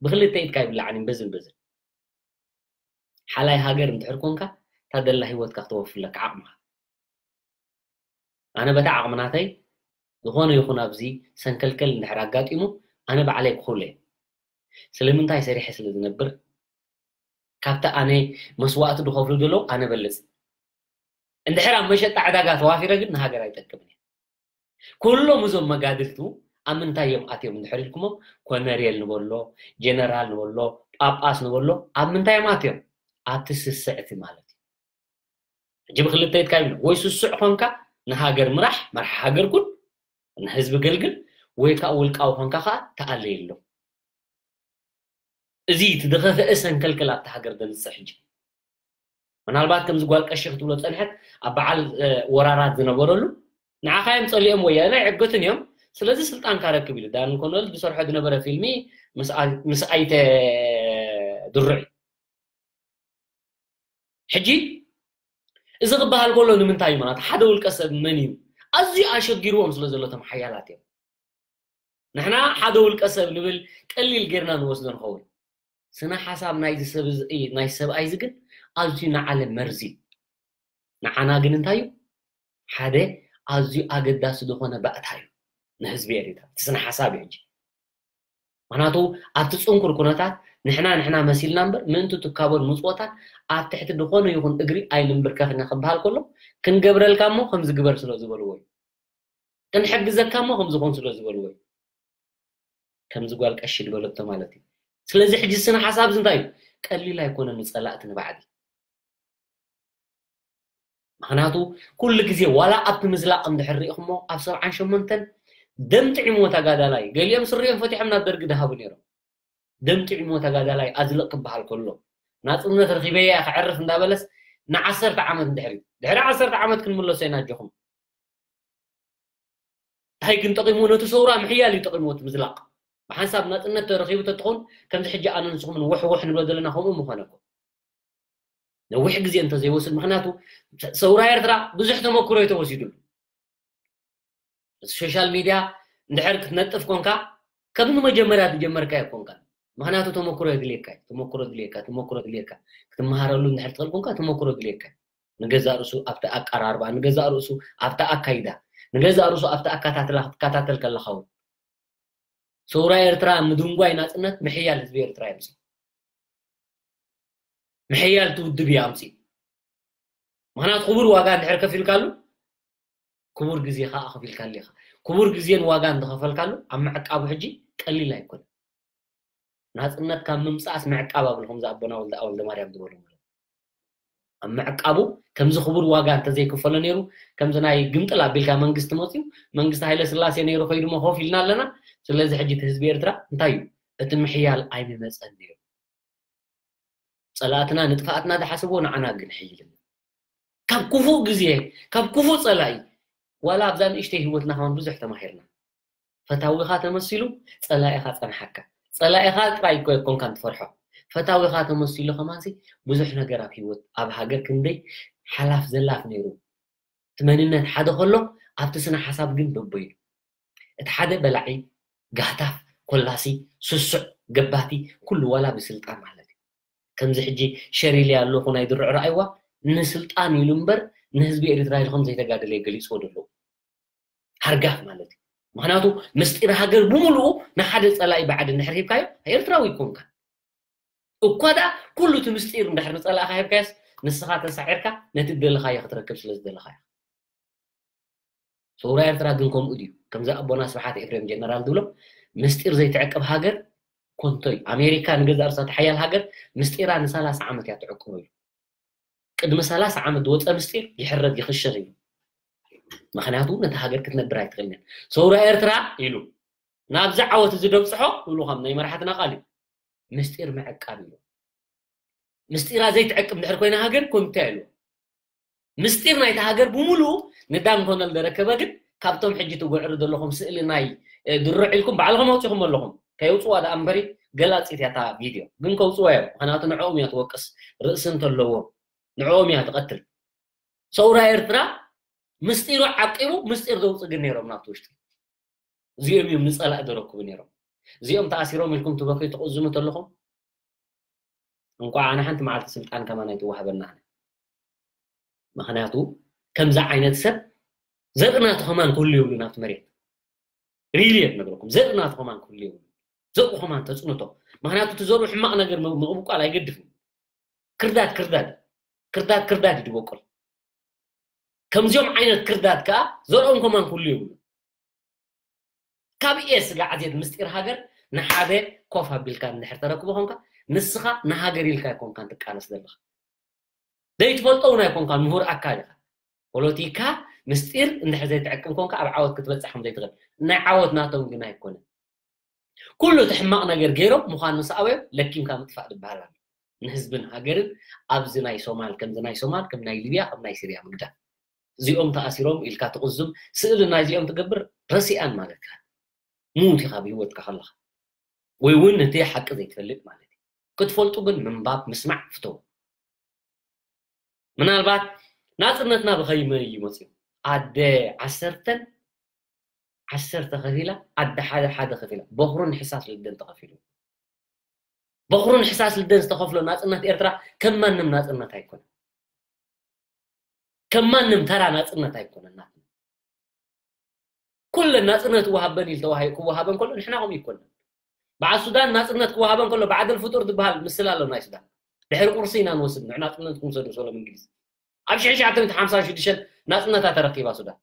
ብክልተ ኢድካ ኣይብላዕን በዝን በዝን ሓላይ ሃገር እንድሕር ኮንካ እታ ደላ ህይወትካ ክተወፍለካ ዓቕምኻ ኣነ በታ ዓቕምናተይ ዝኾነ ይኹን ኣብዚ ሰንከልከል እንድሕር ኣጋጢሙ ኣነ ባዕለይ ክኹለ ስለምንታይ ሰሪሐ ስለ ዝነብር ካብቲ ኣነ መስዋእቲ ዝኸፍሉ ዘለዉ ኣነ በልፅ እንድሕር ኣብ መሸጣ ዕዳጋ ተዋፊረ ግን ንሃገር ኣይጠቅምን እየ ኩሎም እዞም መጋድልቱ ኣብ ምንታይ እዮም ኣትዮም እንድሕር ኢልኩሞም ኮነሬል ንበሎ ጀነራል ንበሎ ጳጳስ ንበሎ ኣብ ምንታይ እዮም ኣትዮም ኣብቲ ስስዕቲ ማለት እዩ ሕጂ ብክልተ ኢድካ ይብሎ ወይ ስሱዕ ኮንካ ንሃገር ምራሕ መርሓ ሃገር ኩን ንህዝቢ ገልግል ወይ ከዓ ውልቃዊ ኮንካ ከዓ ተኣለየሎም እዚ እቲ ዝኸፍአ ሰንከልከል ኣብቲ ሃገር ዘምፅእ ሕጂ ምናልባት ከምዚ ጓል ቀሺ ክትብሎ ፀንሐት ኣብ በዓል ወራራት ዝነበረሉ ንዓኻ እዮም ፀሊኦም ወያነ ኣይዕገቱን እዮም ስለዚ ስልጣንካ ረክብ ኢሉ ዳን ኮነል ዝሰርሖ ዝነበረ ፊልሚ ምስ ኣይተ ድሩዕ ሕጂ እዚ ክበሃል ከሎ ንምንታይ እዩ ማለት ሓደ ውልቀ ሰብ መን እዩ ኣዝዩ ኣሸጊርዎም ስለ ዘሎ ቶም ሓያላት እዮም ንሕና ሓደ ውልቀ ሰብ ንብል ቀሊል ጌርና ንወስዶ ንኸውን ስነ ሓሳብ ናይዚ ሰብ ናይ ሰብኣይ እዚ ግን ኣዝዩ ንዓለ መርዚ ንዓና ግን እንታይ እዩ ሓደ ኣዝዩ ኣገዳሲ ዝኾነ ባእታ እዩ ንህዝቢ ኤሪትራ እቲ ስነ ሓሳብ እዩ ሕጂ ምክንያቱ ኣብቲ ፅንኩር ኩነታት ንሕና ንሕና መሲልና እምበር ምእንቲ ትካቦን ምፅወታን ኣብ ትሕቲ ዝኾነ ይኹን እግሪ ኣይንንብርከኽን ኢና ክበሃል ከሎ ክንገብረልካ እሞ ከምዚ ግበር ስለ ዝበልዎ እዩ ክንሕግዘካ እሞ ከምዚ ኹን ስለ ዝበልዎ እዩ ከምዚ ጓል ቀሺ ዝበለቶ ማለት እዩ ስለዚ ሕጂ ስነ ሓሳብ እዚ እንታይ እዩ ቀሊል ኣይኮነ ንፀላእቲ ንባዕዲ ምክንያቱ ኩሉ ግዜ ዋላ ኣብቲ ምዝላቕ እንድሕር ሪኢኹሞ ኣብ ሰብዓን ሸሞንተን ደም ጥዒሞ ተጋዳላይ ገሊኦም ስሪኦም ፈቲሖም ናብ ደርጊ ድሃቡ ነይሮም ደም ጥዒሞ ተጋዳላይ ኣዝልቕ ክበሃል ከሎ ናፅነት ረኺበያ ክዕርፍ እንዳበለስ ንዓሰርተ ዓመት እንድሕሪ ድሕሪ ዓሰርተ ዓመት ክንምለሶ ኢና ኣጆኹም እንታይ ግን ጠቂሙ ነቲ ሰውራ ምሕያል እዩ ጠቂሙ እቲ ምዝላቕ ብሓንሳብ ናፅነት ተረኺቡ ተትኾን ከምዚ ሕጂ ኣነ ንስኹምን ውሕ ውሕ ንብሎ ዘለና ከምኡ ምኾነ እኮ ነዊሕ ግዜ እንተዘይወስድ ምክንያቱ ሰውራ ኤርትራ ብዙሕ ተመክሮ እዩ ተወሲዱሉ ሶሻል ሚድያ እንድሕር ክትነጥፍ ኮንካ ከም ንመጀመርያ ዝጀመርካ ይኮንካ ምክንያቱ ተመክሮ የድልየካ ተመክሮ ድልየካ ተመክሮ ድልየካ ክትመሃረሉ እንድሕር ትኽእል ኮንካ ተመክሮ ድልየካ ንገዛእ ርእሱ ኣብቲ ኣቀራርባ ንገዛእ ርእሱ ኣብቲ ኣካይዳ ንገዛእ ርእሱ ኣብቲ ኣከታትላ ክትከታተል ከለኻ እውን ሰውራ ኤርትራ ምድንጓይ ናጽነት ምሕያል ህዝቢ ኤርትራ የምጽእ ምሕያል ትውድብ እዩ ኣምጽእ ምክንያቱ ክቡር ዋጋ እንድሕር ከፊልካሉ ክቡር ግዜ ከዓ ከፊልካሉ ኢኻ ክቡር ግዜን ዋጋ እንተኸፈልካሉ ኣብ ምዕቃቡ ሕጂ ቀሊል ኣይኮነ ናጽነት ካብ ምምጻእስ ምዕቃብ ኣብሉ ከምዚ ኣቦና ወልደ ኣወልደ ማርያም ዝበሉ ማለት ኣብ ምዕቃቡ ከምዚ ክቡር ዋጋ እንተዘይክፈሎ ነይሩ ከምዚ ናይ ግምጥል ኣቢልካ መንግስቲ መፅዩ መንግስቲ ሃይለ ስላሴ ነይሩ ከይዱ ሞ ኮፍ ኢልና ኣለና ስለዚ ሕጂ እቲ ህዝቢ ኤርትራ እንታይ እዩ እቲ ምሕያል ኣይምመፀን ነይሩ ጸላእትና ንጥፍኣትና ዝሓስብዎ ንዓና ግን ሕይልና ካብ ክፉእ ግዜ ካብ ክፉእ ጸላኢ ዋላ ኣብዛ ንእሽተይ ህይወትና ከማን ብዙሕ ተማሂርና ፈታዊኻ ተመሲሉ ጸላኢኻ ጸንሓካ ጸላኢኻ ጥራይ እኮ ኣይኮንካን ትፈርሖ ፈታዊኻ ተመሲሉ ከማንሲ ብዙሕ ነገር ኣብ ህይወት ኣብ ሃገር ክንደይ ሓላፍ ዘላፍ ነይሩ እቲ መንነት ሓደ ከሎ ኣብቲ ስነ ሓሳብ ግን በቦይኑ እቲ ሓደ በላዒ ጋህታፍ ኮላሲ ስሱዕ ገባቲ ኩሉ ዋላ ብስልጣን ማለት እዩ ከምዚ ሕጂ ሸሪሊ ኣለኹ ናይ ድርዑ ረኣይዋ ንስልጣን ኢሉ እምበር ንህዝቢ ኤርትራ ኢሉ ከም ዘይተጋደለ ገሊፅዎ ደለዉ ሃርጋፍ ማለት እዩ ምክንያቱ ምስጢር ሃገር ብምሉኡ ንሓደ ፀላኢ ባዕዲ እንድሕር ሂብካዮ ኤርትራዊ ይኮንካ እኳ ደኣ ኩሉ እቲ ምስጢር እንድሕር ንፀላእካ ሂብካዮስ ንስኻ ተሳዒርካ ነቲ ዝደለኻዮ ክትረክብ ስለ ዝደለኻ ኢኻ ሰውራ ኤርትራ ግን ከምኡ ድዩ ከምዚ ኣቦና ስብሓት ኤፍሬም ጀነራል ዝብሎ ምስጢር ዘይትዕቅብ ሃገር ኮንቶ እዩ ኣሜሪካ ንገዛእ ርእሳ ተሓያል ሃገር ምስጢራ ንሰላሳ ዓመት እያ ትዕቅቦ እዩ ቅድሚ ሰላሳ ዓመት ዝወፀ ምስጢር ይሕረድ ይኽሸፍ እዩ ምክንያቱ ነቲ ሃገር ክትነብር ኣይትኽእልን እያ ሰውራ ኤርትራ ኢሉ ናብዚ ዓወት እዚ ደብፅሖ ይብሉኻም ናይ መራሕትና ቃል እዩ ምስጢር ምዕቃብ እዩ ምስጢራ ዘይትዕቅብ እንድሕር ኮይና ሃገር ኮሚታ ኢሉ ምስጢር ናይቲ ሃገር ብምሉኡ ንዳን ኮነል ደረከበ ግን ካብቶም ሕጂ ትጉዕሩ ዘለኹም ስእሊ ናይ ድሮ ዒልኩም ባዕልኹም ኣውፂኹም ኣለኹም። ከየውፅዋ ደኣ እምበሪ ገላፂት እያ እታ ቪድዮ። ግን ከውፅዋ እዮም። ምክንያቱ ንዕኦም እያ ትወቅስ፣ ርእሲ እንተለዎም ንዕኦም እያ ትቐትል። ሰውራ ኤርትራ ምስጢሩ ዓቂቡ ምስጢር ዘውፅእ ግን ነይሮም ናብቲ ውሽጢ። እዚኦም እዮም ንፀላእ ዘረክቡ ነይሮም። እዚኦም ተኣሲሮም ኢልኩም ትበክዩ ትቕዝሙ ተለኹም፣ እንቋዕ ኣነ ሓንቲ መዓልቲ ስልጣን ከማን ኣይትዋሃበና ኣነ። ምክንያቱ ከምዚ ዓይነት ሰብ ዘርኢ ናቱ ከማን ክህሉ የብሉን ኣብቲ መሬት። ሪሊ እየ ዝነግረኩም፣ ዘርኢ ናቱ ከማን ክህሉ የብሉን። ዘርኡ ከማን ተፅንቶ። ምክንያቱ እቲ ዘርኡ ሕማቕ ነገር ም- ምቕብቋል ኣይገድፍን። ክርዳድ ክርዳድ ክርዳድ ክርዳድ እዩ ዝበቁል። ከምዚኦም ዓይነት ክርዳድ ከዓ ዘርኦም ከማን ክህሉ የብሉን። ካብ እየ ስጋዕ ዜት ምስጢር ሃገር ንሓደ ኮፍ ኣቢልካ እንድሕር ተረክቦ ኮንካ፣ ንስኻ ንሃገር ኢልካ ኣይኮንካን ትቃለስ ዘለኻ። ዘይትፈልጦ እውን ኣይኮንካን፣ ምሁር ኣካል ኢኻ። ፖለቲካ ምስጢር እንድሕር ዘይትዕቅም ኮንካ ኣብ ዓወት ክትበፅሕ ከም ዘይትኽእል። ናይ ዓወት ናቶም ግን ኣይኮነን። ኩሉ እቲ ሕማቕ ነገር ገይሮም ምዃን ምስ ኣበዮም ለኪምካ ምጥፋእ ዝበሃል ኣሎ። ንህዝብን ሃገርን ኣብዚ ናይ ሶማል ከምዚ ናይ ሶማል ከም ናይ ሊብያ ከም ናይ ሲርያ ምግዳፍ። እዚኦም ተኣሲሮም ኢልካ ትቕዝም ስእሊ ናይዚኦም ትገብር ረሲኣን ማለት ኢኻ። ሙት ኢኻ ብህይወትካ ከለኻ። ወይ እውን ነቲ ሓቂ ዘይትፈልጥ ማለት እዩ። ክትፈልጡ ግን ምንባብ ምስማዕ ፍተው። ምናልባት ናፅነትና ብኸመይ እዩ መፅዩ? ኣደ ዓሰርተን ዓሰርተ ከፊላ ኣደ ሓደ ሓደ ከፊላ በኹርን ሕሳስ ልደን ተኸፊሉ። በኹርን ሕሳስ ልደን ዝተኸፍሎ ናፅነት ኤርትራ ከም ማንም ናፅነት ኣይኮነን። ከም ማንም ተራ ናፅነት ኣይኮነን ናትና። ኩለን ናፅነት ወሃበን ኢል ተዋሂ ክወሃበን ከሎ ንሕና ከምኡ ይኮነን። በዓል ሱዳን ናፅነት ክወሃበን ከሎ ብዓደል ፍጡር ዝበሃል ምስል ኣሎ ናይ ሱዳን። ድሕሪ ቁርሲ ኢና ንወስድ ንዕ ናፅነት ክንሰዱ ሰሎም እንግሊዝ ኣብ ሽሕን ትሽዓተ ሚእትን ሓምሳን ሽዱሽተን ናፅነታ ተረኪባ ሱዳን።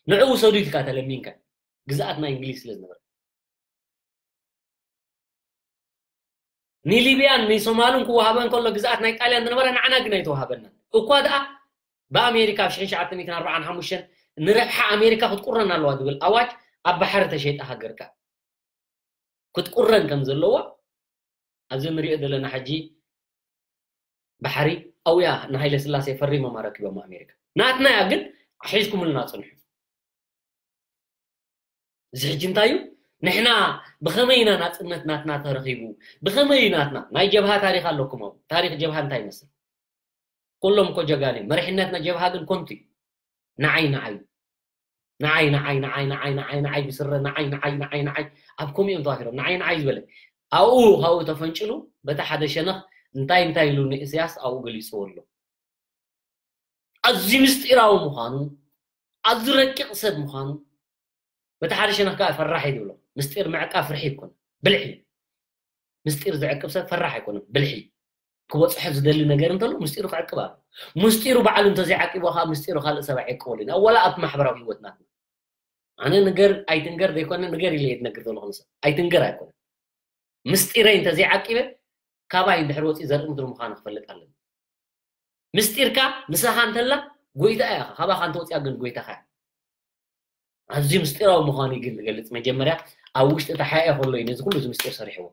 ንዑ ውሰዱ ኢልካ ተለሚንካ ግዝኣት ናይ እንግሊዝ ስለ ዝነበረ። ንሊብያን ንሶማልን ክወሃበን ከሎ ግዝኣት ናይ ጣልያን ዝነበረ ንዓና ግን ኣይተዋሃበናን። እኳ ደኣ ብኣሜሪካ ኣብ ሽሕን ትሽዓተ ሚእትን ኣርባዓን ሓሙሽተን ንረብሓ ኣሜሪካ ክትቁረን ኣለዋ ዝብል ኣዋጅ ኣብ ባሕሪ ተሸይጣ ሃገርካ ክትቁረን ከም ዘለዋ ኣብዚ ንሪኦ ዘለና ሕጂ ባሕሪ ኣውያ ንሃይለ ስላሴ ፈሪሞም ኣረኪቦም ኣሜሪካ ናትና እያ ግን ሒዝኩምልና ፅንሑ። እዚ ሕጂ እንታይ እዩ? ንሕና ብኸመይ ኢና ናፅነት ናትና ተረኺቡ? ብኸመይ እዩ ናትና? ናይ ጀብሃ ታሪክ ኣለኩም። ኣብ ታሪክ ጀብሃ እንታይ ይመስል? ኩሎም እኮ ጀጋኑ እዮም። መሪሕነትና ጀብሃ ግን ኮንቱ እዩ። ንዓይ ንዓይ ንዓይ ንዓይ ንዓይ ንዓይ ንዓይ ንዓይ ብስረ ንዓይ ንዓይ ንዓይ ንዓይ ኣብ ከምኡ እዮም ተዋፊሮም። ንዓይ ንዓይ ዝበለ ኣብኡ ካብኡ ተፈንጭሉ በቲ ሓደ ሸነኽ እንታይ እንታይ ኢሉ ንእስያስ ኣብኡ ገሊፅዎ ኣሎ። ኣዝዩ ምስጢራዊ ምዃኑ ኣዝዩ ረቂቕ ሰብ ምዃኑ በቲ ሓደ ሸነኽ ከዓ ፈራሕ እዩ ዝብሎ። ምስጢር ምዕቃብ ፍርሒ ኣይኮነ ብልሒ እዩ። ምስጢር ዝዕቅብ ሰብ ፈራሕ ኣይኮነን ብልሒ እዩ። ክበፅሖ ዝደሊ ነገር እንተሎ ምስጢሩ ክዕቅብ ኣሎ። ምስጢሩ ባዕሉ እንተዘይዓቂቦ ከዓ ምስጢሩ ካልእ ሰብ ኣይዕቅበሉ እዩ። ወላ ኣብቲ ማሕበራዊ ህይወት ናትና ኣነ ንገር ኣይትንገር ዘይኮነ ንገር ኢለ እየ ዝነግር ዘለኹ ንሰብ ኣይትንገር ኣይኮነ ምስጢረይ እንተዘይዓቂበ ካባይ እንድሕር ወፂ ዘርኢ ምድሪ ምዃኑ ክፈልጥ ኣለኒ። ምስጢርካ ምሳኻ እንተላ ጎይታ እያ ካባኻ እንተወፅያ ግን ጎይታኻ እያ። ኣዝዩ ምስጢራዊ ምዃኑ እዩ ግን ዝገልፅ መጀመርያ ኣብ ውሽጢ ተሓኤ ከሎ እዩ ነዚ ኩሉ እዚ ምስጢር ሰሪሕዎ።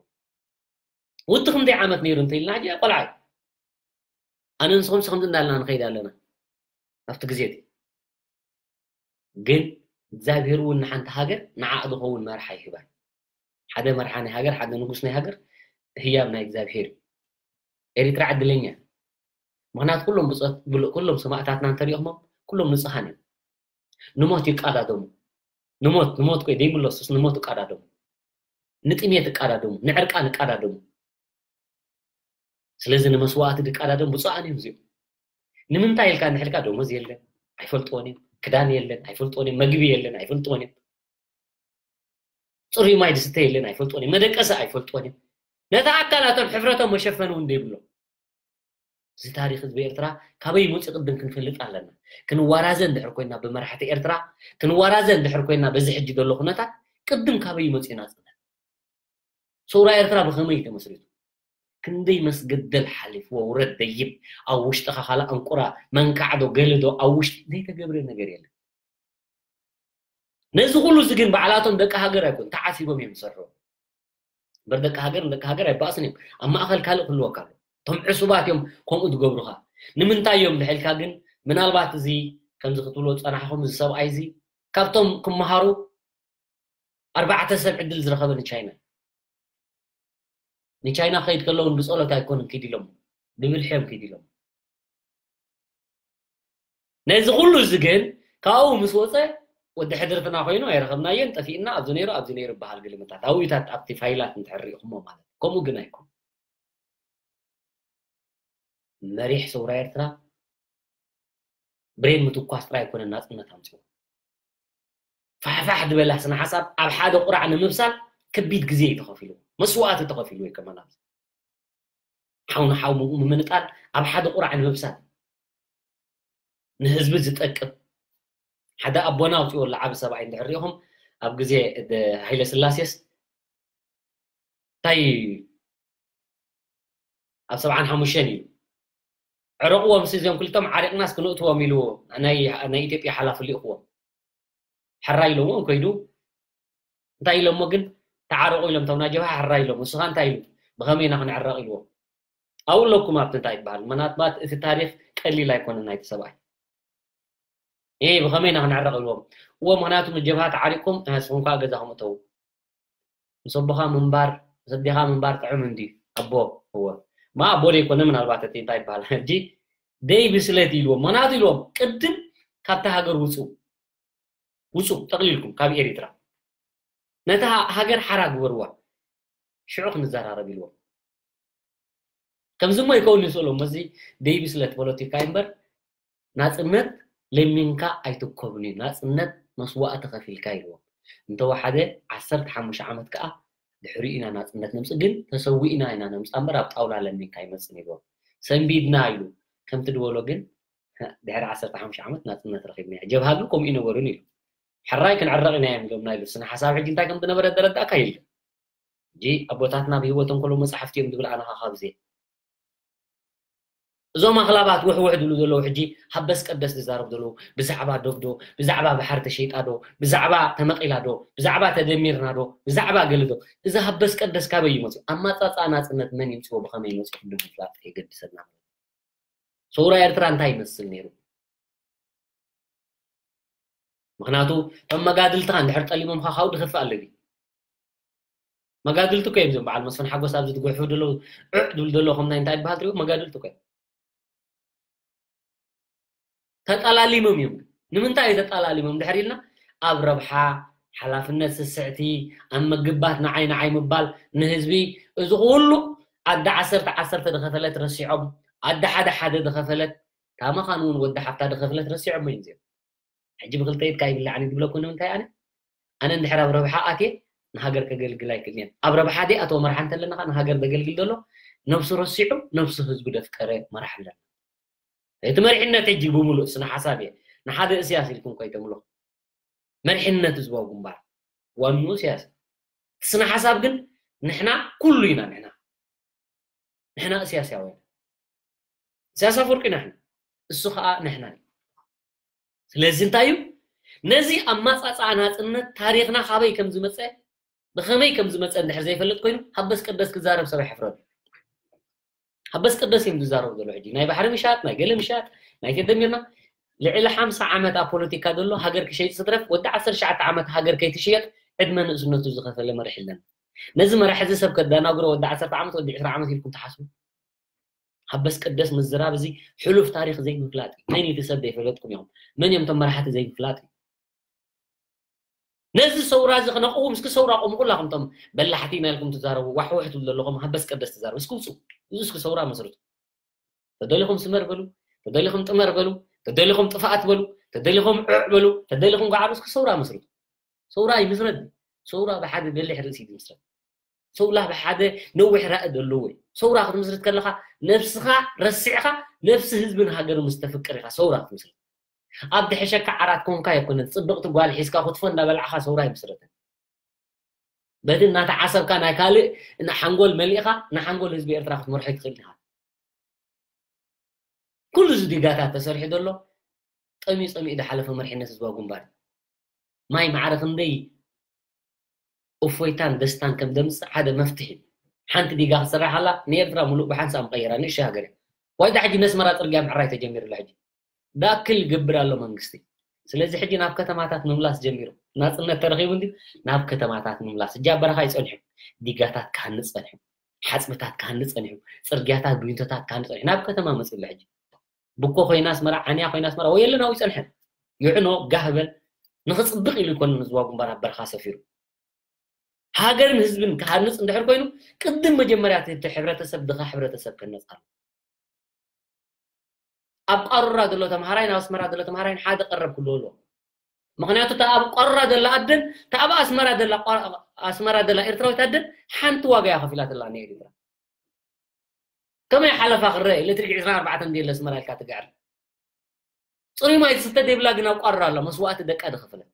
ውዲ ክንደይ ዓመት ነይሩ እንተኢልና ሕጂ ቆልዓ እዩ። ኣነ ንስኹም ሲ ከምዚ እንዳልና ንኸይድ ኣለና ኣብቲ ግዜ እቲ ግን እግዚኣብሔር እውን ንሓንቲ ሃገር ንዓ ዝኸውን መርሓ ይህባል። ሓደ መርሓ ናይ ሃገር ሓደ ንጉስ ናይ ሃገር ህያብ ናይ እግዚኣብሔር እዩ። ኤሪትራ ዕድለኛ ምክንያቱ ኩሎም ብፆት ኩሎም ሰማእታትና እንተሪኦኹሞም ኩሎም ንፅሃን እዮም። ንሞት ይቃዳደሙ። ንሞት ንሞት ኮይ ደይምለሱስ ንሞት ይቃዳደሙ። ንጥሜት ይቃዳደሙ። ንዕርቃን ይቃዳደሙ። ስለዚ ንመስዋእቲ ድቃዳደም ብፁዓን እዮም እዚኦም። ንምንታይ ኢልካ እንድሕልካ ደሞዝ የለን ኣይፈልጥዎን እዮም። ክዳን የለን ኣይፈልጥዎን እዮም። መግቢ የለን ኣይፈልጥዎን እዮም። ፅሩይ ማይ ድስተ የለን ኣይፈልጥዎን እዮም። መደቀሲ ኣይፈልጥዎን እዮም። ነታ ኣካላቶም ሕፍረቶም መሸፈኒ እውን ዘይብሎም። እዚ ታሪክ ህዝቢ ኤርትራ ካበይ መፂኡ ቅድም ክንፈልጥ ኣለና። ክንዋራዘ እንድሕር ኮይና ብመራሕቲ ኤርትራ ክንዋራዘ እንድሕር ኮይና በዚ ሕጂ ዘሎ ኩነታት ቅድም ካበይ መፂኡ ናፅነት ሰውራ ኤርትራ ብኸመይ እዩ ተመስሪቱ? ክንደይ መስገደል ሓሊፍዎ ውረድ ደይብ ኣብ ውሽጥኻ ካልእ ኣንቁራ መንካዕዶ ገለዶ ኣብ ውሽጢ ዘይተገብረ ነገር የለን። ነዚ ኩሉ እዚ ግን ባዕላቶም ደቂ ሃገር ኣይኮን ተዓሲቦም እዮም ዝሰርሑ። እምበር ደቂ ሃገር ንደቂ ሃገር ኣይባእሱን እዮም። ኣብ ማእኸል ካልእ ክህልወካ ኣሎ። እቶም ዕሱባት እዮም ከምኡ ዝገብሩኻ። ንምንታይ እዮም ድሕልካ ግን ምናልባት እዚ ከምዚ ክትብሎ ዝፀናሕኹም እዚ ሰብኣይ እዚ ካብቶም ክመሃሩ ኣርባዕተ ሰብ ዕድል ዝረኸበ ንቻይና። ንቻይና ክኸይድ ከለውን ብጸሎት ኣይኮኑን ኪድ ኢሎም፣ ብብልሒ እዮም ኪድ ኢሎም። ነዚ ኩሉ እዚ ግን ካብኡ ምስ ወፀ ወዲ ሕድርትና ኮይኑ ኣይረኸብናዮን፣ ጠፊእና፣ ኣብዚ ነይሩ፣ ኣብዚ ነይሩ ይበሃል። ግልምታት ኣብኡታት ኣብቲ ፋይላት እንተሕሪእኹሞ ማለት። ከምኡ ግን ኣይኮን። መሪሕ ሰውራ ኤርትራ ብሬን ምትኳስ ጥራይ ኣይኮነን ናጽነት ኣምጽኡ። ፋሕፋሕ ዝበላ ስነ ሓሳብ ኣብ ሓደ ቁራዕ ንምብሳል ከቢድ ግዜ እዩ ተኸፊሉ፣ መስዋእቲ ተኸፊሉ ወይ ከማን ኣብዚ ሓው ንሓው ምምንጣል ኣብ ሓደ ቁራዕ ንምብሳል ንህዝቢ ዝጠቅም ሓደ ኣቦና ኣውፅኦ ለዓቢ ሰብኣይ እንድሕር ሪኢኹም ኣብ ግዜ ሃይለ ስላሴስ እንታይ ኣብ ሰብዓን ሓሙሽተን እዩ ዕረቕዎም ሲ እዚኦም ክልቶም ዓሪቕናስ ክንእትዎም ኢሉ ናይ ናይ ኢትዮጵያ ሓላፊ ልኢኽዎም ሕራይ ኢሎሞ ከይዱ እንታይ ኢሎሞ ግን ተዓረቑ ኢሎም ተው ናይ ጀብሃ ሕራይ ኢሎም ንስኻ እንታይ ኢሉ ብኸመይ ኢና ክንዕረቕ ኢልዎም ኣብኡ ኣለኩም ኣብቲ እንታይ ይበሃል ምናልባት እቲ ታሪኽ ቀሊል ኣይኮነን ናይቲ ሰብኣይ እ ብኸመይ ኢና ክንዕረቕ ኢልዎም እዎ ምኽንያቱ ምስ ጀብሃ ተዓሪቕኩም ንስኹም ከዓ ገዛኹም እተው ምስ ኣቦኻ ምንባር ምስ ኣዴኻ ምንባር ጥዑም እንዲ ኣቦ እወ ማ ኣቦ ዘይኮነ ምናልባት እቲ እንታይ ይበሃል ሕጂ ደይ ብስለት ኢልዎም ምኽንያቱ ኢልዎም ቅድም ካብታ ሃገር ውፁ ውፁ ጠቕሊልኩም ካብ ኤሪትራ ነታ ሃገር ሓራ ግበርዋ ሽዑ ክንዘራረብ ኢልዎም ከምዚ እሞ ይከውን ይስእሎም እዚ ደይ ብስለት ፖለቲካ እምበር ናፅነት ለሚንካ ኣይትኮብን እዩ ናፅነት መስዋእቲ ከፊልካ ኢልዎም እንተወሓደ ዓሰርተ ሓሙሽተ ዓመት ከዓ ድሕሪኡ ኢና ናፅነት ነምፅእ ግን ተሰዊእና ኢና ነምፃ እምበር ኣብ ጣውላ ለሚንካ ኣይመፅን ኢልዎም ሰንቢድና ኢሉ ከምቲ ድበሎ ግን ድሕሪ ዓሰርተ ሓሙሽተ ዓመት ናፅነት ረኪብና ጀብሃ ግን ከምኡ ይነበሩን ኢሉ ሕራይ ክንዕረቕ ኢና እዮም ኢሎምና ኢሉ ስነ ሓሳብ ሕጂ እንታይ ከም ዝነበረ ደረዳእካ የለን ሕጂ ኣቦታትና ብሂወቶም ከሎ መፅሓፍቲ እዮም ዝብል ኣነኻ ካብዜ እዞም ኣኽላባት ውሕውሕ ድብሉ ዘለዉ ሕጂ ሃበስ ቀደስ ዝዛረቡ ዘለዉ ብዛዕባ ዶብ ዶ ብዛዕባ ባሕሪ ተሸይጣ ዶ ብዛዕባ ተመቒላ ዶ ብዛዕባ ተደሚርና ዶ ብዛዕባ ገለ ዶ እዚ ሃበስ ቀደስ ካበይ ይመፅኡ ኣማፃፃ ናፅነት መን ይምፅዎ ብኸመይ ይመፅኡ ክሉ ምፍላጥ የገድሰና ሰውራ ኤርትራ እንታይ ይመስል ነይሩ ምክንያቱ እቶም መጋድልትኻ እንድሕር ጠሊሞምካ ካብኡ ድኸፍእ ኣለኒ መጋድልቲ እኮ እዮም ዞም በዓል መስፍን ሓጎስ ኣብዚ ትጉሕፉ ደለዉ ዕዕ ድብል ደለኹም ናይ እንታይ በሃል ትሪኡ መጋድልቲ እኮ እዮም ተጠላሊሞም እዮም ንምንታይ እዩ ተጠላሊሞም ድሕር ኢልና ኣብ ረብሓ ሓላፍነት ስስዕቲ ኣብ ምግባት ንዓይ ንዓይ ምባል ንህዝቢ እዚ ኩሉ ኣደ ዓሰርተ ዓሰርተ ዝኸፈለት ረሲዖም ኣደ ሓደ ሓደ ዝኸፈለት ታመኻን እውን ወዲ ሓፍታ ዝኸፍለት ረሲዖም እዮም እዚኦም ሕጂ ብክልተ ኢድካ ይብላዕኒ ዝብለኩም ንምንታይ ኣነ ኣነ እንድሕር ኣብ ረብሓ ኣትየ ንሃገር ከገልግል ኣይክእልን ኣብ ረብሓ ደይ ኣቶ መርሓ እንተለና ንሃገር ዘገልግል ዘሎ ነብሱ ረሲዑ ነብሱ ህዝቡ ደፍቀረ መራሕ ኣለና እቲ መሪሕነት ሕጂ ብምሉእ ስነ ሓሳብ እየ ንሓደ እስያስ ኢልኩም ኮይተምሎ መሪሕነት ህዝባዊ ግንባር ዋንኡ እስያስ እቲ ስነ ሓሳብ ግን ንሕና ኩሉ ኢና ንሕና ንሕና እስያስያውያን እስያስ ኣፈወርቂ ንሕና እሱ ከዓ ንሕና እዩ ስለዚ እንታይ እዩ ነዚ ኣማፃፃኣ ናፅነት ታሪክና ካበይ ከም ዝመፀ ብኸመይ ከም ዝመፀ እንድሕር ዘይፈልጥ ኮይኑ ሃበስ ቀደስ ክዛረብ ሰብ ኣይሕፍረሉ ሃበስ ቀደስ እዮም ዝዛረቡ ዘሎ ሕጂ ናይ ባሕሪ ምሻጥ ናይ ገለ ምሻጥ ናይ ተደሚርና ልዕሊ ሓምሳ ዓመት ኣብ ፖለቲካ ዘሎ ሃገር ክሸይጥ ዝትረፍ ወዲ ዓሰርተ ትሽዓተ ዓመት ሃገር ከይትሽየጥ ዕድመ ንእስነቱ ዝኸፈለ መርሒ ኣለና ነዚ መራሒ እዚ ሰብ ከዳናግሮ ወዲ ዓሰርተ ዓመት ወዲ ዕስራ ዓመት ኢልኩም ትሓስቡ ሃበስ ቀደስ ምዝራብ እዚ ሕሉፍ ታሪክ ዘይምፍላጥ እዩ መን እቲ ሰብ ዘይፈለጥኩም ኢኹም መን እዮም ቶም መራሕቲ ዘይምፍላጥ እዩ ነዚ ሰውራ እዚ ክነቕውም እስኪ ሰውራ ቆሙ ኩላኹም ቶም በላሕቲ ኢና ኢልኩም ትዛረቡ ዋሕውሕ ትብሉ ዘለኹም ሃበስ ቀደስ ትዛረቡ እስኪ ውፁ እዚ እስኪ ሰውራ መስርቱ ተደሊኹም ስመር በሉ ተደሊኹም ጥመር በሉ ተደሊኹም ጥፍኣት በሉ ተደሊኹም ዕዕ በሉ ተደሊኹም ጋዓሩ እስኪ ሰውራ መስርቱ ሰውራ ይምስረት ሰውራ ብሓደ በሊሕ ርእሲ ይምስረት ሰውላ ብሓደ ነዊሕ ራኢ ዘለዎ እዩ ሰውራ ክትምስርት ከለኻ ነብስኻ ረሲዕኻ ነብሲ ህዝብን ሃገር ምስ ተፍቅር ኢኻ ሰውራ ክትምስርት ኣብ ድሕሸካ ዓራት ኮንካ የኮነት ፅብቕቲ ጓል ሒዝካ ክትፎ እንዳበላዕኻ ሰውራ ይምስረትን በቲ እናተዓሰብካ ናይ ካልእ ሓንጎል መሊእኻ ንሓንጎል ህዝቢ ኤርትራ ክትመርሖ ይትኽእል ኢኻ ኩሉ እዚ ዲጋታት ተሰሪሑ ዘሎ ጠሚኡ ጸሚኡ ዝሓለፈ መሪሕነት ህዝባዊ ግንባር እዩ። ማይ ማዕረ ክንደይ እፎይታን ደስታን ከም ዘምጽእ ሓደ መፍትሒ እዩ። ሓንቲ ዲጋ ክትስራሕ ኣላ ንኤርትራ ሙሉእ ብሓንሳእ ምቐየራ ንእሽተይ ሃገር እያ። ዋይዳ ሕጂ ነስመራ ጽርግያ ምዕራይ ተጀሚሩ ኣሎ ሕጂ። ዳክል ይገብር ኣሎ መንግስቲ። ስለዚ ሕጂ ናብ ከተማታት ምምላስ ጀሚሩ። ናጽነት ተረኺቡ እንዲ ናብ ከተማታት ምምላስ። ሕጂ ኣብ በረኻ ይጸንሑ። ዲጋታት ክሃንጽ ጸንሑ። ሓጽብታት ክሃንጽ ጸንሑ። ጽርግያታት፣ ብዊንቶታት ክሃንጽ ጸንሑ። ናብ ከተማ መጺኡ ኣሎ ሕጂ። ብኮ ኮይና ኣስመራ፣ ዓንያ ኮይና ኣስመራ፣ ወየለ ናብኡ ይጸንሐ። ይዕኖ፣ ጋህበል፣ ንኽጽብቕ ኢሉ ይኮንን ህዝባዊ ግንባር ኣብ በረኻ ሰፊሩ። ሃገርን ህዝብን ክሃንጽ እንድሕር ኮይኑ፣ ቅድም መጀመርያ እቲ ሕብረተሰብ ድኻ ሕብረተሰብ ክህነጽ ኣሎ። ኣብ ቃሩራ ዘሎ ተምሃራይ ናብ ኣስመራ ዘሎ ተምሃራይ ሓደ ቀረብ ክልዎ ኣለዎ። ምኽንያቱ እታ ኣብ ቃሩራ ዘላ ኣደን እታ ኣብ ኣስመራ ዘላ ቋ-፣ ኣስመራ ዘላ ኤርትራዊት ኣደን ሓንቲ ዋጋ እያ ከፊላትላ ንኤርትራ። ከመይ ሓለፋ ክረአ ኤሌክትሪክ ዕስራን ኣርባዕተን እንድየለ ኣስመራ ኢልካ ትግዕር። ጽሩይ ማይ ትስተ ዘይብላ ግን ኣብ ቃሩራ ኣላ መስዋእቲ ደቃ ዝኸፈለት።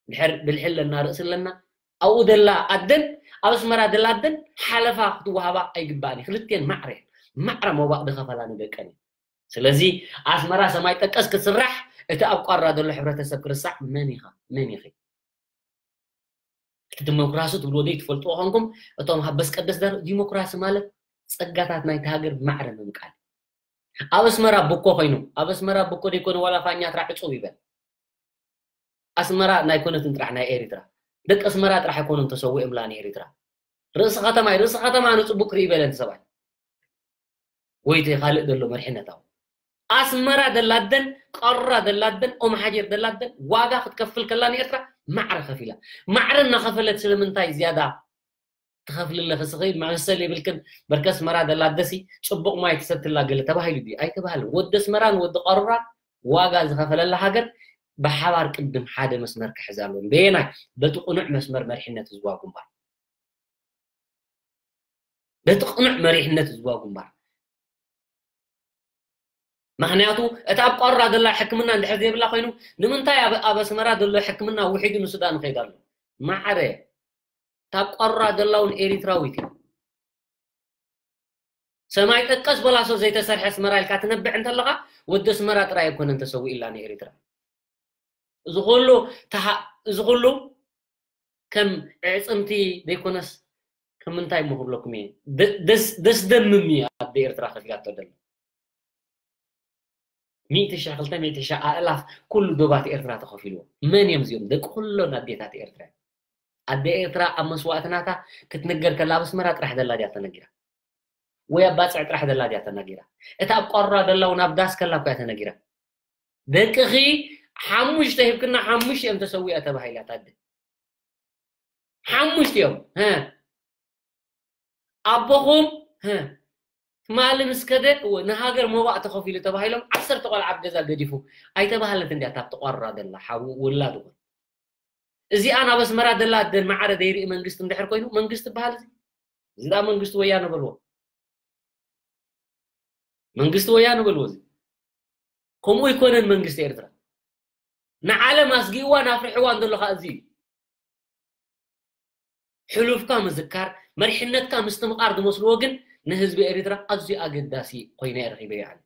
ድሕር ብልሒ ኣለና፣ ርእሲ ኣለና። ኣብኡ ደላ ኣደን ኣብ ኣስመራ ደላ ኣደን ሓለፋ ክትወሃባ ኣይግባእን እዩ። ክልቴን ማዕረ ማዕረ መዋእ ዝኸፈላ ንደቀን እዩ። ስለዚ ኣስመራ ሰማይ ጠቀስ ክትስራሕ እቲ ኣብ ቋራ ዘሎ ሕብረተሰብ ክርስዕ መን ኢኻ? መን ኢኺ? እቲ ዲሞክራሲ ትብልዎ ደይ ትፈልጥዎ ኾንኩም እቶም ሃበስ ቀደስ ደር ዲሞክራሲ ማለት ጸጋታት ናይቲ ሃገር ማዕረ ምምቃል። ኣብ ኣስመራ ብኮ ኮይኑ ኣብ ኣስመራ ብኮ ደይኮነ ዋላ ፋኛ ትራዕ ዕጹብ ይበል። ኣስመራ ናይ ኮነትን ጥራሕ ናይ ኤሪትራ ደቂ ኣስመራ ጥራሕ ኣይኮኑን ተሰዊኦምላ ንኤሪትራ። ርእሲ ከተማ እዩ። ርእሲ ከተማ ንጽቡቅ ክርኢ በለን ሰብኣይ። ወይ እቲ ካልእ ዘሎ መሪሕነታዊ ኣስመራ ደላደን ቀራ ደላደን ኦም ሓጀር ደላደን ዋጋ ክትከፍል ከላ ንኤርትራ ማዕረ ከፊላ። ማዕረ እናኸፈለት ስለምንታይ ዝያዳ ትኸፍልለኺ ስኺ መሰል የብልክን። በርከ ኣስመራ ደላ ደሲ ጽቡቕ ማይ ትሰትላ ገለ ተባሂሉ ድዩ? ኣይተባህልን። ወዲ ኣስመራን ወዲ ቃሩራ ዋጋ ዝኸፈለላ ሃገር ብሓባር ቅድም ሓደ መስመር ክሕዝ ኣለዎ። በየናይ? በቲ ቅኑዕ መስመር መሪሕነት ህዝባዊ ግንባር። በቲ ቅኑዕ መሪሕነት ህዝባዊ ግንባር። ምኽንያቱ እታ ኣብ ቋራ ዘላ ሕክምና እንድሕር ዘይብላ ኮይኑ ንምንታይ ኣብ ኣስመራ ዘሎ ሕክምና ውሒዱ ንሱዳን ይኸይድ ኣሎ? ማዕረ እታ ኣብ ቋራ ዘላ እውን ኤሪትራዊት እያ። ሰማይ ጠቀስ በላሶ ዘይተሰርሐ ኣስመራ ኢልካ ትነብዕ እንተለኻ ወዲ ኣስመራ ጥራይ ኣይኮነን ተሰዊእላ ንኤሪትራ። እዚ ኩሉ እዚ ኩሉ ከም ዕፅምቲ ዘይኮነስ ከም ምንታይ እሞ ክብለኩም እየ። ደስደምም እዩ ኣደ ኤርትራ ከፊላቶ ደላ። ሚእቲ ሸሕ ክልተ ሚእቲ ሸሕ ኣእላፍ ኩሉ ዶባት ኤርትራ ተኸፊልዎ። መን እዮም እዚኦም? ደቂ ኩሎን ኣዴታት ኤርትራ። ኣደ ኤርትራ ኣብ መስዋእትናታ ክትንገር ከላ ኣብ ኣስመራ ጥራሕ ደላ ድያ ተነጊራ? ወይ ኣብ ባፅዕ ጥራሕ ደላ ድያ ተነጊራ? እታ ኣብ ቋራ ደላ እውን ኣብ ዳስ ከላ እኮ እያ ተነጊራ። ደቅኺ ሓሙሽተ ሂብክና ሓሙሽተ እዮም ተሰዊኣ ተባሂላ ታደ ሓሙሽተ እዮም። ኣቦኹም ትማሊ ምስ ከደ ንሃገር መባእ ተኸፊሉ ተባሂሎም ዓሰርተ ቆልዓ ኣብ ገዛ ገዲፉ ኣይተባህለት እንድያ ታብቲ ቋራ ደላ ሓው ውላድ እውን። እዚኣ ናብ ኣስመራ ደላ ደን ማዕረ ዘይርኢ መንግስቲ እንድሕር ኮይኑ መንግስቲ በሃል እዚ እዚኣ መንግስቲ ወያነ በልዎ። መንግስቲ ወያነ በልዎ እዚ ከምኡ ይኮነን መንግስቲ ኤርትራ ንዓለም ኣስጊእዋን ኣፍርሕዋን ዘሎ ከዓ እዚ እዩ። ሕሉፍካ ምዝካር መሪሕነትካ ምስትምቓር ዝመስልዎ ግን ንህዝቢ ኤርትራ ኣዝዩ ኣገዳሲ ኮይነ ረኺበዮ ኣነ።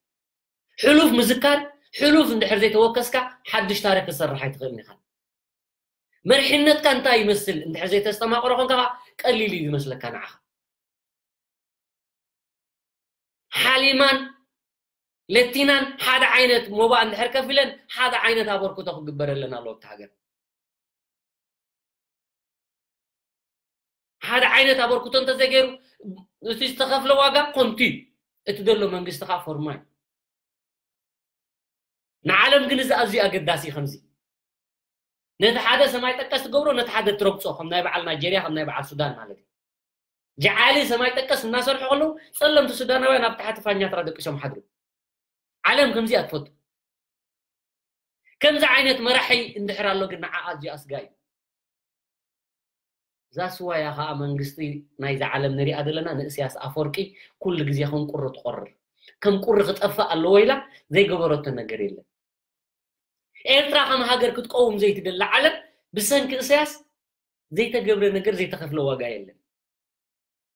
ሕሉፍ ምዝካር ሕሉፍ እንድሕር ዘይተወከስካ ሓድሽ ታሪክ ክትሰርሕ ኣይትኽእልን ኢኻ። መሪሕነትካ እንታይ ይመስል እንድሕር ዘይተስተማቕሮ ኮንካ ቀሊል እዩ ዝመስለካ ንዓኻ። ሓሊማን ለቲናን ሓደ ዓይነት ሞባእ እንድሕር ከፊለን ሓደ ዓይነት ኣበርክቶ ክግበረለን ኣለዎ ኣብቲ ሃገር። ሓደ ዓይነት ኣበርክቶ እንተዘይገይሩ እቲ ዝተኸፍለ ዋጋ ኮንቱ እዩ። እቲ ዘሎ መንግስቲ ከዓ ፎርማ እዩ። ንዓለም ግን እዚ ኣዝዩ ኣገዳሲ እዩ። ከምዚ ነቲ ሓደ ሰማይ ጠቀስ ትገብሮ ነቲ ሓደ ትረግጾ ከም ናይ በዓል ናይጀርያ ከም ናይ በዓል ሱዳን ማለት እዩ። ጀዓሊ ሰማይ ጠቀስ እናሰርሑ ከለዉ ጸለምቲ ሱዳናውያን ኣብ ታሕቲ ፋኛትራ ደቂሶም ሓድሩ። ዓለም ከምዚ እያ ትፈቱ። ከምዚ ዓይነት መራሒ እንድሕር ኣሎ ግን ንዓ ኣዝዩ ኣስጋ እዩ። እዛ ስዋ እያ ከዓ መንግስቲ ናይዛ ዓለም ንሪኣ ዘለና ንእስያስ ኣፈወርቂ ኩሉ ግዜ ከም ቁሪ ትቆርር ከም ቁሪ ክጠፍእ ኣለዎ ኢላ ዘይገበረቶ ነገር የለን። ኤርትራ ከም ሃገር ክትቀውም ዘይትደሊ ዓለም ብሰንኪ እስያስ ዘይተገብረ ነገር ዘይተኸፍለ ዋጋ የለን።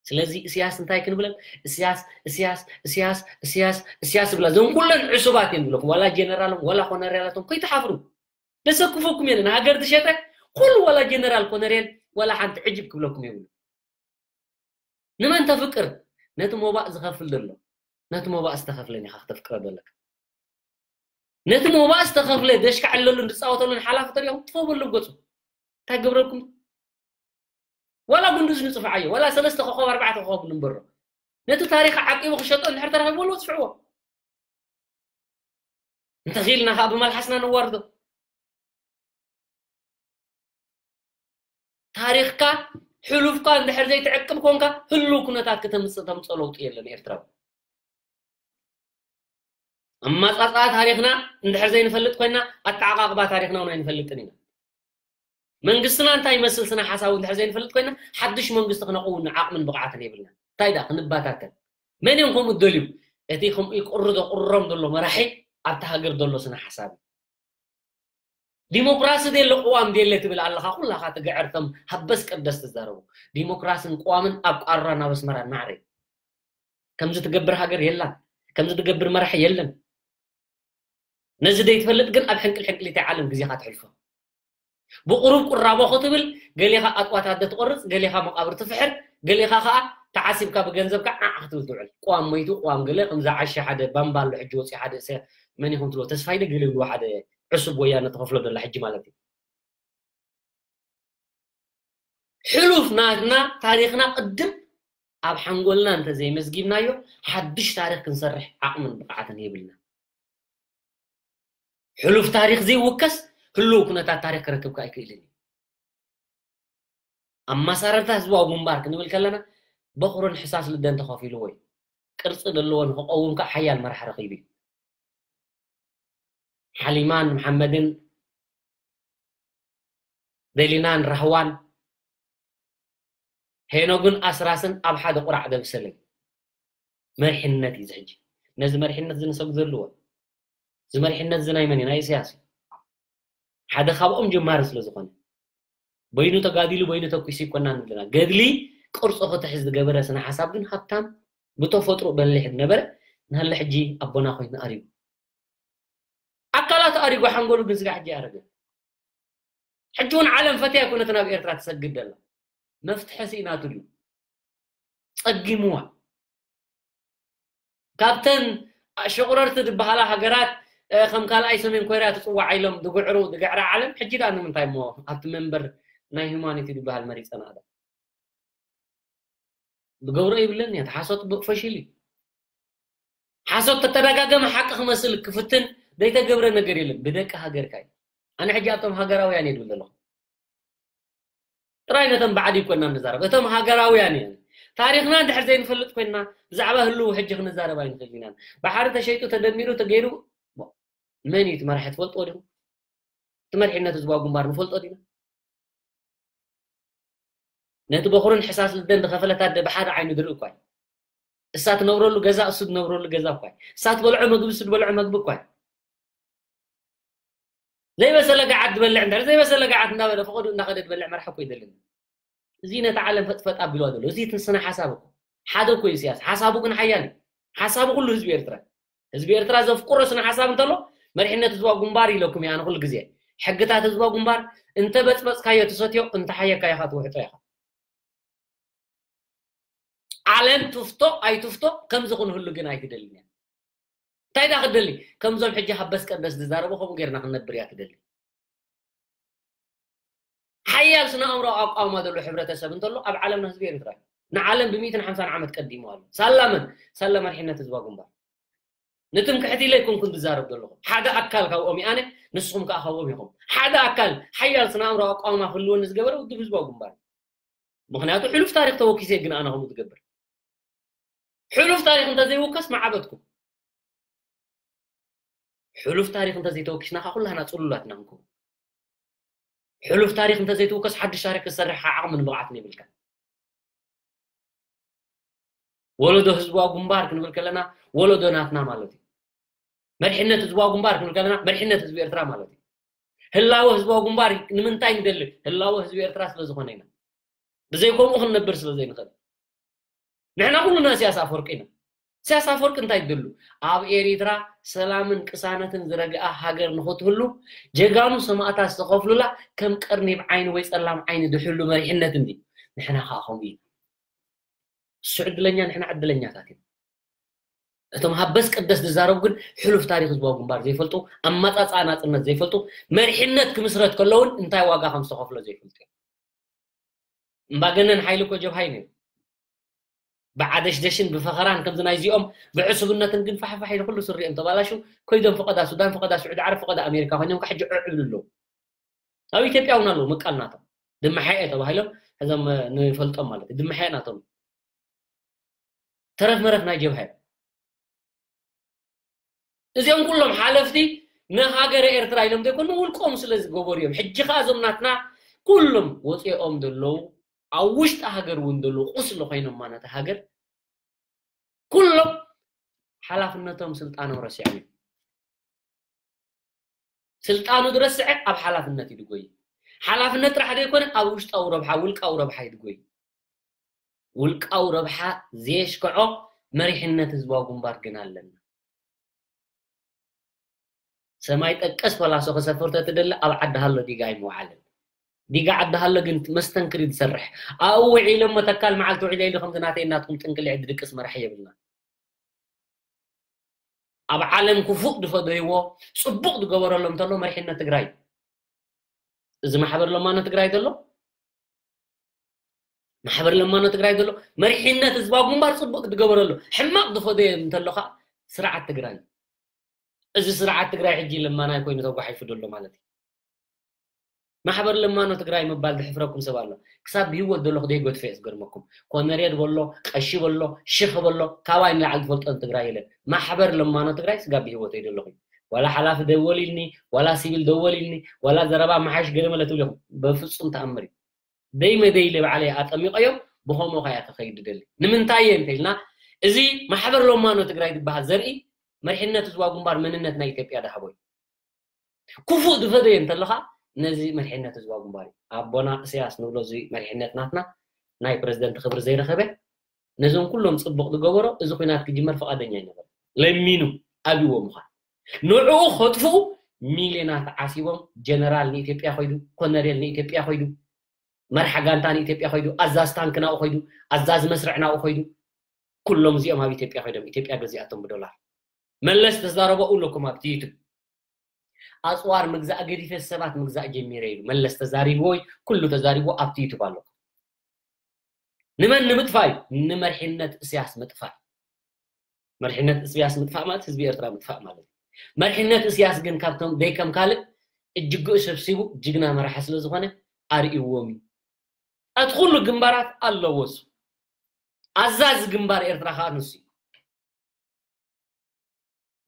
ስለዚ እስያስ እንታይ ክንብለን እስያስ እስያስ እስያስ እስያስ እስያስ ዝብላ እዞም ኩለን ዕሱባት እዮም ዝብለኩም ዋላ ጀነራሎም ዋላ ኮነርያላቶም ከይትሓፍሩ። ደሰክፈኩም የለን ሃገር ዝሸጠ ኩሉ ዋላ ጀነራል ኮነሬል ዋላ ሓንቲ ዕጅብ ክብለኩም የብሉ። ንመን ተፍቅር? ነቲ ሞባእ ዝኸፍል ዘሎ ነቲ ሞባእ ዝተኸፍለን ኢኻ ክተፍቅረ ዘለካ። ነቲ ሞባእ ዝተኸፍለ ደሽካዕለሉን ዝፃወተሉን ሓላፊ ተሪኦም ጥፈው በሉ ገፁ። እንታይ ገብረልኩም? ዋላ ጉንዱዝ ንፅፍዓዮ፣ ዋላ ሰለስተ ኮኸብ ኣርባዕተ ኮኸብ ንንበሮ። ነቲ ታሪኽ ዓቂቡ ክሸጦ እንድሕር ተረኺቡ በሉ ፅፍዕዎ። እንተኽኢልና ከዓ ብመልሓስና ነዋርዶ። ታሪኽካ፣ ሕሉፍካ እንድሕር ዘይትዕቅብ ኮንካ ህሉው ኩነታት ከተምፅእ ተምፅኦ ለውጢ የለን ኤርትራዊ። ኣማፃፅኣ ታሪኽና እንድሕር ዘይንፈልጥ ኮይና ኣተዓቃቅባ ታሪኽና እውን ኣይንፈልጥን ኢና። መንግስትና እንታይ ይመስል ስነ ሓሳቡ እንድሕር ዘይንፈልጥ ኮይና ሓድሽ መንግስቲ ክነቕውም ዓቕምን ብቕዓትን የብልና። እንታይ ደኣ ክንባታተን? መን እዮም ከምኡ ደልዩ? እቲ ከምኡ ይቅርዶ ቅሮም ዘሎ መራሒ ኣብቲ ሃገር ዘሎ ስነ ሓሳብ እዩ። ዲሞክራሲ ደለ ቅዋም ደለ ትብል ኣለኻ፣ ኩላኻ ትግዕር ከም ሃበስ ቀደስ ትዛረቡ። ዲሞክራስን ቅዋምን ኣብ ቃራ ናብ ኣስመራ ናዕረ። ከምዚ ትገብር ሃገር የላን። ከምዚ ትገብር መራሒ የለን። ነዚ ደይትፈልጥ ግን ኣብ ሕንቅል ሕንቅሊተይ ዓለም ግዜኻ ትሕልፎ። ብቁሩብ ቁራቦ ክትብል ገሌኻ ኣጥዋታት ትቆርጽ፣ ገሌኻ መቃብር ትፍሕር፣ ገሌኻ ከኣ ተዓሲብካ ብገንዘብካ ዓዕ ክትብል ትውዕል። ቅዋም ሞይቱ፣ ቅዋም ገለ፣ ከምዛ ዓሻ ሓደ ባምባ ኣሎ ሕጂ ወጺኡ ሓደ ሰ-፣ መን ኢኹም ትብሎ? ተስፋይ ዶ ገለ ይብልዎ ሓደ ዕሱብ ወያነ ተኸፍሎ ደላ ሕጂ ማለት እዩ። ሕሉፍ ናትና ታሪኽና ቅድም ኣብ ሓንጎልና እንተዘይመዝጊብናዮ ሓድሽ ታሪኽ ክንሰርሕ ዓቕምን ብቕዓትን የብልና። ሕሉፍ ታሪኽ ዘይውከስ ህሉው ኩነታት ታሪኽ ክረክብካ ኣይክእልን እዩ። ኣመሳረርታ ህዝባዊ ግንባር ክንብል ከለና በኹርን ሕሳስ ልደን ተኸፊልዎ እዩ። ቅርጺ ዘለዎን ክቐውም ከዓ ሓያል መራሕ ረኺቡ እዩ። ሓሊማን መሓመድን ደሊናን ራህዋን ሄኖግን ኣስራስን ኣብ ሓደ ቁራዕ ደብሰለይ መሪሕነት እዩ ዝሕጂ። ነዚ መሪሕነት ዝንሰጉ ዘለዎ እዚ መሪሕነት እዚ ናይ መን እዩ? ናይ ኢሳያስ እዩ። ሓደ ካብኦም ጀማሪ ስለ ዝኾነ በይኑ ተጋዲሉ በይኑ ተኩሱ ይኮና ንብለና። ገድሊ ቅርጹ ክትሕዝ ዝገበረ ስነ ሓሳብ ግን ሃብታም ብተፈጥሮ በሊሕ ዝነበረ ንሃለ ሕጂ ኣቦና ኮይኑ ኣሪጉ። ኣካላቱ ኣሪጉ ሓንጎሉ ግን ስጋ ሕጂ ኣረገ። ሕጂ እውን ዓለም ፈትያ ኣይኮነትን ኣብ ኤርትራ ትሰግድ ዘላ። መፍትሒ ስኢናቱ ድዩ? ጸጊምዋ። ካብተን ሸቑረርቲ ዝበሃላ ሃገራት ከም ካልኣይ ሰሜን ኮርያ ትፅዋዕ ኢሎም ዝግዕሩ ዝግዕራ ዓለም ሕጂ ደኣ ንምንታይ እሞ ኣብቲ መንበር ናይ ሂማኒቲ ዝበሃል መሪፀና ዶ? ዝገብሮ ይብለን እያ። ሓሶት ፈሽል እዩ። ሓሶት ተተደጋገመ ሓቂ ክመስል ክፍትን ዘይተገብረ ነገር የለን። ብደቂ ሃገርካ እዩ። ኣነ ሕጂ ኣብቶም ሃገራውያን እየ ድብል ዘለኹ። ጥራይ ነቶም ባዕዲ ይኮና ንዛረብ፣ እቶም ሃገራውያን እዮም። ታሪኽና እንድሕር ዘይንፈልጥ ኮይንና ብዛዕባ ህልው ሕጂ ክንዛረብ ኣይንኽእል ኢና። ባሕሪ ተሸይጡ ተደሚሩ ተገይሩ መን እዩ እቲ መራሒ ትፈልጥዎ ዲኹም? እቲ መሪሕነት ህዝባዊ ግንባር ንፈልጦ ዲና? ነቲ በኹርን ሕሳስ ልደን ዝኸፈለት ኣደ ብሓደ ዓይኑ ድርኢ እኳ እዩ። እሳ ትነብረሉ ገዛ እሱ ዝነብረሉ ገዛ እኳ እዩ። እሳ ትበልዖ ምግቢ እሱ ዝበልዖ ምግቢ እኳ እዩ። ዘይበሰለ ገዓት ዝበልዕ እንድሕር ዘይበሰለ ገዓት እናበለ ፈቐዱ እናኸደ ዝበልዕ መራሕ እኮ ይደልን። እዚ ነቲ ዓለም ፈጥፈጥ ኣቢልዋ ዘሎ እዚ እቲ ስነ ሓሳብ እኮ ሓደ እኮ እዩ ኢሳያስ። ሓሳቡ ግን ሓያል እዩ። ሓሳቡ ኩሉ ህዝቢ ኤርትራ ህዝቢ ኤርትራ ዘፍቅሮ ስነ ሓሳብ እንተሎ መሪሕነት ህዝባዊ ግንባር ኢለኩም እየ ኣነ ኩሉ ግዜ። ሕግታት ህዝባዊ ግንባር እንተ በፅበፅካዮ ትሰትዮ እንተ ሓየካዮ ኢኻ ትውሕጦ ኢኻ። ዓለም ትፍቶ ኣይትፍቶ ከምዚ ክንህሉ ግን ኣይትደልን እያ። እንታይ ዳ ክትደሊ? ከምዞም ሕጂ ሃበስ ቀደስ ዝዛረቡ ከምኡ ጌርና ክንነብር እያ ትደሊ። ሓያል ስነ ኣእምሮ ኣቋውማ ዘሎ ሕብረተሰብ እንተሎ ኣብ ዓለምና ህዝቢ ኤርትራ እዩ። ንዓለም ብሚእትን ሓምሳን ዓመት ቀዲሙ ኣሎ። ሳላ መን? ሳላ መሪሕነት ህዝባዊ ግንባር። ንትምክሕቲ ኢለ ኣይኮንኩን ዝዛረብ ዘለኹ። ሓደ ኣካል ካብኦም እየ ኣነ፣ ንስኹም ከኣ ካብኦም ኢኹም። ሓደ ኣካል ሓያል ስነ ኣእምሮ ኣቋውማ ክህልወኒ ዝገበረ ውድብ ህዝባዊ ግንባር እዩ። ምኽንያቱ ሕሉፍ ታሪኽ ተወኪሰ ግን ኣነ ከምኡ ዝገብር። ሕሉፍ ታሪኽ እንተዘይውከስ መዓበድኩም። ሕሉፍ ታሪኽ እንተዘይተወኪስና ከዓ ኩላህና ጽሉላት ኢና ክንከውን። ሕሉፍ ታሪኽ እንተዘይትውከስ ሓድሽ ታሪኽ ክትሰርሕ ከዓ ዓቕምን ብቕዓትን የብልካን። ወለዶ ህዝባዊ ግንባር ክንብል ከለና ወለዶ ናትና ማለት እዩ። መሪሕነት ህዝባዊ ግንባር ክንብል ከለና መሪሕነት ህዝቢ ኤርትራ ማለት እዩ። ህላወ ህዝባዊ ግንባር ንምንታይ ንደሊ? ህላወ ህዝቢ ኤርትራ ስለ ዝኾነ ኢና። ብዘይ ከምኡ ክንነብር ስለ ዘይንኽእል። ንሕና ኩልና ኢሳያስ ኣፈወርቂ ኢና። ኢሳያስ ኣፈወርቂ እንታይ ትደሉ? ኣብ ኤሪትራ ሰላምን ቅሳነትን ዝረግኣ ሃገር ንኽትህሉ ጀጋኑ ሰማእታት ዝተኸፍሉላ ከም ቀርኒብ ዓይኒ ወይ ጸላም ዓይኒ ድሕሉ መሪሕነት እንዲ። ንሕና ከኣ ከምኡ ኢና። እሱ ዕድለኛ ንሕና ዕድለኛታት ኢና። እቶም ሃበስ ቀደስ ዝዛረቡ ግን ሕሉፍ ታሪኽ ህዝባዊ ግንባር ዘይፈልጡ፣ ኣመጻጽኣ ናጽነት ዘይፈልጡ፣ መሪሕነት ክምስረት ከሎ እውን እንታይ ዋጋ ከም ዝተኸፍሎ ዘይፈልጡ እዮም። እምባገነን ሓይሊ እኮ ጀብሃይ ነይሩ። ብዓደሽደሽን ብፈኸራን ከምዚ ናይዚኦም ብዕሱብነትን ግን ፋሕፋሕ ኢሉ ኩሉ ስሪኦም ተባላሹ። ኮይዶም ፈቐዳ ሱዳን፣ ፈቐዳ ስዑዲ ዓረብ፣ ፈቐዳ ኣሜሪካ ኮይኖም ክሕጂ ዕዕብሉ ኣለዉ። ኣብ ኢትዮጵያ እውን ኣለዉ መቃል ናቶም። ድመሓኤ ተባሂሎም ሕዞም ንፈልጦም ማለት እዩ። ድመሓኤ ናቶም ተረፍ መረፍ ናይ ጀብሃ እዮም። እዚኦም ኩሎም ሓለፍቲ ንሃገረ ኤርትራ ኢሎም ዘይኮኑ ውልቆም ስለ ዝገበሩ እዮም። ሕጂ ከኣ እዞም ናትና ኩሎም ወፂኦም ዘለዉ ኣብ ውሽጢ ሃገር እውን ዘለዉ ቁስሊ ኮይኖማ ነቲ ሃገር ኩሎም ሓላፍነቶም ስልጣኖም ረሲዖም እዮም። ስልጣኑ ዝረስዐ ኣብ ሓላፍነት እዩ ድጎይ። ሓላፍነት ጥራሕ ዘይኮነ ኣብ ውሽጣዊ ረብሓ ውልቃዊ ረብሓ እዩ ድጎይ። ውልቃዊ ረብሓ ዘየሽክዖ መሪሕነት ህዝባዊ ግንባር ግን ኣለና። ሰማይ ጠቀስ ፈላሶ ከሰፍር ተትደሊ ኣብ ዓዲ ሃሎ ዲጋ ኣይምውዓልን። ዲጋ ዓዲ ሃሎ ግን መስተንክሪ ዝሰርሕ ኣብኡ ውዒሎም መተካል መዓልቲ ውዒለ ኢሉ ከምዚ ናተይ እናትኩም ጥንቅልዒ ድድቅስ መራሒ የብልና። ኣብ ዓለም ክፉእ ዝፈደይዎ ጽቡቕ ዝገበረሎም እንተሎ መሪሕነት ትግራይ፣ እዚ ማሕበር ለማኖ ትግራይ ዘሎ ማሕበር ለማኖ ትግራይ ዘሎ መሪሕነት ህዝባዊ ግንባር ጽቡቕ ዝገበረሉ ሕማቕ ዝፈደየ እንተሎ ከዓ ስርዓት ትግራይ። እዚ ስርዓት ትግራይ ሕጂ ለማናይ ኮይኑ ተጓሒፉ ዘሎ ማለት እዩ። ማሕበር ለማኖ ትግራይ ምባል ዝሕፍረኩም ሰብ ኣሎ? ክሳብ ብህይወት ዘለኹ ደይገድፈ እየ ዝገርመኩም። ኮነሬል በሎ፣ ቀሺ በሎ፣ ሽኽ በሎ፣ ካባይ ንላዕሊ ዝፈልጦ ትግራይ የለን። ማሕበር ለማኖ ትግራይ ስጋብ ብህይወት እየ ዘለኹ። ዋላ ሓላፊ ደወል ኢልኒ፣ ዋላ ሲቪል ደወል ኢልኒ፣ ዋላ ዘረባ መሓሽ ገለ መለ ትብሉ ኢኹም። በፍጹም ተኣምር እዩ። ደይ መደይ ኢለ ባዕለይ ኣጠሚቐዮም ብኸምኡ ከያ ክኸይድ ደሊ። ንምንታይ እየ እንተኢልና፣ እዚ ማሕበር ለማኖ ትግራይ ዝበሃል ዘርኢ መሪሕነት ህዝባዊ ግንባር መንነት ናይ ኢትዮጵያ ዝሃቦ እዩ። ክፉእ ዝፈደየ እንተለኻ ነዚ መሪሕነት ህዝባዊ ግንባር እዩ። ኣቦና እስያስ ንብሎ እዚ መሪሕነት ናትና ናይ ፕረዚደንት ክብሪ ዘይረኸበ ነዞም ኩሎም ጽቡቕ ዝገበሮ እዚ ኲናት ክጅመር ፍቓደኛ ኣይነበረ። ለሚኑ ኣብዎ ምዃን ንዕኡ ከጥፍኡ ሚልዮናት ዓሲቦም ጀነራል ንኢትዮጵያ ኮይዱ፣ ኮነሬል ንኢትዮጵያ ኮይዱ፣ መርሓ ጋንታ ንኢትዮጵያ ኮይዱ፣ ኣዛዝ ታንክ ናብኡ ኮይዱ፣ ኣዛዝ መስርዕ ናብኡ ኮይዱ። ኩሎም እዚኦም ኣብ ኢትዮጵያ ኮይዶም ኢትዮጵያ ገዚኣቶም ብዶላር። መለስ ተዛረቦ ኣለኩም ኣብቲ ዩቱብ። ኣፅዋር ምግዛእ ገዲፈ ሰባት ምግዛእ ጀሚረ ኢሉ መለስ ተዛሪብዎ ወይ ኩሉ ተዛሪብዎ ኣብቲ ዩቱብ ኣሎ። ንመን ንምጥፋእ እዩ? ንመርሒነት እስያስ ምጥፋእ። መርሒነት እስያስ ምጥፋእ ማለት ህዝቢ ኤርትራ ምጥፋእ ማለት እዩ። መርሒነት እስያስ ግን ካብቶም ደይከም ካልእ እጅግኡ ሰብሲቡ ጅግና መራሒ ስለ ዝኾነ ኣርእይዎም እዩ። ኣቲ ኩሉ ግንባራት ኣለዎ እሱ። ኣዛዚ ግንባር ኤርትራ ከዓ ንሱ እዩ።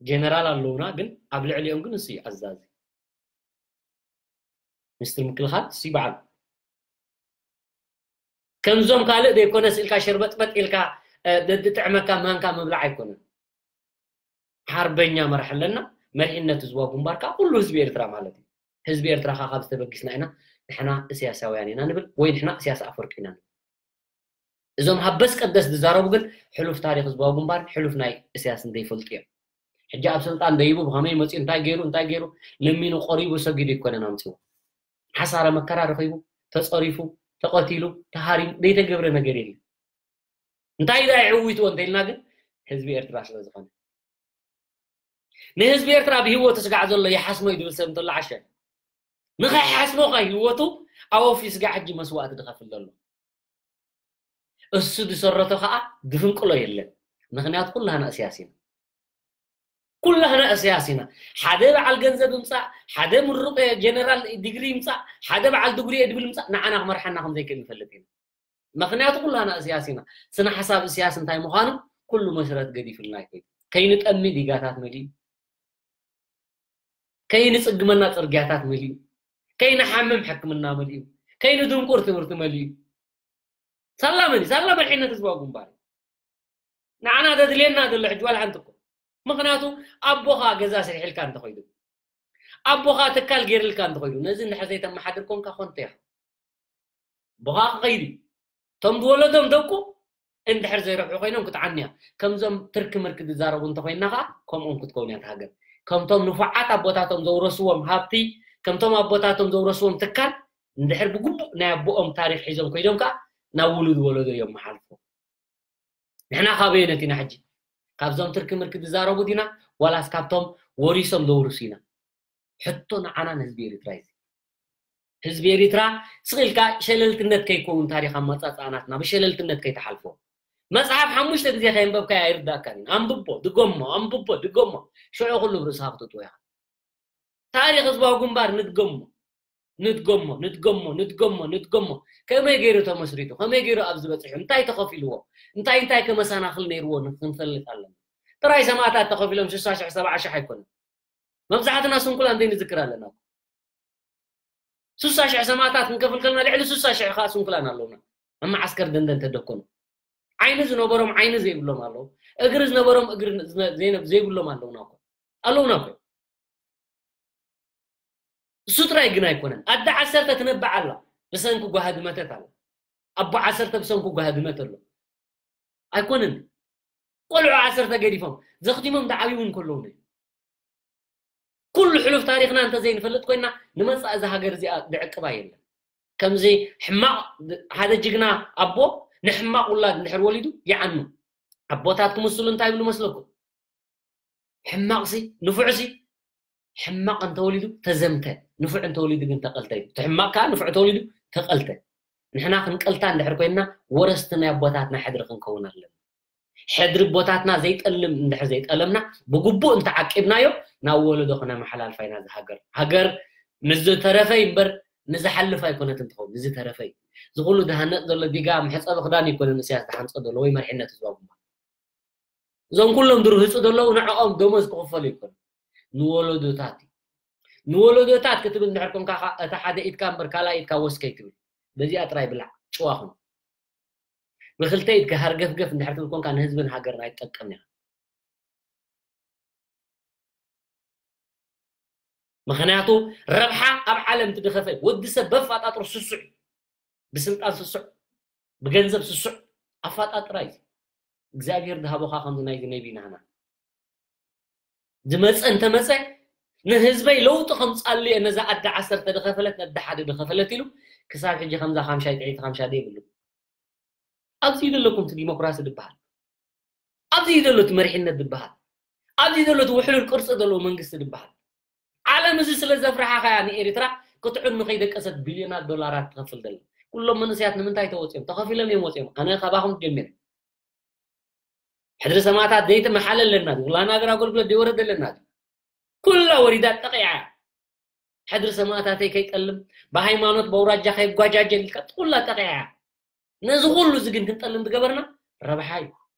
ጀነራል ኣለውና ግን ኣብ ልዕሊኦም ግን ንሱ እዩ ኣዛዚ። ሚኒስትር ምክልኻል ንሱ እዩ በዓል። ከምዞም ካልእ ዘይኮነ ስኢልካ ሸርበጥበጥ ኢልካ ደጥዕመካ ማንካ ምብላዕ ኣይኮነን። ሓርበኛ መራሕ ኣለና። መሪሕነት ህዝባዊ ግንባር ከዓ ኩሉ ህዝቢ ኤርትራ ማለት እዩ። ህዝቢ ኤርትራ ከዓ ካብ ዝተበጊስና ኢና ንሕና እስያሳውያን ኢና ንብል ወይ ንሕና እስያስ ኣፈወርቂ ኢና ንብል። እዞም ሃበስ ቀደስ ዝዛረቡ ግን ሕሉፍ ታሪክ ህዝባዊ ግንባር ሕሉፍ ናይ እስያስ ዘይፈልጡ እዮም። ሕጂ ኣብ ስልጣን ደይቡ ብኸመይ መፂኡ እንታይ ገይሩ እንታይ ገይሩ ለሚኑ ቆሪቡ ሰጊዱ ይኮነን ኣምፅዎ። ሓሳረ መከራ ረኺቡ ተፀሪፉ ተቐቲሉ ተሃሪሙ ዘይተገብረ ነገር የለን። እንታይ ዳ ይዕውትዎ እንተኢልና ግን ህዝቢ ኤርትራ ስለ ዝኾነ ንህዝቢ ኤርትራ ብህይወቱ ስጋዕ ዘሎ ይሓስሞ እዩ ዝብል ሰብ እንተሎ ዓሸ ንኸይሓስሞ ከ ህይወቱ ኣወፊ ስጋዕ ሕጂ መስዋእቲ ዝኸፍል ዘሎ እሱ ዝሰረቶ ከዓ ዝፍንቅሎ የለን። ምክንያቱ ኩላህና እስያስ ኢና። ኩላህና እስያስ ኢና። ሓደ በዓል ገንዘብ ይምፃእ፣ ሓደ ምሩቕ ጀነራል ዲግሪ ይምፃእ፣ ሓደ በዓል ድግሪ እየ ድብል ይምፃእ ንዓና ክመርሓና ከምዘይክእል ንፈልጥ ኢና። ምክንያቱ ኩላህና እስያስ ኢና። ስነ ሓሳብ እስያስ እንታይ ምዃኑ ኩሉ መሽረት ገዲፍልና ይከይድ። ከይንጠሚ ዲጋታት መሊኡ፣ ከይንፅግመና ፅርግያታት መሊኡ፣ ከይንሓምም ሕክምና መሊኡ፣ ከይንድንቁር ትምህርቲ መሊኡ። ሳላ መን እዩ? ሳላ መሪሕነት ህዝባዊ ግንባር እዩ። ንዓና ዘድልየና ዘሎ ሕጂ ዋላ ሓንቲ እኮ። ምክንያቱ ኣቦኻ ገዛ ስርሒልካ እንተኸይዱ፣ ኣቦኻ ትካል ገይርልካ እንተኸይዱ፣ ነዚ እንድሕር ዘይተመሓድር ኮንካ ኮንተ ኢኻ። ኣቦኻ ክኸይድ እዩ። እቶም ዝወለዶም ደቁ እንድሕር ዘይረብሑ ኮይኖም ክትዓኒ እያ። ከምዞም ትርኪ ምርኪ ዝዛረቡ እንተኮይንና ከዓ ከምኦም ክትከውን እያ እታ ሃገር። ከምቶም ንፉዓት ኣቦታቶም ዘውረስዎም ሃብቲ፣ ከምቶም ኣቦታቶም ዘውረስዎም ትካል እንድሕር ብግቡእ ናይ ኣቦኦም ታሪክ ሒዞም ኮይዶም ከዓ ናብ ውሉድ ወለዶ እዮም መሓልፎ። ንሕና ካበየነት ኢና ሕጂ? ካብዞም ትርኪ ምርኪ ዝዛረቡ ዲና ዋላስ ካብቶም ወሪሶም ዘውርሱ ኢና? ሕቶ ንዓና ንህዝቢ ኤርትራ እዩ። ህዝቢ ኤርትራ ስቕ ኢልካ ሸለልትነት ከይከውን ታሪኽ ኣመጻጽኣ ናትና ብሸለልትነት ከይትሓልፎ። መጽሓፍ ሓሙሽተ ግዜ ከየንበብካያ ኣይርዳእካን እዩ። ኣንብቦ፣ ድገሞ፣ ኣንብቦ፣ ድገሞ። ሽዑ ኩሉ ብርእስኻ ክትእትዎ ኢኻ። ታሪኽ ህዝባዊ ግንባር ንድገሞ፣ ንድገሞ፣ ንድገሞ፣ ንድገሞ፣ ንድገሞ። ከመይ ገይሩ ተመስሪቱ፣ ከመይ ገይሩ ኣብዚ በጺሑ፣ እንታይ ተኸፊልዎ፣ እንታይ እንታይ ከመሰናኽል ነይርዎ ክንፈልጥ ኣለና። ጥራይ ሰማእታት ተኸፊሎም ስሳ ሽሕ ሰብዓ ሽሕ ኣይኮነን። መብዛሕትና ስንኩላን ዘይንዝክር ኣለና። ስሳ ሽሕ ሰማእታት ክንከፍል ከለና ልዕሊ ስሳ ሽሕ ከኣ ስንኩላን ኣለውና። ኣብ መዓስከር ደንደን ተደኮኑ። ዓይኒ ዝነበሮም ዓይኒ ዘይብሎም ኣለዉ። እግሪ ዝነበሮም እግሪ ዝነ-፣ ዘይነ-፣ ዘይብሎም ኣለውና እኮ። ኣለውና እኮ። እሱ ጥራይ ግን ኣይኮነን። ኣደ ዓሰርተ ትነብዕ ኣላ። ብሰንኪ ጓሃ ዝመተት ኣላ። ኣቦ ዓሰርተ ብሰንኪ ጓሃ ዝመተ ኣሎ። ኣይኮነን። ቆልዑ ዓሰርተ ገዲፎም ዘኽቲሞም ዝዓብዩ እውን ከለዉ ነይ። ኩሉ ሕሉፍ ታሪኽና እንተዘይንፈልጥ ኮይና ንመጻኢ እዛ ሃገር እዚኣ ዝዕቅባ የለን። ከምዚ ሕማቕ ሓደ ጅግና ኣቦ ንሕማቕ ውላድ እንድሕር ወሊዱ ይዓኑ። ኣቦታት ክምስሉ እንታይ ይብሉ መስለኩም? ሕማቕሲ፣ ንፉዕሲ፣ ሕማቕ እንተወሊዱ ተዘምተ፣ ንፉዕ እንተወሊዱ ግን ተቐልተ እዩ። እቲ ሕማቕ ከኣ ንፉዕ ተወሊዱ ተቐልተ። ንሕና ክንቀልታ እንድሕር ኮይንና ወረስቲ ናይ ኣቦታትና ሕድሪ ክንከውን ኣለና። ሕድሪ ኣቦታትና ዘይጠልም እንድሕር ዘይጠለምና ብግቡእ እንተዓቂብናዮ ናብ ወለዶ ክነመሓላልፋ ኢና። እዚ ሃገር፣ ሃገር ንዝተረፈ እዩ እምበር ንዝሓልፍ ኣይኮነትን ትኸውን፣ ንዝተረፈ እዩ። እዚ ኩሉ ዝሃነጽ ዘሎ ዲጋ መሕጸቢ ክዳን ኣይኮነን ኢሳያስ ዝሓንጾ ዘሎ ወይ መሪሕነት ህዝባዊ ግንባር። እዞም ኩሎም ዝርህጹ ዘለዉ ንዕኦም ደሞዝ ክኽፈሉ ኣይኮነን። ንወለዶታት እዩ። ንወለዶታት ክትብል እንድሕር ኮንካ ከኣ እታ ሓደ ኢድካ እምበር ካልኣይ ኢድካ ወስ ከይትብል። በዚኣ ጥራይ ብላዕ፣ ጭዋ ኩን። ብክልተ ኢድካ ሃርገፍገፍ እንድሕር ትብል ኮንካ ንህዝብን ሃገርን ኣይትጠቅምን ኢኻ። ምኽንያቱ ረብሓ ኣብ ዓለም ትድኸፈ እዩ። ወዲ ሰብ በፋጣጥሩ ስሱዕ፣ ብስልጣን ስሱዕ፣ ብገንዘብ ስሱዕ ኣፋጣጥራ እዩ። እግዚኣብሔር ዝሃቦኻ ከምዚ ናይዚ ነቢ ናህና ዝመፀ እንተመፀ ንህዝበይ ለውጢ ከምፃሉ እየ፣ ነዛ ኣደ ዓሰርተ ድኸፈለት ነደ ሓደ ድኸፈለት ኢሉ ክሳብ ሕጂ ከምዛ ካምሻይ ጥዒት ካምሻ ደ ይብሉ። ኣብዚ እዩ ዘለኩም እቲ ዲሞክራሲ ዝበሃል፣ ኣብዚ እዩ ዘሎ እቲ መሪሕነት ዝበሃል፣ ኣብዚ እዩ ዘሎ እቲ ውሕሉል ቅርፂ ዘለዎ መንግስቲ ዝበሃል። ዓለም እዚ ስለ ዘፍርሓ ከያ ንኤርትራ ክትዕኑ ከይደቀሰት ቢልዮናት ዶላራት ትኸፍል ዘላ። ኩሎም መንእሰያት ንምንታይ ተወፅኦም? ተኸፊሎም እዮም ወፅኦም። ኣነ ካባኹም ጀሚረ። ሕድሪ ሰማእታት ዘይተመሓለ ኣለና ድዩ? ወላ ናገር ኣገልግሎት ዘይወረደ ኣለና ድዩ? ኩላ ወሪዳ ጠቂዓ እያ። ሕድሪ ሰማእታተይ ከይጠልም፣ ብሃይማኖት በውራጃ ከይጓጃጀል ኢልካ ኩላ ጠቂዓ እያ። ነዚ ኩሉ እዚ ግን ክንጠልም ዝገበርና ረብሓ እዩ።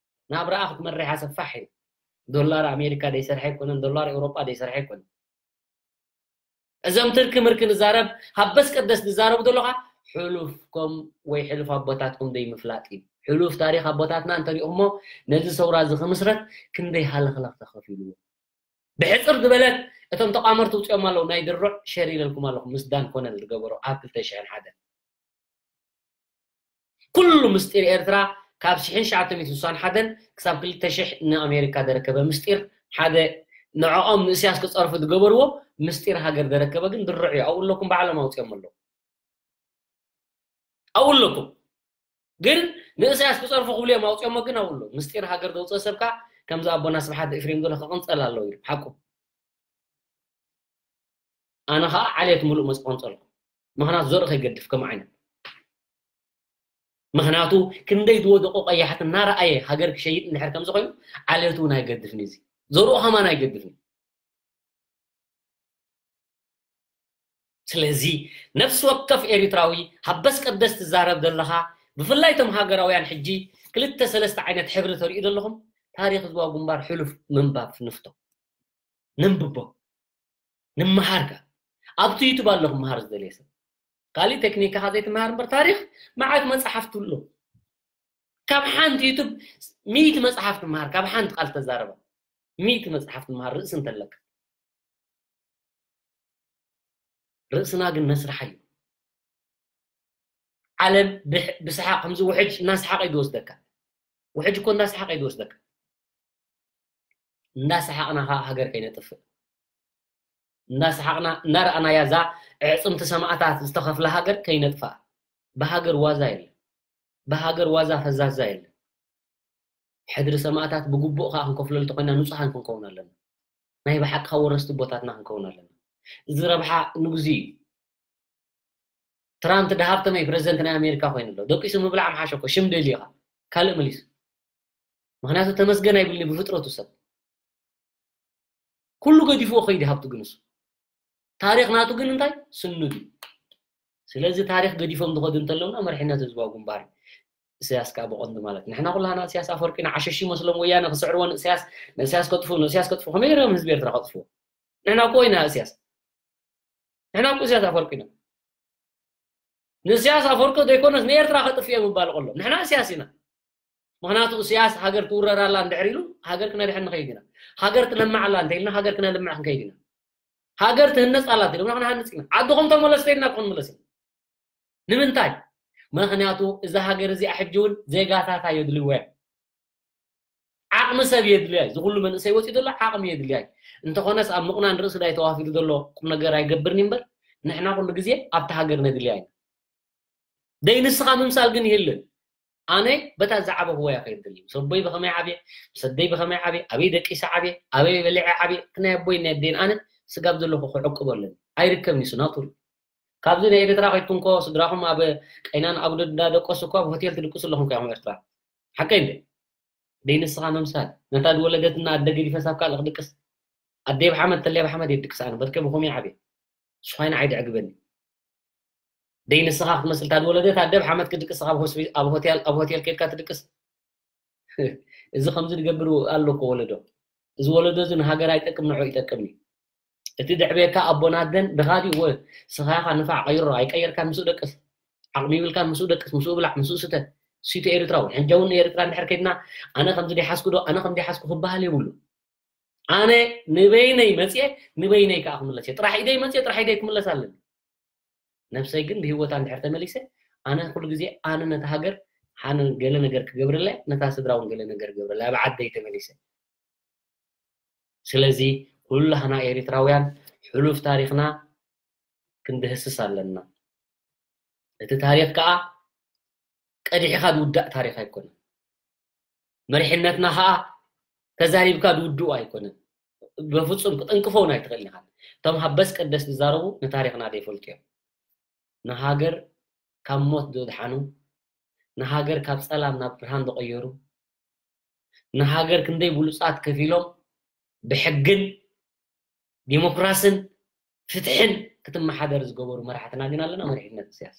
ናብራኣ ክትመርሕ ሰፋሕ እዩ። ዶላር ኣሜሪካ ዘይሰርሐ ኣይኮነን፣ ዶላር ኤውሮጳ ዘይሰርሐ ኣይኮነን። እዞም ትርኪ ምርኪ ንዛረብ ሃበስ ቀደስ ዝዛረቡ ዘለኻ ሕሉፍኩም ወይ ሕሉፍ ኣቦታትኩም ዘይምፍላጥ እዩ። ሕሉፍ ታሪኽ ኣቦታትና እንተሪእኹሞ ነዚ ሰውራ እዚ ክምስረት ክንደይ ሃለኽለኽ ተኸፊልዎ። ብሕፅር ዝበለት እቶም ተቋመርቲ ውፅኦም ኣለዉ። ናይ ድሩዕ ሸር ኢለልኩም ኣለኹ ምስ ዳን ኮነል ዝገበሮ ኣብ ክልተ ሽሕን ሓደን። ኩሉ ምስጢር ኤርትራ ካብ ሽሕን ትሽዓተ ሚእትን ስሳን ሓደን ክሳብ ክልተ ሽሕ ንኣሜሪካ ዘረከበ ምስጢር ሓደ ንዕኦም ንእስያስ ክፀርፉ ዝገበርዎ ምስጢር ሃገር ዘረከበ ግን ድሩዕ እዩ። ኣብኡ ኣለኩም ባዕሎም ኣውፅኦም ኣለዉ። ኣብኡ ኣለኩም። ግን ንእስያስ ክፀርፉ ክብሉ እዮም ኣውፅኦሞ ግን ኣብኡ ኣለዉ። ምስጢር ሃገር ዘውፅኦ ሰብካ ከምዚ ኣቦና ስብሓት ኤፍሬም ዘሎ ክቕንፀል ኣለዎ ኢሉ ሓቁ። ኣነ ኸዓ ዓሌት ሙሉእ መስ ቆንፀልኩ። ምኽንያቱ ዘርኢ ከይገድፍ ከም ዓይነት። ምኽንያቱ ክንደይ ዝወደቑ ቀያሕቲ እናረኣየ ሃገር ክሸይጥ እንድሕር ከምዚ ኮይኑ ዓሌቱ እውን ኣይገድፍን እዩ። እዚ ዘርኡ ከማን ኣይገድፍን። ስለዚ ነፍሲ ወከፍ ኤሪትራዊ ሃበስ ቀደስ ትዛረብ ዘለኻ፣ ብፍላይ እቶም ሃገራውያን ሕጂ ክልተ ሰለስተ ዓይነት ሕብሪ ተርእዩ ዘለኹም፣ ታሪኽ ህዝባዊ ግንባር ሕሉፍ ምንባብ ንፍቶ። ነንብቦ። ንምሃር ከ ኣብቲ ዩቱብ ኣለኹ ምሃር ዝደልየ ሰብ። ካሊእ ቴክኒካኻ ዘይትምሃር እምበር ታሪኽ መዓት መጽሓፍቲ ኣሎ። ካብ ሓንቲ ዩቱብ ሚእቲ መጽሓፍ ትምሃር፣ ካብ ሓንቲ ቃል ተዛረባ። ሚእቲ መጽሓፍ ትምሃር ርእሲ እንተለካ። ርእስና ግን ነስርሓ እዩ። ዓለም ብሕ-፣ ብሰሓቕ ከምዚ ውሕጅ እናሰሓቐ እዩ ዝወስደካ። ውሕጅ እኮ እናሰሓቐ እዩ ዝወስደካ። እናሰሓቕና ኸዓ ሃገር ከይነጥፍእ። እናሰሓቕና፣ እናረኣናያ እዛ ኣዕፅምቲ ሰማእታት ዝተኸፍላ ሃገር ከይነጥፍኣ። ብሃገር ዋዛ የለን። ብሃገር ዋዛ ፈዛዛ የለን። ሕድሪ ሰማእታት ብግቡእ ከዓ ክንከፍለሉ ተኮይና ንጹሃን ክንከውን ኣለና። ናይ ብሓቂ ካብ ወረስቲ ቦታትና ክንከውን ኣለና። እዚ ረብሓ ንግዚ እዩ። ትራምፕ ድሃብተመይ ፕረዚደንት ናይ ኣሜሪካ ኮይኑ ኣሎ። ደቂሱ ምብላዕ ምሓሸኮ ሽም ደልዩ ኢኻ ካልእ መሊሱ። ምክንያቱ ተመስገን ኣይብልኒ ብፍጥረቱ ሰብ። ኩሉ ገዲፍዎ ከይዲ ሃብቱ ግን እሱ። ታሪኽ ናቱ ግን እንታይ? ስኑድ እዩ። ስለዚ ታሪኽ ገዲፎም ዝኸዱ እንተለውና መርሒነት ህዝባዊ ግንባር እዩ። ኢሳያስ ከዓ ብቐንዱ ማለት ንሕና ኩላህና ኢሳያስ ኣፈወርቂ ንዓሸሽ ይመስሎም ወያነ ክስዕርዎ ንእሳያስ ንእሳያስ ከጥፉ ንእሳያስ ከጥፉ ከመይ ገይሮም ህዝቢ ኤርትራ ከጥፍዎ? ንሕና እኮ ኢና ኢሳያስ ንሕና እኮ ኢሳያስ ኣፈወርቂ ኢና። ንእሳያስ ኣፈወርቂ ዘይኮነስ ንኤርትራ ከጥፍዮ ምባል ከሎ ንሕና ኢሳያስ ኢና። ምክንያቱ ኢሳያስ ሃገር ትውረር ኣላ እንድሕር ኢሉ ሃገር ክነድሕን ንኸይድ ኢና። ሃገር ትለምዕ ኣላ እንተ ኢልና ሃገር ክነልምዕ ክንከይድ ኢና። ሃገር ትህነፅ ኣላ እንተ ኢልና ክንሃንፅ ኢና። ዓድኹም ተመለሱ ኢልና ክንመለስ ኢና። ንምንታይ? ምክንያቱ እዛ ሃገር እዚኣ ሕጂ እውን ዜጋታታ የድልዎ እዮም። ዓቕሚ ሰብ የድልያ እዩ። ዝኩሉ መንእሰይ ወፂኡ ዘሎ ዓቕሚ የድልያ እዩ። እንተኾነስ ኣብ ምቑናን ርእሲ ዳይ ተዋፊሩ ዘሎ ቁም ነገር ኣይገብርን እዩ እምበር ንሕና ኩሉ ግዜ ኣብቲ ሃገር ነድልያ ኢና። ደይ ንስኻ ምምሳል ግን ይህልን። ኣነ በታ ዝዓበኽዎ እያ ከይድ ደሊ። ምስ ኣቦይ ብኸመይ ዓብየ፣ ምስ ኣደይ ብኸመይ ዓብየ፣ ኣበይ ደቂሰ ዓብየ፣ ኣበይ በሊዐ ዓብየ፣ እቲ ናይ ኣቦይ ናይ ኣደይን ኣነ ስጋብ ዘለኹ ክዕቅቦ ኣለኒ። ኣይርከብን እዩ ናቱር። ካብዚ ናይ ኤርትራ ከይትኩን ኮ ስድራኹም ኣብ ቀይናን ኣጉዶ እንዳደቀሱ እኮ ኣብ ሆቴል ትድቅሱ ኣለኹም ኮ ኢኹም ኤርትራ። ሓቀይ እንደ ደይ ንስኻ ምምሳል ነታ ዝወለደትና ኣደ ገዲፈስ ኣብ ካልእ ክድቅስ ኣደይ ብሓመድ ተለይ ብሓመድ የድቅስ ኣነ በርከ ብኹም ይዓብየ ስኳይን ዓይዲ ዕግበኒ ደይ ንስኻ ክትመስል እታ ዝወለደት ኣደ ብሓመድ ክድቅስ ኣብ ሆስፒ- ኣብ ሆቴል ኣብ ሆቴል ኬድካ ትድቅስ እዚ ከምዚ ዝገብር ኣሎ እኮ ወለዶ እዚ ወለዶ እዚ ንሃገር ኣይጠቅም ንዑ ይጠቅም እዩ እቲ ድዕቤካ ኣቦን ኣደን ድኻ ድዩ ወ ስኻ ኢኻ ንፋዕ ቀይሮ ኣይቀየርካን ምስኡ ደቅስ ዓቕሚ ይብልካን ምስኡ ደቅስ ምስኡ ብላዕ ምስኡ ስተ ሲቱ ኤርትራዊ ሕጂ እውን ኤርትራ እንድሕር ከድና ኣነ ከምዚ ደይሓዝኩ ዶ ኣነ ከም ደይሓዝኩ ክበሃል የብሉ ኣነ ንበይነይ መፅየ ንበይነይ ከዓ ክምለስ እየ ጥራሕ ኢደይ መፅየ ጥራሕ ኢደይ ክምለስ ኣለኒ ነብሰይ ግን ብህይወታ እንድሕር ተመሊሰ ኣነ ኩሉ ግዜ ኣነ ነታ ሃገር ሓነ ገለ ነገር ክገብረላ ነታ ስድራ እውን ገለ ነገር ክገብረላ ኣብ ዓደይ ተመሊሰ ስለዚ ኩላህና ኤሪትራውያን ሕሉፍ ታሪኽና ክንድህስስ ኣለና። እቲ ታሪኽ ከኣ ቀዲሕኻ ዝውዳእ ታሪኽ ኣይኮነን። መሪሕነትና ከኣ ተዛሪብካ ዝውድኡ ኣይኮነን። በፍጹም ክጥንቅፎ እውን ኣይትኽእልን ኢኻ። እቶም ሃበስ ቀደስ ዝዛረቡ ንታሪኽና ዘይፈልጡ እዮም። ንሃገር ካብ ሞት ዘድሓኑ፣ ንሃገር ካብ ጸላም ናብ ብርሃን ዝቐየሩ፣ ንሃገር ክንደይ ብሉጻት ከፊሎም ብሕግን ዲሞክራስን ፍትሕን ክትመሓደር ዝገበሩ መራሕትና ግን ኣለና መሪሕነት ኢሳያስ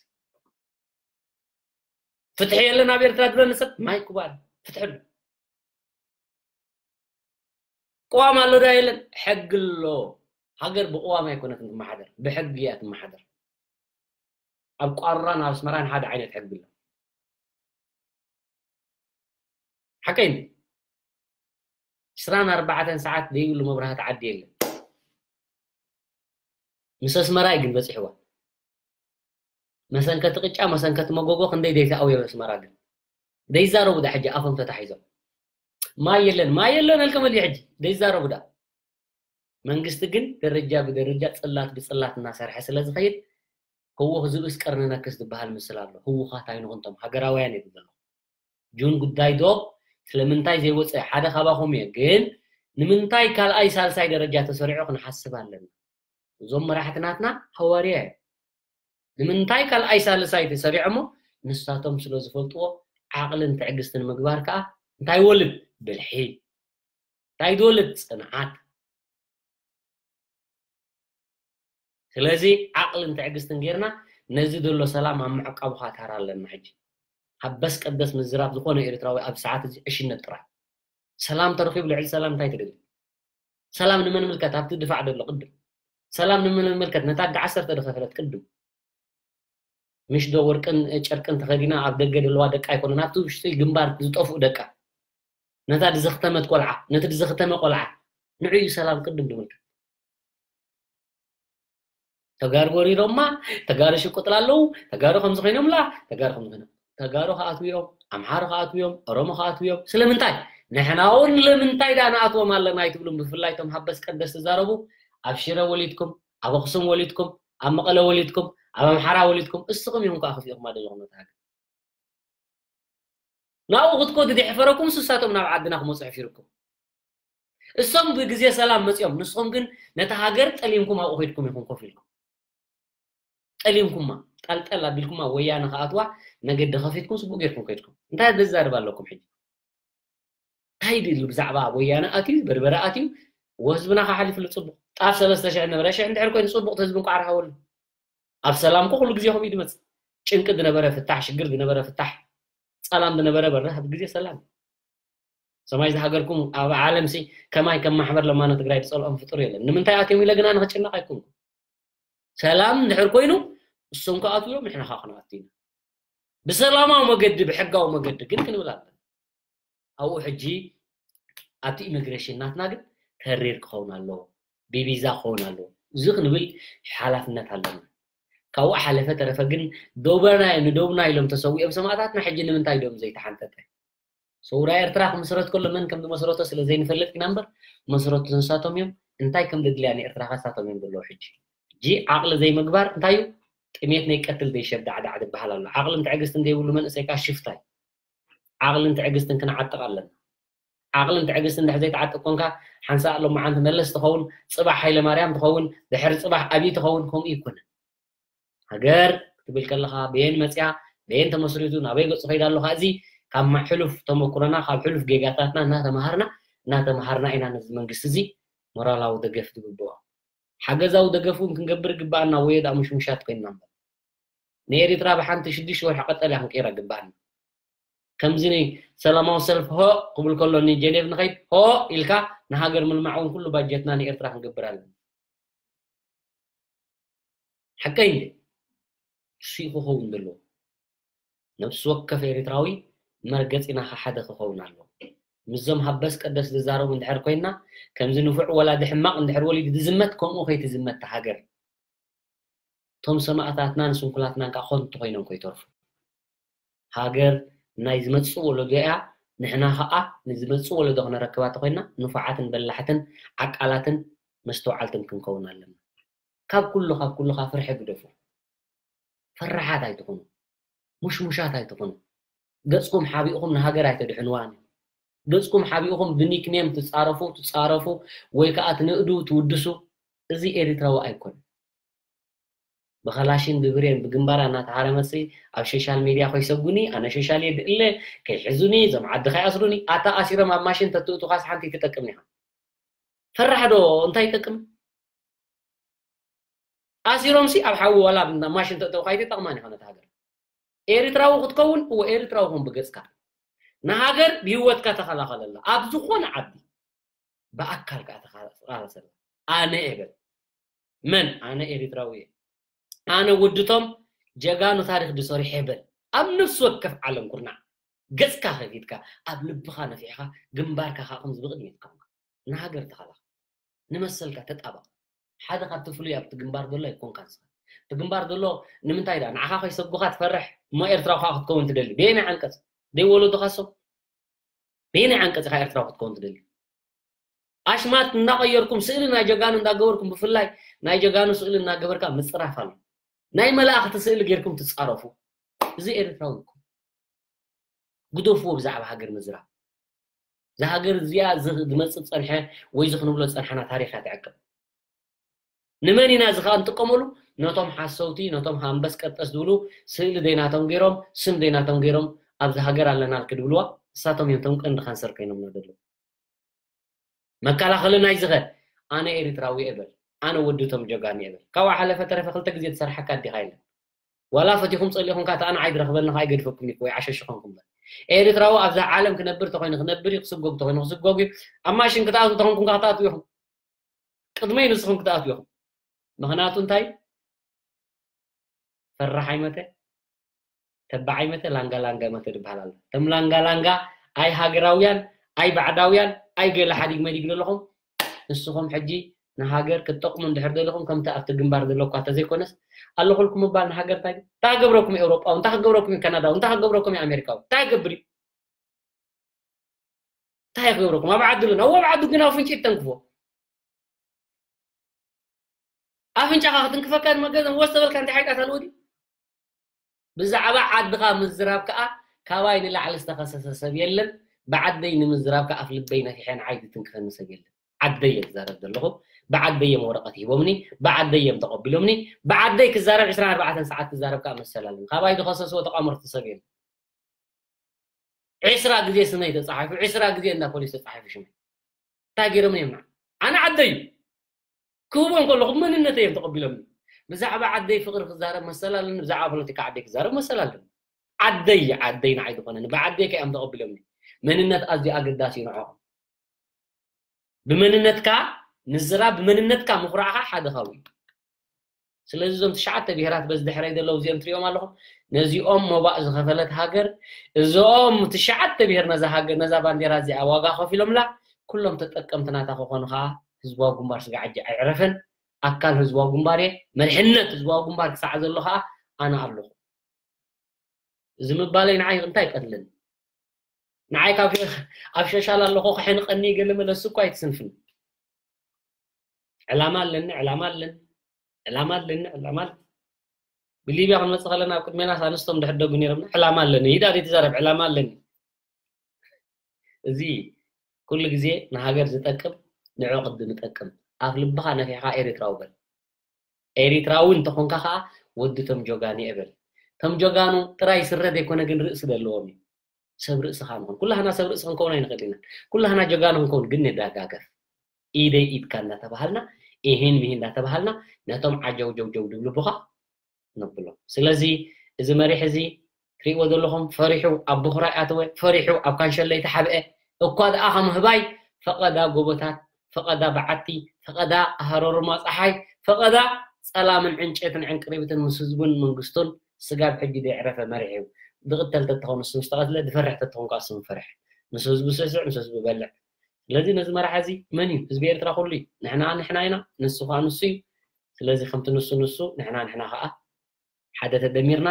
ፍትሒ የለን ኣብ ኤርትራ ዝበለ ሰብ ማይ ኩባር ፍትሒ ኣሎ ቅዋም ኣሎ ዳ የለን ሕጊ ኣሎ ሃገር ብቅዋም ኣይኮነትን ትመሓደር ብሕጊ እያ ትመሓደር ኣብ ቋራን ኣብ ኣስመራን ሓደ ዓይነት ሕጊ ኣሎ ሓቀይ እንዲ ዕስራን ኣርባዕተን ሰዓት ዘይብሉ መብራህቲ ዓዲ የለን ምስ ኣስመራ እዩ ግን በፂሕዋ መሰንከቲ ቅጫ መሰንከቲ መጎጎ ክንደይ ደይተኣውዮ ኣስመራ ግን ደይዛረቡ ዳ ሕጂ ኣፎም ተታሒዞም ማይ የለን ማይ የለን ኣልከመልዩ ሕጂ ደይዛረቡ ዳ መንግስቲ ግን ደረጃ ብደረጃ ፅላት ብፅላት እናሰርሐ ስለ ዝኸይድ ህወኽ ዝብእስ ቀርኒ ነክስ ዝበሃል ምስል ኣሎ ህውኻት ኣይንኹንቶም ሃገራውያን የብል ዘሎ ጁን ጉዳይ ዶ ስለምንታይ ዘይወፀ ሓደ ካባኹም እየ ግን ንምንታይ ካልኣይ ሳልሳይ ደረጃ ተሰሪዑ ክንሓስብ ኣለና እዞም መራሕቲ ናትና ሃዋርያ እዮም ንምንታይ ካልኣይ ሳልሳይ ተሰሪዖሞ ንሳቶም ስለ ዝፈልጥዎ ዓቕልን ትዕግስትን ምግባር ከዓ እንታይ ይወልድ ብልሒ እንታይ ዝወልድ ፅንዓት ስለዚ ዓቕልን ትዕግስትን ጌርና ነዚ ዘሎ ሰላም ኣብ ምዕቃቡ ከዓ ታራ ኣለና ሕጂ ሃበስ ቀደስ ምዝራብ ዝኾነ ኤርትራዊ ኣብ ሰዓት እዚ ዕሽነት ጥራይ ሰላም ተረኺቡ ልዕሊ ሰላም እንታይ ትደሊ ሰላም ንመን ምልከት ኣብቲ ድፋዕ ደሎ ቅድም ሰላም ንመን ምልከት ነታ ኣዲ ዓሰርተ ዝኸፈለት ቅድም ምሽ ዶ ወርቅን ጨርቅን ተኸዲና ኣብ ደገ ዘለዋ ደቃ ኣይኮነን ኣብቲ ውሽጢ ግንባር ዝጠፍኡ ደቃ ነታ ድዘኽተመት ቆልዓ ነቲ ድዘኽተመ ቆልዓ ንዑ እዩ ሰላም ቅድም ድምልከት ተጋሩ ወሪሮማ ተጋሩ ሽቁጥላ ኣለዉ ተጋሩ ከምዚ ኮይኖምላ ተጋሩ ከምዚ ኮይኖም ተጋሩ ከኣትውዮም ኣምሓሩ ከኣትውዮም ኦሮሞ ከኣትውዮም ስለምንታይ ንሕና እውን ለምንታይ ዳ ንኣትዎም ኣለና ኣይትብሉም ብፍላይ ቶም ሃበስ ቀደስ ትዛረቡ ኣብ ሽረ ወሊድኩም ኣብ ኣክሱም ወሊድኩም ኣብ መቐለ ወሊድኩም ኣብ ኣምሓራ ወሊድኩም እስኹም ኢኹም ከዓ ክፍኢኹም ኣደለኹም ነታ ሃገር ናብኡ ክትከዱ ድሕፈረኩም፣ ንሳቶም ናብ ዓድና ክመፁ ሕፊርኩም። እሶም ብግዜ ሰላም መፂኦም፣ ንስኹም ግን ነታ ሃገር ጠሊምኩም ኣብኡ ከይድኩም ኢኹም ኮፍ ኢልኩም። ጠሊምኩማ፣ ጠልጠል ኣቢልኩማ፣ ወያነ ክኣትዋ መገዲ ከፊትኩም፣ ስቡእ ጌርኩም ከይድኩም። እንታይ ዘዛርብ ኣለኩም ሕጂ? እንታይ ድዩ ብዛዕባ ወያነ ኣትዩ፣ በርበረ ኣትዩ፣ ወህዝብና ከሓሊፍሉ ጽቡቕ። ጣፍ ሰለስተ ሽሕ ነበረ፣ ሽሕ እንድሕር ኮይኑ ጽቡቕ፣ ህዝቢ እንቋዕ ረሃወሉ። ኣብ ሰላም እኮ ኩሉ ግዜ ከምኡ እዩ ዝመጽእ። ጭንቂ ዝነበረ ፍታሕ፣ ሽግር ዝነበረ ፍታሕ፣ ጸላም ዝነበረ በረህ፣ ኣብ ግዜ ሰላም። ሰማይ ዝሃገርኩም ኣብ ዓለም ሲ ከማይ ከም ማሕበር ለማነ ትግራይ ዝጸልኦም ፍጡር የለን። ንምንታይ ኣትዮም ኢለ ግና ንኽጭነቕ ኣይኮንኩ። ሰላም እንድሕር ኮይኑ እሶም ክኣትዉ እዮም፣ ንሕና ከዓ ክንኣቱ ኢና። ብሰላማዊ መገዲ፣ ብሕጋዊ መገዲ ግን ክንብል ኣለና። ኣብኡ ሕጂ ኣብቲ ኢሚግሬሽን ናትና ግን ተሪር ክኸውን ኣለዎ፣ ብቪዛ ክኸውን ኣለዎ። እዚ ክንብል ሓላፍነት ኣለና። ካብኡ ሓለፈ ተረፈ ግን ዶብና፣ ንዶብና ኢሎም ተሰዊኦም ሰማእታትና ሕጂ ንምንታይ ዶም ዘይተሓንጠጠ? ሰውራ ኤርትራ ክምስረት ከሎ መን ከም ዝመስረቶ ስለ ዘይንፈልጥ ኢና እምበር፣ መስረቱ ንሳቶም እዮም። እንታይ ከም ዘድልያ ንኤርትራ ከሳቶም እዮም ዘለዉ። ሕጂ ሕጂ ዓቕሊ ዘይምግባር እንታይ እዩ? ጥሜት ነይቀትል ዘይሸብ ዳዕዳዕ ዝበሃል ኣሎ። ዓቕልን ትዕግስትን ዘይብሉ መንእሰይ ከኣ ሽፍታ እዩ። ዓቕልን ትዕግስትን ክንዓጥቕ ኣለና። ዓቕልን ትዕግስትን እንድሕር ዘይትዓጥቕ ኮንካ፣ ሓንሳእ ሎማዓንቲ መለስ ትኸውን፣ ጽባሕ ሃይለማርያም ትኸውን፣ ድሕሪ ጽባሕ ኣብይ ትኸውን፣ ከምኡ ይኮነን። ሃገር ክትብል ከለኻ በየን መጽያ፣ በየን ተመስሪቱ፣ ናበይ ገጹ ከይዳ ኣሎ? እዚ ካብ ማ-፣ ሕሉፍ ተመኩሮና፣ ካብ ሕሉፍ ጌጋታትና እናተምሃርና፣ እናተምሃርና ኢና ነዚ መንግስቲ እዚ ሞራላዊ ደገፍ ዝግብኦ። ሓገዛዊ ደገፍ እውን ክንገብር ይግብኣና፣ ወዮ ደኣ ምሽሙሻት ኮይንና እምበር። ንኤሪትራ ብሓንቲ ሽዱሽተ ወርሒ ቀጠልያ ክንቅይራ ይግብኣና። ከምዚ ኒ-፣ ሰላማዊ ሰልፊ ሆ ክብል ከሎ ንጀኔቭ ንኸይድ ሆ ኢልካ ንሃገር ምልማዕ እውን ኩሉ ባጀትና ንኤርትራ ክንገብር ኣለና። ሓቀይ እንዴ? እሱ እዩ ክኸውን ዘለዎ። ነፍሲ ወከፍ ኤሪትራዊ መርገጺና ሓደ ክኸውን ኣለዎ። ምስዞም ሃበስ ቀደስ ዝዛረቡ እንድሕር ኮይንና፣ ከምዚ ንፉዕ ወላዲ ሕማቕ እንድሕር ወሊዱ ዝዝመት፣ ከምኡ ከይትዝመት እታ ሃገር። እቶም ሰማእታትናን ስንኩላትናን ከኣ ኮንቱ ኮይኖም ከይተርፉ። ሃገር ናይ ዝመጽእ ወለዶ እያ። ንሕና ከኣ ንዝመጽእ ወለዶ ክነረክባ ተኮይንና ንፉዓትን በላሕትን ዓቃላትን መስተውዓልትን ክንከውን ኣለና። ካብ ኩሉ፣ ካብ ኩሉ፣ ካብ ፍርሒ ግደፉ። ፈራሓት ኣይትኹኑ። ሙሽሙሻት ኣይትኹኑ። ገጽኩም ሓቢእኹም ንሃገር ኣይተድሕንዋን። ገጽኩም ሓቢእኹም ብኒክኔም ትጻረፉ፣ ትጻረፉ ወይ ከኣ ትንእዱ፣ ትውድሱ። እዚ ኤሪትራዊ ኣይኮነን። ብኸላሽን ብብሬን ብግንባራ እናተሃረመሲ ኣብ ሶሻል ሚድያ ከይሰጉኒ፣ ኣነ ሶሻል እየ ድእለ፣ ከይሕዙኒ፣ እዞም ዓዲ ከይኣስሩኒ። ኣታ ኣሲሮም ኣብ ማሽን ተትእቱኻስ ሓንቲ ትጠቅም ኢኻ። ፈራሕ ዶ እንታይ ይጠቅም? ኣሲሮምሲ ኣብ ሓዊ ዋላ ኣብ ማሽን ተእተውካ ኣይትጠቕማን ኢኻ ነታ ሃገር። ኤሪትራዊ ክትከውን፣ እወ ኤሪትራዊ ኩን ብገጽካ። ንሃገር ብህይወትካ ተኸላኸለላ። ኣብ ዝኾነ ዓዲ ብኣካል ከኣ ተቓለሰላ። ኣነ እየ በል። መን? ኣነ ኤሪትራዊ እየ። ኣነ ወድቶም ጀጋኑ ታሪኽ ዝሰሪሐ እየ በል። ኣብ ነፍሲ ወከፍ ዓለም ኩርናዕ። ገጽካ ከፊትካ፣ ኣብ ልብኻ ነፊሕኻ፣ ግንባርካ ከኣ ከምዚ ብቕድሚት ኮንካ። ንሃገር ተኸላኸል። ንመሰልካ ተጣበቕ። ሓደ ካብቲ ፍሉይ ኣብቲ ግንባር ዘሎ ኣይኮንካን ንስኻ። እቲ ግንባር ዘሎ ንምንታይ ደኣ ንዓኻ ከይሰጉኻ ትፈርሕ እሞ ኤርትራዊ ከኣ ክትከውን ትደሊ? በየናይ ዓንቀጽ? ደይ ወለዶኻ እሶም? በየናይ ዓንቀጽ ኢኻ ኤርትራዊ ክትከውን ትደሊ? ኣሽማት እናቐየርኩም ስእሊ ናይ ጀጋኑ እንዳገበርኩም ብፍላይ ናይ ጀጋኑ ስእሊ እናገበርካ ምጽራፍ ኣሎ። ናይ መላእኽቲ ስእሊ ጌርኩም ትጻረፉ። እዚ ኤርትራዊ እኮ። ግደፍዎ ብዛዕባ ሃገር ምዝራብ። እዛ ሃገር እዚኣ ዝ-፣ ዝመጽእ ዝጸንሐ ወይ እዚ ክንብሎ ዝጸንሐና ታሪኽ እያ ትዕቅብ። ንመን ኢና እዚ ኸኣ እንጥቀመሉ? ነቶም ሓሰውቲ፣ ነቶም ሃንበስ ቀጠስ ዝብሉ ስእሊ ደይናቶም ገይሮም፣ ስም ደይናቶም ገይሮም፣ ኣብዚ ሃገር ኣለናልኪ ድብልዋ፣ እሳቶም እዮም እቶም ቀንዲ ካንሰር ኮይኖምና ዘለዉ። መከላኸሊ ናይዚ ኸ? ኣነ ኤሪትራዊ እየ በል። ኣነ ወዲ እቶም ጀጋኑ እየ በል። ካብኡ ሓለፈ ተረፈ ክልተ ግዜ ዝሰርሓካ ኣዴኻ የለን። ዋላ ፈቲኹም ጸሊኹም ከኣ፣ ኣነ ኣይድረኽበኒ ከኣ ኣይገድፈኩም እዩ ወይ ዓሸሽ ኾንኩም በል። ኤሪትራዊ ኣብዛ ዓለም ክነብር ተኾይኑ ክነብር እዩ፣ ክስጎግ ተኾይኑ ክስጎግ እዩ። ኣብ ማሽን ክትኣትዉ ተኾንኩም ከኣ ክትኣትዉ ኢኹም። ቅድመይ ንስኹም ክትኣትዉ ኢኹም። ምኽንያቱ እንታይ? ፈራሕ ኣይመተ፣ ተባዕ ኣይመተ፣ ላንጋ ላንጋ መተ ዝበሃል ኣሎ። እቶም ላንጋ ላንጋ ኣይ ሃገራውያን፣ ኣይ ባዕዳውያን፣ ኣይ ገለ ሓዲግ መዲግ ዘለኹም፣ ንስኹም ሕጂ ንሃገር ክትጠቕሙ እንድሕር ደሊኹም፣ ከምቲ ኣብቲ ግንባር ዘሎ እኳ እንተዘይኮነስ፣ ኣለኹልኩም ምባል ንሃገር እንታይ ድዩ? እንታይ ክገብረኩም እዩ ኤውሮጳዊ? እንታይ ክገብረኩም እዩ ካናዳዊ? እንታይ ክገብረኩም እዩ ኣሜሪካዊ? እንታይ ክገብር እዩ? እንታይ ክገብረኩም? ኣብ ዓዱ ኣለና። እዎ፣ ኣብ ዓዱ ግን ኣፍንጭኡ ይተንክፎ። ኣፍንጫኻ ክትንክፈካ ድማ ገንዘብ ወስ ተበልካ እንታይ ሓይጣት ኣለዎ ድዩ? ብዛዕባ ዓድኻ ምዝራብ ከኣ ካባይ ንላዕሊ ዝተኸሰሰ ሰብ የለን። ብዓደይ ንምዝራብ ከኣፍ ልበይ ነፊሐ ንዓይ ዝትንክፈኒ ሰብ የለን። ዓደይ እየ ዝዛረብ ዘለኹ። ብዓደይ እዮም ወረቐት ሂቦምኒ፣ ብዓደይ እዮም ተቐቢሎምኒ። ብዓደይ ክዛረብ ዕስራን ኣርባዕተን ሰዓት ክዛረብ ከዓ መሰል ኣለኒ። ካባይ ዝኸሰስዎ ተቋመርቲ ሰብ የለን። ዕስራ ግዜ ስመይ ተጻሒፉ፣ ዕስራ ግዜ እንዳ ፖሊስ ተጻሒፉ ሽመይ። እንታይ ገይሮም እዮም ንዓ? ኣነ ዓደይ ክህቦም ከለኹ መንነተይ እዮም ተቐቢሎምኒ። ብዛዕባ ዓደይ ፍቕሪ ክዛረብ መሰል ኣለኒ፣ ብዛዕባ ፖለቲካ ዓደይ ክዛረብ መሰል ኣለኒ። ዓደይ ዓደይ ንዓይ ዝኾነኒ፣ ብዓደይ ከ እዮም ተቐቢሎምኒ። መንነት ኣዝዩ ኣገዳሲ እዩ ንዕኦም። ብመንነትካ ምዝራብ፣ ብመንነትካ ምኹራዕኻ ሓደ ካብኡ እዩ። ስለዚ እዞም ትሽዓተ ብሄራት በዚ ድሕረይ ዘለዉ እዚኦም ትሪኦም ኣለኹም። ነዚኦም መባእ ዝኸፈለት ሃገር፣ እዞም ትሽዓተ ብሄር ነዛ ሃገር፣ ነዛ ባንዴራ እዚኣ ዋጋ ከፊሎምላ፣ ኩሎም ተጠቀምቲ ናታ ክኾኑ ከዓ ህዝባዊ ግንባር ስጋዕ ሕጂ ኣይዕረፈን። ኣካል ህዝባዊ ግንባር እየ። መሪሕነት ህዝባዊ ግንባር ክሳዕ ዘሎ ከዓ ኣነ ኣለኹ። እዚ ምባለይ ንዓይ እንታይ ይቀትለኒ? ንዓይ ካብ ኣብ ሸሻል ኣለኹ ክሕንቀኒ ገለ መለስ እኮ ኣይትስንፍን። ዕላማ ኣለኒ፣ ዕላማ ኣለኒ፣ ዕላማ ኣለኒ፣ ዕላማ ኣለኒ። ብሊብያ ክንመጽእ ከለና ኣብ ቅድሜና ሳንስቶም ድሕደጉ ነይሮምና። ዕላማ ኣለኒ። ኢዳ ዘይትዛረብ ዕላማ ኣለኒ። እዚ ኩሉ ግዜ ንሃገር ዝጠቅም ንዑ ቅድም ይጠቅም። ኣፍ ልብኻ ነፊሕኻ ኤሪትራዊ በል። ኤሪትራዊ እንተኾንካ ኸዓ ወዲ ቶም ጆጋኑ እየ በል። ቶም ጆጋኑ ጥራይ ስረ ዘይኮነ ግን ርእሲ ዘለዎም እዩ። ሰብ ርእሲ ኸዓ ንኾን። ኩላህና ሰብ ርእሲ ክንከውን ኣይንኽእል ኢና። ኩላህና ጆጋኑ ክንከውን ግን ንደጋገፍ። ኢደይ ኢድካ እንዳተባሃልና፣ ኢሂን ሚሂን እንዳተባሃልና ነቶም ዓጀውጀውጀው ድብልቡኻ ነብሎ። ስለዚ እዚ መሪሕ እዚ ትሪእዎ ዘለኹም ፈሪሑ ኣብ ብኹራይ ኣተወ፣ ፈሪሑ ኣብ ካንሸለይ ተሓብአ። እኳ ደኣ ከም ህባይ ፈቐዳ ጎቦታት፣ ፈቐዳ በዓቲ፣ ፈቐዳ ሃረሩማ ጸሓይ፣ ፈቐዳ ጸላምን ዕንጨትን ዕንቅሪብትን ምስ ህዝቡን መንግስቱን ስጋብ ሕጂ ደይዕረፈ መሪሕ እዩ። ዝቕተል ተተኾን ንሱ ምስ ተቐትለ፣ ዝፈርሕ ተተኾን ከዓ ንሱ ምፈርሕ። ምስ ህዝቡ ስዕስዕ፣ ምስ ህዝቡ በልዕ። ስለዚ ነዚ መራሒ እዚ መን እዩ? ህዝቢ ኤርትራ ኩሉ እዩ። ንሕና ንሕና ኢና፣ ንሱ ከዓ ንሱ እዩ። ስለዚ ከምቲ ንሱ ንሱ፣ ንሕና ንሕና ከዓ ሓደ ተደሚርና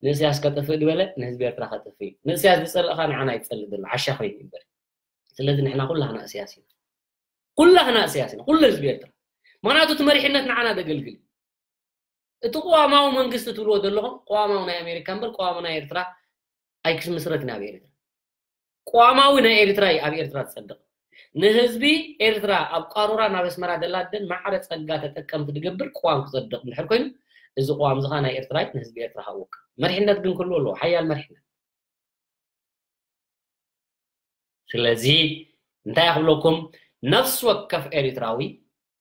ንእስያስ ከጥፍእ ዝበለ ንህዝቢ ኤርትራ ከጥፍእ እዩ። ንእስያስ ዝጸልእ ከዓ ንዓና ይጸልእ ዘሎ ዓሻ ኮይኑ ይበል። ስለዚ ንሕና ኩላህና እስያስ ኢና። ኩላህና እስያስ ኢና። ኩሉ ህዝቢ ኤርትራ። ምኽንያቱ እቲ መሪሕነት ንዓና ዘገልግል እዩ። እቲ ቅዋማዊ መንግስቲ ትብልዎ ዘለኹም ቅዋማዊ ናይ ኣሜሪካ እምበር ቅዋማዊ ናይ ኤርትራ ኣይክስምስረትን ኣብ ኤርትራ። ቅዋማዊ ናይ ኤርትራ እዩ ኣብ ኤርትራ ዝጸድቕ። ንህዝቢ ኤርትራ ኣብ ቃሩራ ናብ ኣስመራ ደላደን ማዕረ ጸጋ ተጠቀምቲ ዝገብር ቅዋም ክጸድቕ እንድሕር ኮይኑ፣ እዚ ቅዋም እዚ ኸኣ ናይ ኤርትራ እዩ፣ ንህዝቢ ኤርትራ ክውክል። መሪሕነት ግን ክህልዎ ኣለዎ፣ ሓያል መሪሕነት። ስለዚ እንታይ ክብለኩም፣ ነፍሲ ወከፍ ኤርትራዊ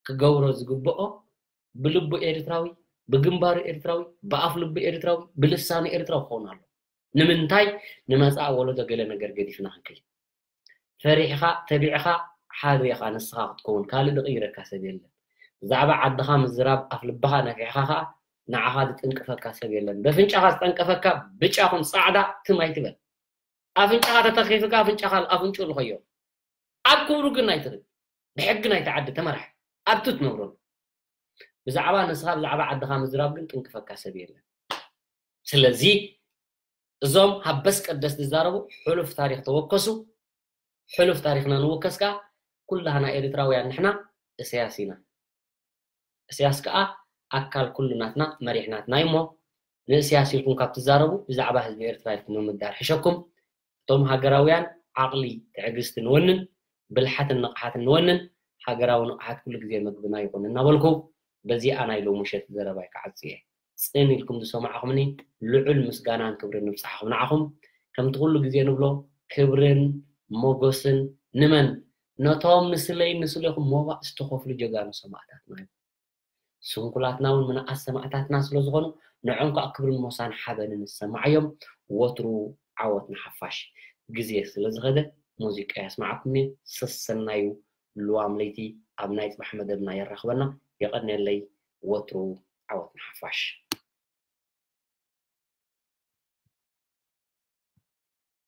ክገብሮ ዝግብኦ ብልቡ ኤርትራዊ፣ ብግንባሩ ኤርትራዊ፣ ብኣፍ ልቡ ኤርትራዊ፣ ብልሳኑ ኤርትራዊ ክኸውን ኣሎ። ንምንታይ? ንመጻኢ ወለዶ ገለ ነገር ገዲፍና ክንከይድ። ፈሪሕኻ፣ ተቢዕኻ፣ ሓደ ኢኻ ንስኻ ክትከውን፣ ካልእ ዝቕይረካ ሰብ የለን። ብዛዕባ ዓድኻ ምዝራብ ኣፍ ልብኻ ነፊሕኻ ኸኣ ንዓኻ ዝጥንቅፈካ ሰብ የለን። በፍንጫኻ ዝጠንቀፈካ ብጫ ኹን ጻዕዳ ትም ኣይትበል። ኣፍንጫኻ ተተኺፍካ ኣፍንጫኻ ኣፍንጭኡ ልኸዮ። ኣብ ክብሩ ግን ኣይትርኢ። ብሕጊ ናይቲ ዓዲ ተመራሕ። ኣብቲ ትነብረሉ። ብዛዕባ ንስኻ ብዛዕባ ዓድኻ ምዝራብ ግን ጥንቅፈካ ሰብ የለን። ስለዚ እዞም ሃበስ ቀደስ ዝዛረቡ ሕሉፍ ታሪኽ ተወከሱ። ሕሉፍ ታሪኽና ንወከስ ከኣ ኩላህና ኤርትራውያን ንሕና እሰያስ ኢና። እሰያስ ከኣ ኣካል ኩሉ ናትና መሪሕ ናትና እዩ እሞ ንእሰያስ ኢልኩም ካብ ትዛረቡ ብዛዕባ ህዝቢ ኤርትራ ኢልኩም ምምዳር ሕሸኩም። እቶም ሃገራውያን ዓቕሊ ትዕግስቲ ንወንን ብልሓትን ንቕሓትን ንወንን ሃገራዊ ንቕሓት ኩሉ ግዜ መግብና ይኹን እናበልኩ በዚኣ ናይ ሎሚ ምሸት ዘረባይ ክዓጹ እየ። ጽን ኢልኩም ዝሰማዕኹምኒ ልዑል ምስጋናን ክብርን ንብጻሕኹም ንዓኹም። ከምቲ ኩሉ ግዜ ንብሎ ክብርን ሞጎስን ንመን? ነቶም ንስለይ ንስሌኹም ሞባእ ዝተኸፍሉ ጀጋኑ ሰማእታትና እዮም። ስንኩላትና እውን ምንኣስ ሰማእታትና ስለ ዝኾኑ ንዖም ከዓ ክብርን ሞሳን ሓበንን ዝሰማዓዮም። ወትሩ ዓወት ንሓፋሽ። ግዜ ስለ ዝኸደ ሙዚቃ የስማዓኩም እየ። ሰሰናዩ ልዋም ለይቲ ኣብ ናይ ጽባሕ መደብና የራኽበና። የቐንየለይ። ወትሩ ዓወት ንሓፋሽ።